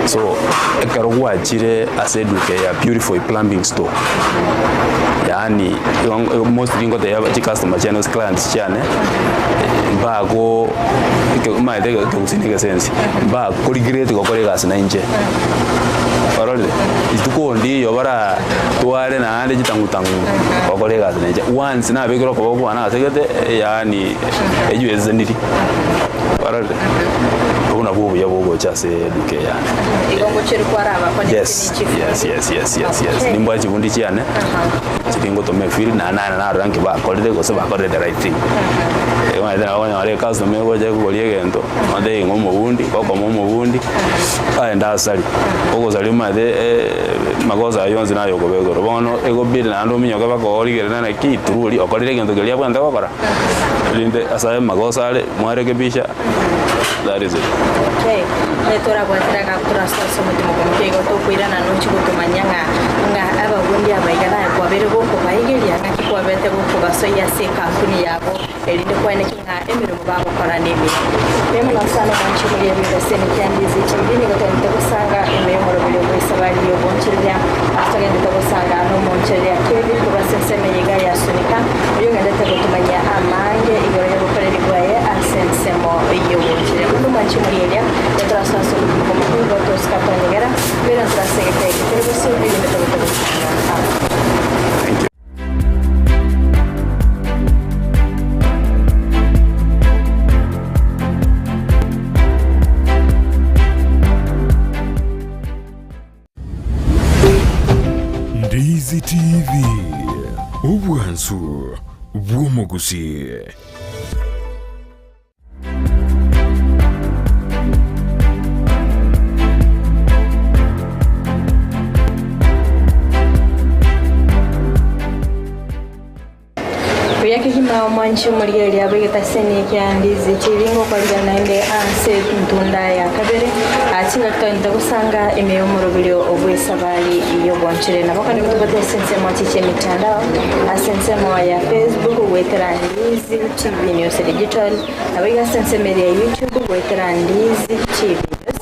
So ekero gwachire ase eduka eye ya Purify Plumbing Store, yaani igo mostly ngotebia chicustomer chiane gose clients chiane, mbago omanyete ekegusii na egesensi, mbakorigreti gokora egasi na inche, ororire? Rituko ndiiyo bara tware naende chitang'u tang'u gokora egasi na inche, once nabekire okoboko kwane ase gete, yaani eywo eseseniri. Ororire? Obwo nabwo obuya bogocha ase eduka eye yane. Igo ngochire kwaraba connect Yes, ne chifundi. yes, yes, yes, yes, yes. Okay. Nimbwate chibundi chiane, chiri ngotoma efield, naende naende narora nki bakorire gose bakorire the right thing. Omanyete nabo okonyora ecustomer egocha ekogoria egento, otebi ng'a omobundi, gokoma omobundi, aende asarie. Ogosaria omanyete makosa aywo onsi naye okoba igoro. Bono egobidi naende ominyoke mpaka origerere naki, truly okorire egento keria abwenerete gokora. Erinde ase aye magoso are mwarekebisha, that is it. Okay, torabwatera iga torasoe ase omotima okomokia igo tokoirana nochia gotomanya ng'a ng'a ababundi aba iga naye kwabeire gokobaigeria ng'aki kwabete gokobasoyia ase ekampuni yabo erinde kwaeneki ng'a emeremo bagokora nemiya. Mbuya mono sana omwanchi omoria bw'egeseni kia Ndizi TV nigo togendete gosanga ime y'omoroberi bw'esabari y'obonchereria ase togendete gosanga nomonchereria Kevin korwa ase ensemo eye iga ya Sunika Oyio ogenderete gotomanyia amange igoro y'obokoreri bwaye ase ensemo y'ogochiria. Buna omwanchi omorieria, netorasoe ase obogima bw'omokungu igo tosika twanyegera, bera ntorase egeka eke kere bosio, erinde togote gosanga amo. Thank you. Ndizi TV, obwansu bw'omogusii. Buya kegima omwanche omorigereria bw'egetaseni kia Ndizi TV ngokorigia naende ase entunda ya kabere aa chingaki togendete gosanga ime y'omoroberio bw'esabari y'obwanchire. Nabo kare gotobwate ase ensemo chiche emitandao ase ensemo ya Facebook goetera Ndizi TV News Digital nabo iga ase ensemo eria ya YouTube goetera Ndizi TV News.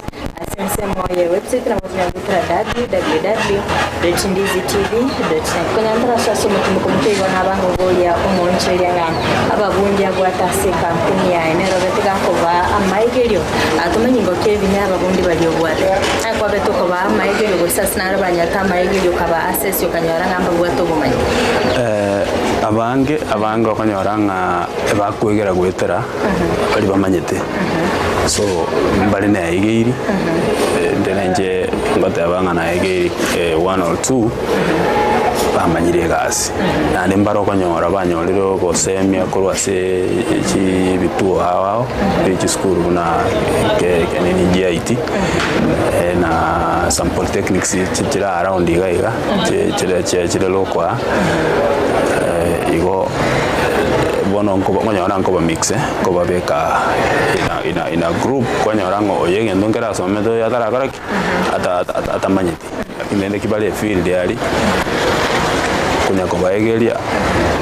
Ase ensemo ye website nabo tonyare goetera www.ndizitv.net. Konya ntarasoa ase omotimoko moke igo nabange oboria omoonchoreria ng'a ababundi abwate ase ekampuni yaye nero obete gakobaa amaigerio atomanye ingoki ebi ne ababundi baria obwate. Aye kwabete okobaa amaigerio gose ase naro banyarete amaigerio okabaa asesi okanyora ng'a mbabwate obomanyi. Abange abange okonyora ng'a ebakwegera goetera baria bamanyete so mbare naegeiri inde nainche ngoteba ng'a naegeiri one or two bamanyire egasi naende mbare okonyora banyorire ogosemia korwa ase chibituo ao ao bie chisukuru buna nini GIT na some polytechnics chire around iga iga chire chire local aa igo bono nkonyora nkoba mix nkobabeka in a in a group kwanyora ng'a oyo egento nkere asomete oyo atarakora ki? Atamanyeti. Lakini rende ki bare efield aria, konya kobaegeria,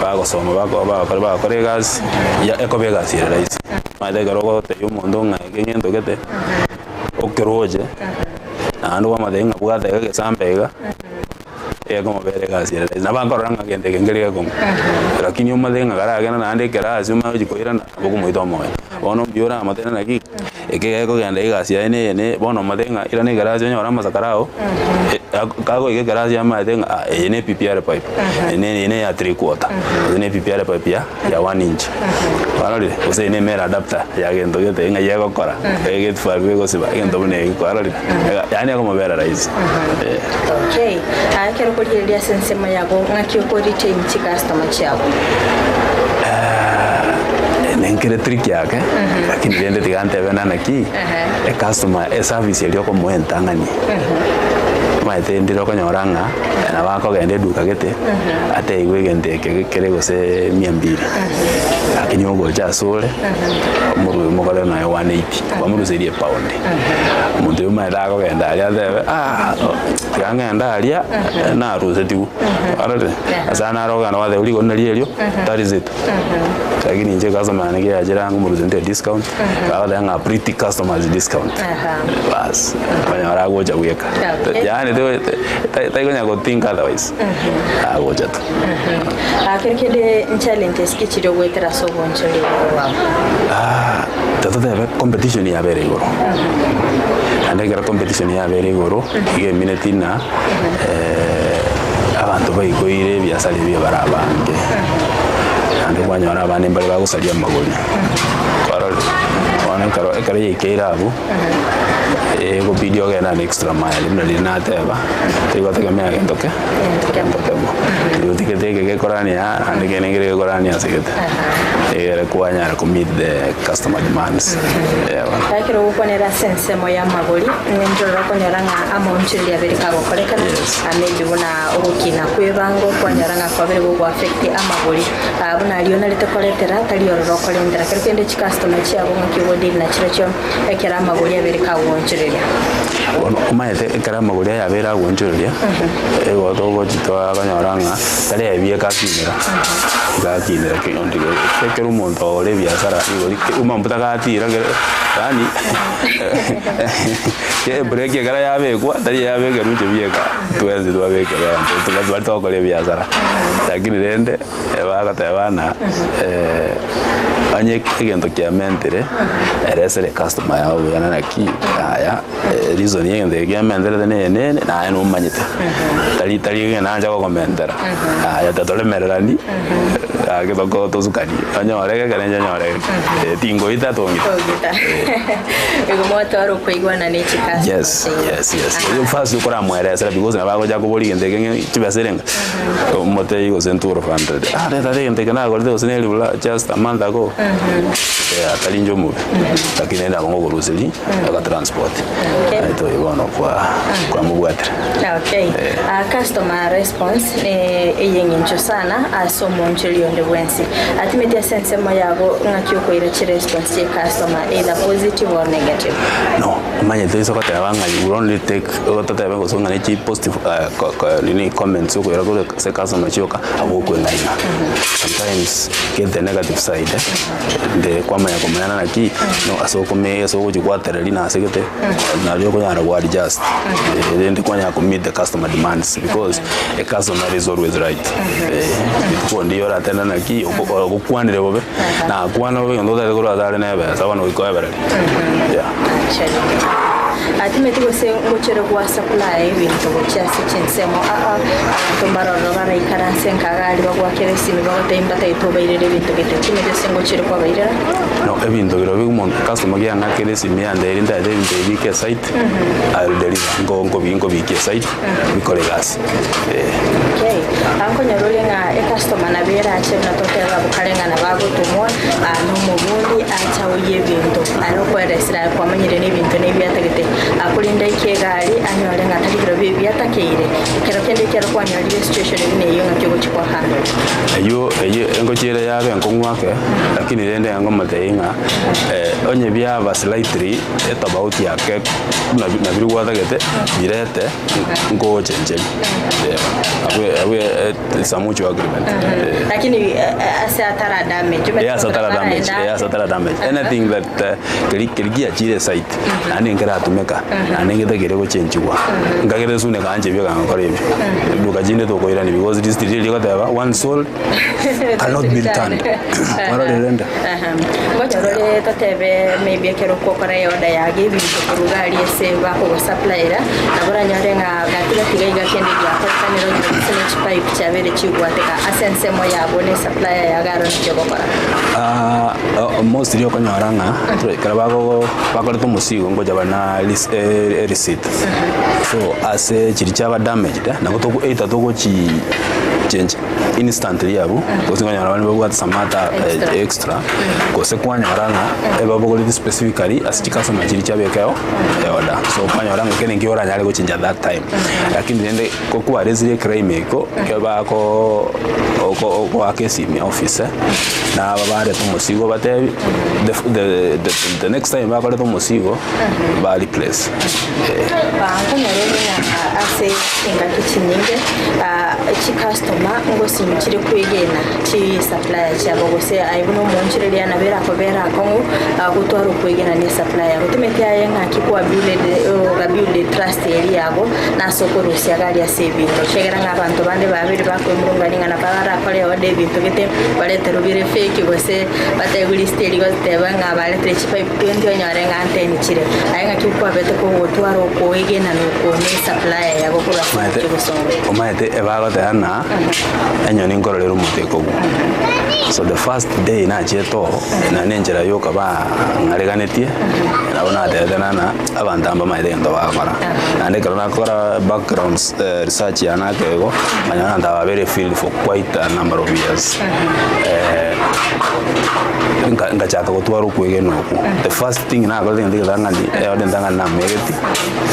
bagosoma bako bagokora bagokora egasi, ya ekoba egasi ere rahisi. Omanyete ekero ogotebia omonto ng'a eke ngento gete, okeroche, naende kwamotebia ng'a bwata iga egesambe iga, ekomobera egasi ere rahisi. Nabo akorora ng'a gento eke nkere gekong'u, lakini omanyete ng'a karagende naende ekerasi omanye gochia koirana, nabo okomoita omoyo. Bono mbuya oramotebie naki, eke gekogenda egasi yaye neye neye, bono omotebie ng'a irana ekerasi onyore amasakara ao, kagoika ekerasi amaete ng'a ah eye ne PPR pipe, eye ne eye ne ya 3/4, gose ne PPR pipe ya ya 1 inch, kwarorire? Gose eye ne male adapter ya gento gete ng'ai egokora, egate valve egosiba, egento buna eke kwarorire? Yaani ekomobera rahisi eh. Okay, aa ekero okorigereria ase ensemo yago ng'aki oko retain chicustomer chiago? Nenkere trick yake, lakini rende tiga ntebe na naki, ecustomer eservice eria okomoa entang'ani, omanyete ndire okonyora ng'a nabo akogenda eduka gete, atebiwe egento eke kere gose mia mbili, lakini ogocha asore, omorwe omokore nonya 180, kwamoruseria epaundi. Omonto oyio omanyete akogenda aria atebe ah tiga ng'ende aria narusetigwe, ororire? Ase aya naro okogenda gwateba rigori nari erio, tari zito. Lakini inche customer yane kiachire ange omorusetie discount, bagoteba ng'a pretty customers discount, baas, okonyora agocha bweka. Yaani taikonya go think otherwise, agocha tu. Kero kende nchallenges ki chiria ogoetera ase obonchori obo bwao? Tototebe competition yabere igoro, naende ekero competition yabere igoro, iga emineti ng'a abanto baikoire ebiasara ebi bare abange, naende kwanyora abande mbare bagosaria amagori, kwarorire? Bono ekero ekero yaikeire abwo, egobidi ogende an extra mile buna riria nateba, torigotegemea gento ke. Gento kemo. Riria otigete eke gekorania aa, naende kende nkere gekorania ase gete. Egere kwanyara ko meet the customer demands. Eeh bono. Ekero ogokwanera ase ensemo y'amagori, ninche okonyora ng'a amaonchoreria abere kagokorekana, Yes. ah, maybe buna ogokina kw'ebango, kwanyora ng'a kwabere gogoaffect amagori. Ah, buna aria onarete koretera, tari ororo okorentera. Kero kende chicustomer chiago ng'aki ogodeal nachirochio ekero amagori abere kagoonchoreria. Bono omanyete ekero amagori aya abeire agoonchoreria, igo togochi twakonyora ng'a tari ebieka akinera, iga akinera kegionto igo ekero omonto ore ebiasara rigori omambu tagatira kere yaani ebreki ekero yabekwa tari yabekerwa inche bieka, twensi twabekerwa abanto baria togokora ebiasara. Lakini rende. Bagoteba ng'a onye egento kiamentire, eresera ecustomer yago buya na naki yaya reason ya egento eke kiamenterete neye nene naye nomanyete. Tari tari ng'a nacha gokomentera, yaya tatoremererani gaki toko tosukani, onyore geke nainche nyore geke, tingoita tong'ita. Tong'ita. Igo mwatwara okoigwana ne chicustomer Yes, chiaino. yes, yes. First okoramoeresera because nabo agocha koboria egento eke ng'a chibesa erenga. Omotebie gose ntworo 100, ah reta reta egento eke nagorete gose neri buna just a month ago, eh atari inche omobe, lakini naende nabo ngokoruseria aka transport, naye oyo bono kwa kwamobwatera. Okay. Ah, customer response ne eyeng'encho sana ase omoonchoreri onde bwensi. Atimeti ase ensemo yago ng'aki okoira chiresponse chie customer either positive or negative. No, omanyete ase ogoteba ng'a you will only take totebe gose ng'a ne chi positive nini comments okoira korwa ase customer chioka abwo okweng'aina. Sometimes get the negative side eh. Ende kwamanya komanyana naki, no ase okomee ase ogochikwatereria na ase gete, nario okonyara go adjust rende kwanyara ko meet the customer demands because a customer is always right. Rituko ndiyo oratende naki, oko ogokwanire bobe, nakwana bobe egento otagete korwa ase are na ebesa bono goika oebererie, yeah. Timeti gose ngochere gwasa kulaya ebinto gochia ase chinsemo aa, abanto mbarororo baraikaranse nkaga aria bagwakera esimi bagotebia mbatagete obairere ebinto gete. Timeti gose ngochere kwabairera. No ebinto birobio omonto customer giang'akera esimi yande eri ntagete ebinto ebi bike esite, I will deliver nko nkobi nkobikia esite bikore egasi eh. Okay, ankonyora oria ng'a ecustomer nabo erache buna toteba abwo kare ng'a nabo agotomwa na omobundi acha oyie ebinto are okoeresera aye kwamanyire na ebinto na ebiatagete korende aike egari anyore ng'a tari birobio ebiatakeire ekero kende ekero kwanyorire esituation buna eyio ng'aki ogochia kwa handle. Eyio eyio engochi ere yabe enkong'u ake, lakini rende ngomotebia ng'a onye biaba slightly etobauti ake buna nabiri gwatagete birete nkogochencheria abwo abwo it's a mutual agreement. Eh. Lakini ase atara damage. Eh, ase atara damage, eh, ase atara damage. Anything that keri keri giachire esite, naende nkeratumeka, naende ngetagere gochenchigwa, nkagere esune kanche ebio gakora ebio. Eduka chinde tokoirania because this riria rigoteba once sold cannot be returned. Kwarorire rende? Ngocha rore totebe maybe ekero ogokora eorder yago ebinto korwa iga aria ase bakogosupplyera, nabo oranyore ng'a gati gati iga iga kende giakorekanire onye gose ne chipipe chiabeire chigwateka ase ensemo yabo ne supplier yago aro naki ogokora. Mostly okonyora ng'a ekero bago bakoreta omosigo ngocha bare na ereceipt. So ase chiria chiaba damaged nabo togo either togochi change instantly abwo, gose okonyora bande babwate some other extra, gose kwanyora ng'a ebabogoreti specifically ase chicustomer chiria chiabekeo eorder. So kwanyora ng'a kende nkio oranyare gochenja that time. Lakini rende ko kwaresire eclaim eko, ekero bako oko ogoaka esimi office, na aba bareta omosigo obatebi the the the next time bakoreta omosigo, ba replace. Nkonyora ore ng'a ase chingaki chinyinge chicustomer ngosinyu chire kwegena chisupplier chiabo gose aye buna omoonchoreria nabo erakobere akong'u gotwara okwegena ne esupplier yago. Timeti aye ng'aki kwa build oga build trust eria yago na ase okorusia iga aria ase ebinto ekiagera ng'a abanto bande babeire bakoemurungania ng'a nabo barakore order ebinto gete bareterwe bire fake gose batebiwe list eria goteba ng'a baretire chipipe 20 onyore ng'a nteni chire. Aye ng'aki kwabete kogotwara okoegena na okwo ne supplier yago korwa ase omochie bosongo? Omanyete ebagoteba ng'a enyoni nkororera omote ekogwa. So the first day nachiete oo, naende enchera yoka bang'areganetie, nabo natebete ng'a abanto aba mbamaete egento bagokora. Naende ekero nakora background research yane ake igo, nkanyora abanto aba babere field for quite a number of years. Nkachaka gotwara okwegena okwo. The first thing nakorete egento egetang'ani, eorder entang'ani namegeti,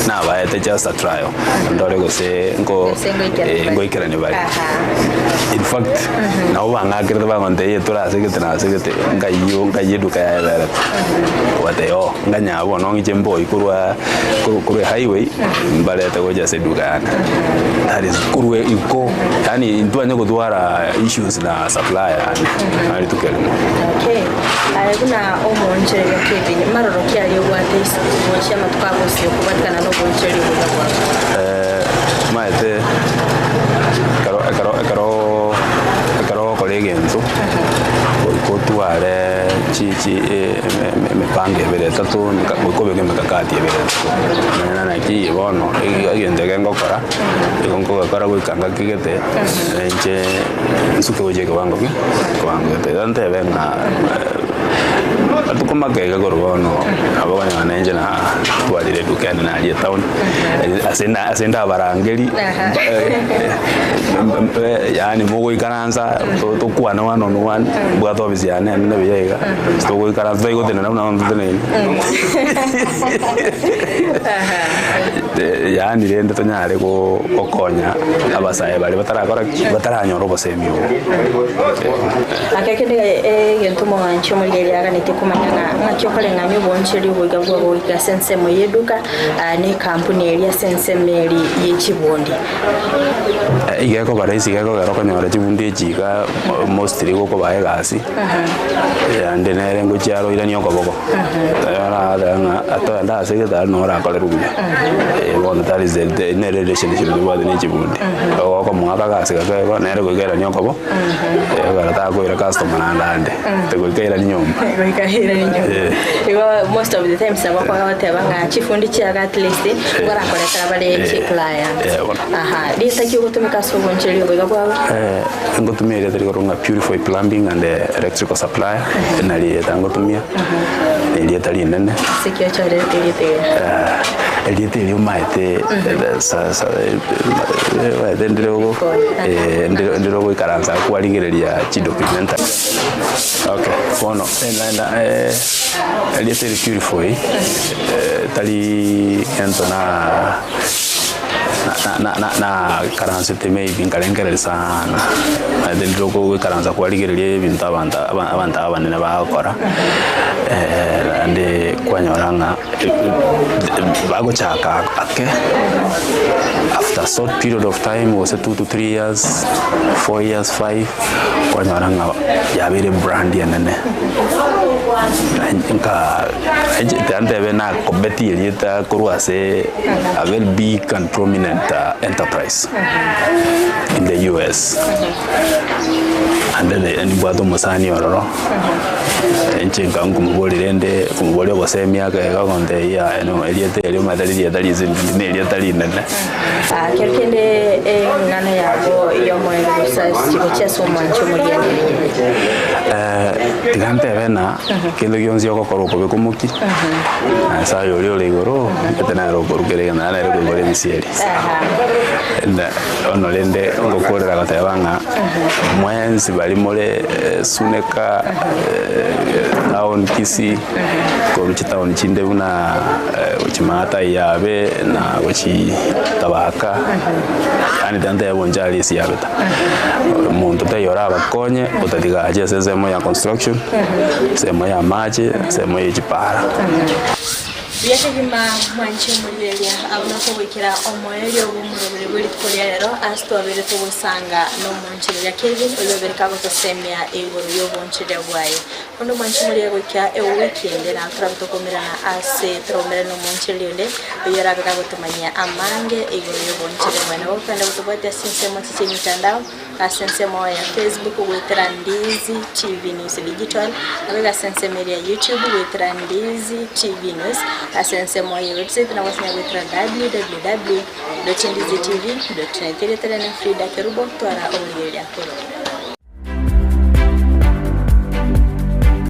nabaete just a trial, ndore gose nko Gose ngoikerani bare. ngoikerani bare. Aha. In fact, nabo bang'akerete bagontebia eye tore ase gete na ase gete, nkaywo nkayia eduka yaye eberete. Bateba oo, nkanyara bono ng'iche mboi korwa korwa korwa ehighway, mbarete gocha ase eduka yane. That is korwa iko, yaani ntwanye gotwara issues na supplier yane, naro rituko erimo. Okay. Aye buna omoonchoreria Kevin, maroro ki aria obwate isiko gochia amatuko a bosio kobwatikana noboonchoreria obobe bwabo? Omanyete ekero ekero ekero ekero ogokora egento, goika otware chi chi emepango ebere etato, goika obeke emekakati ebere etato, omanye naki bono egento eke ngokora, igo nkogekora goika ngaki gete, inche nsuke gochia ekewango ki ekewango gete. Igo ntebe ng'a amatuko make iga korwa bono, nabo okonyora na inche natwarire eduka yane naria etown, ase na ase ndabarangeri yaani mogoikaransa tokwane one on one, mbwate ofisi yane enene buya iga, togoikaransa toigotenena buna bono toteneine. Yaani rende tonyare gokonya abasae baria batarakora ki? Bataranyora obosemi obo. Ake kende egento. ominto omong'anchi omorigereria aganetie komanya ng'a ng'aki okoreng'ania oboonchoreria oboiga bwabo goika ase ensemo y'eduka na ekampuni eria ase ensemo eria ye chibundi. Iga ekoba rahisi iga ekogera okonyora chibundi echi iga mostly igo okobaa egasi, naende nere ngochia aroiranie okoboko, oragoteba ng'a atoende ase egete aria nabo orakorerwe buya. Bono that is the nere relationship tobwate na echibundi, okomoaka egasi gake igo nere goika airanie okobo, ekero takoira customer naende ande, goika airanie nyomba. Goika airanie nyomba. Igo most of the times nabo okogoteba ng'a chifundi chiago at least ngorakoretera bare chiclient. Aha, rieta ki ogotumeka ase obonchoreri oboiga bwao? Ngotumia erieta rikorwa ng'a Purify Plumbing and Electrical Supply, nari erieta ngotumia, na erieta rinene. Ase ki ochorerete erieta eri? Erieta eri omaete sa- sa omaete ndire ogo ndire ndire ogoikaransa kwarigereria chidocumentary. Okay, bono naende erieta eri Purify, tari gento na. Naikaransete maybe nkarengereria sana, naende ndire ogoikaransa kwarigereria ebinto abanto abanto abanene bagokora, naende kwanyora ng'a bagochaka ake, after short period of time gose two to three years, four years, five, kwanyora ng'a yabeire brand enene. Nka tiga ntebe nakobetie erieta korwa ase. A very big and prominent enterprise in the US. And then nimbwate omosani ororo, inche nka nkomoboria rende, nkomoboria ogosemia ake iga agontebia yaya no erieta erio omanyete ririeta risinini na erieta rinene. Kero kende eng'ana yabo y'omoerio gose gochia ase omwancho omorianeri. Tiga ntebe ng'a kende gionsi ogokora okobeka omokia, Nyasaye oria ore igoro, omanyete nere okorukera egento naende nere okoigora emisieri. Na bono rende ngokorera goteba ng'a mwensi baria more Suneka, town Kisii, korwa chitown chinde buna gochia Maathai Abe na gochia Tabaka, yaani tiga ntebe Bonchari ase yabeta. Omonto taiyo orabakonye otatiga ache ase ensemo ya construction, ensemo ya amache, ensemo ye chipara. Buya kegima mwanche omorigereria abwo nakogoikera omoerio bw'omoroberi bwe rituko ria rero ase twabeire togosanga nomonchereria Kevin oyio obeire kagotosemia igoro y'obonchereria bwaye. Onde omwanche omorigereria goika ewiki ende nabo torabe tokomerana ase toraumerane nomonchereria onde oyio orabe kagotomanyia amange igoro y'obonchereria bwaye. Nabo okogenda gotobwatia ase ensemo chiche emitandao. Ase ensemo ya Facebook goetera Ndizi TV News Digital, naboigo ase ensemo eria ya YouTube goetera Ndizi TV News, ase ensemo ya website nabo gose goetera www.ndizitv.net. Erieta riane Frida Kerubo, twara oborigereria korwa.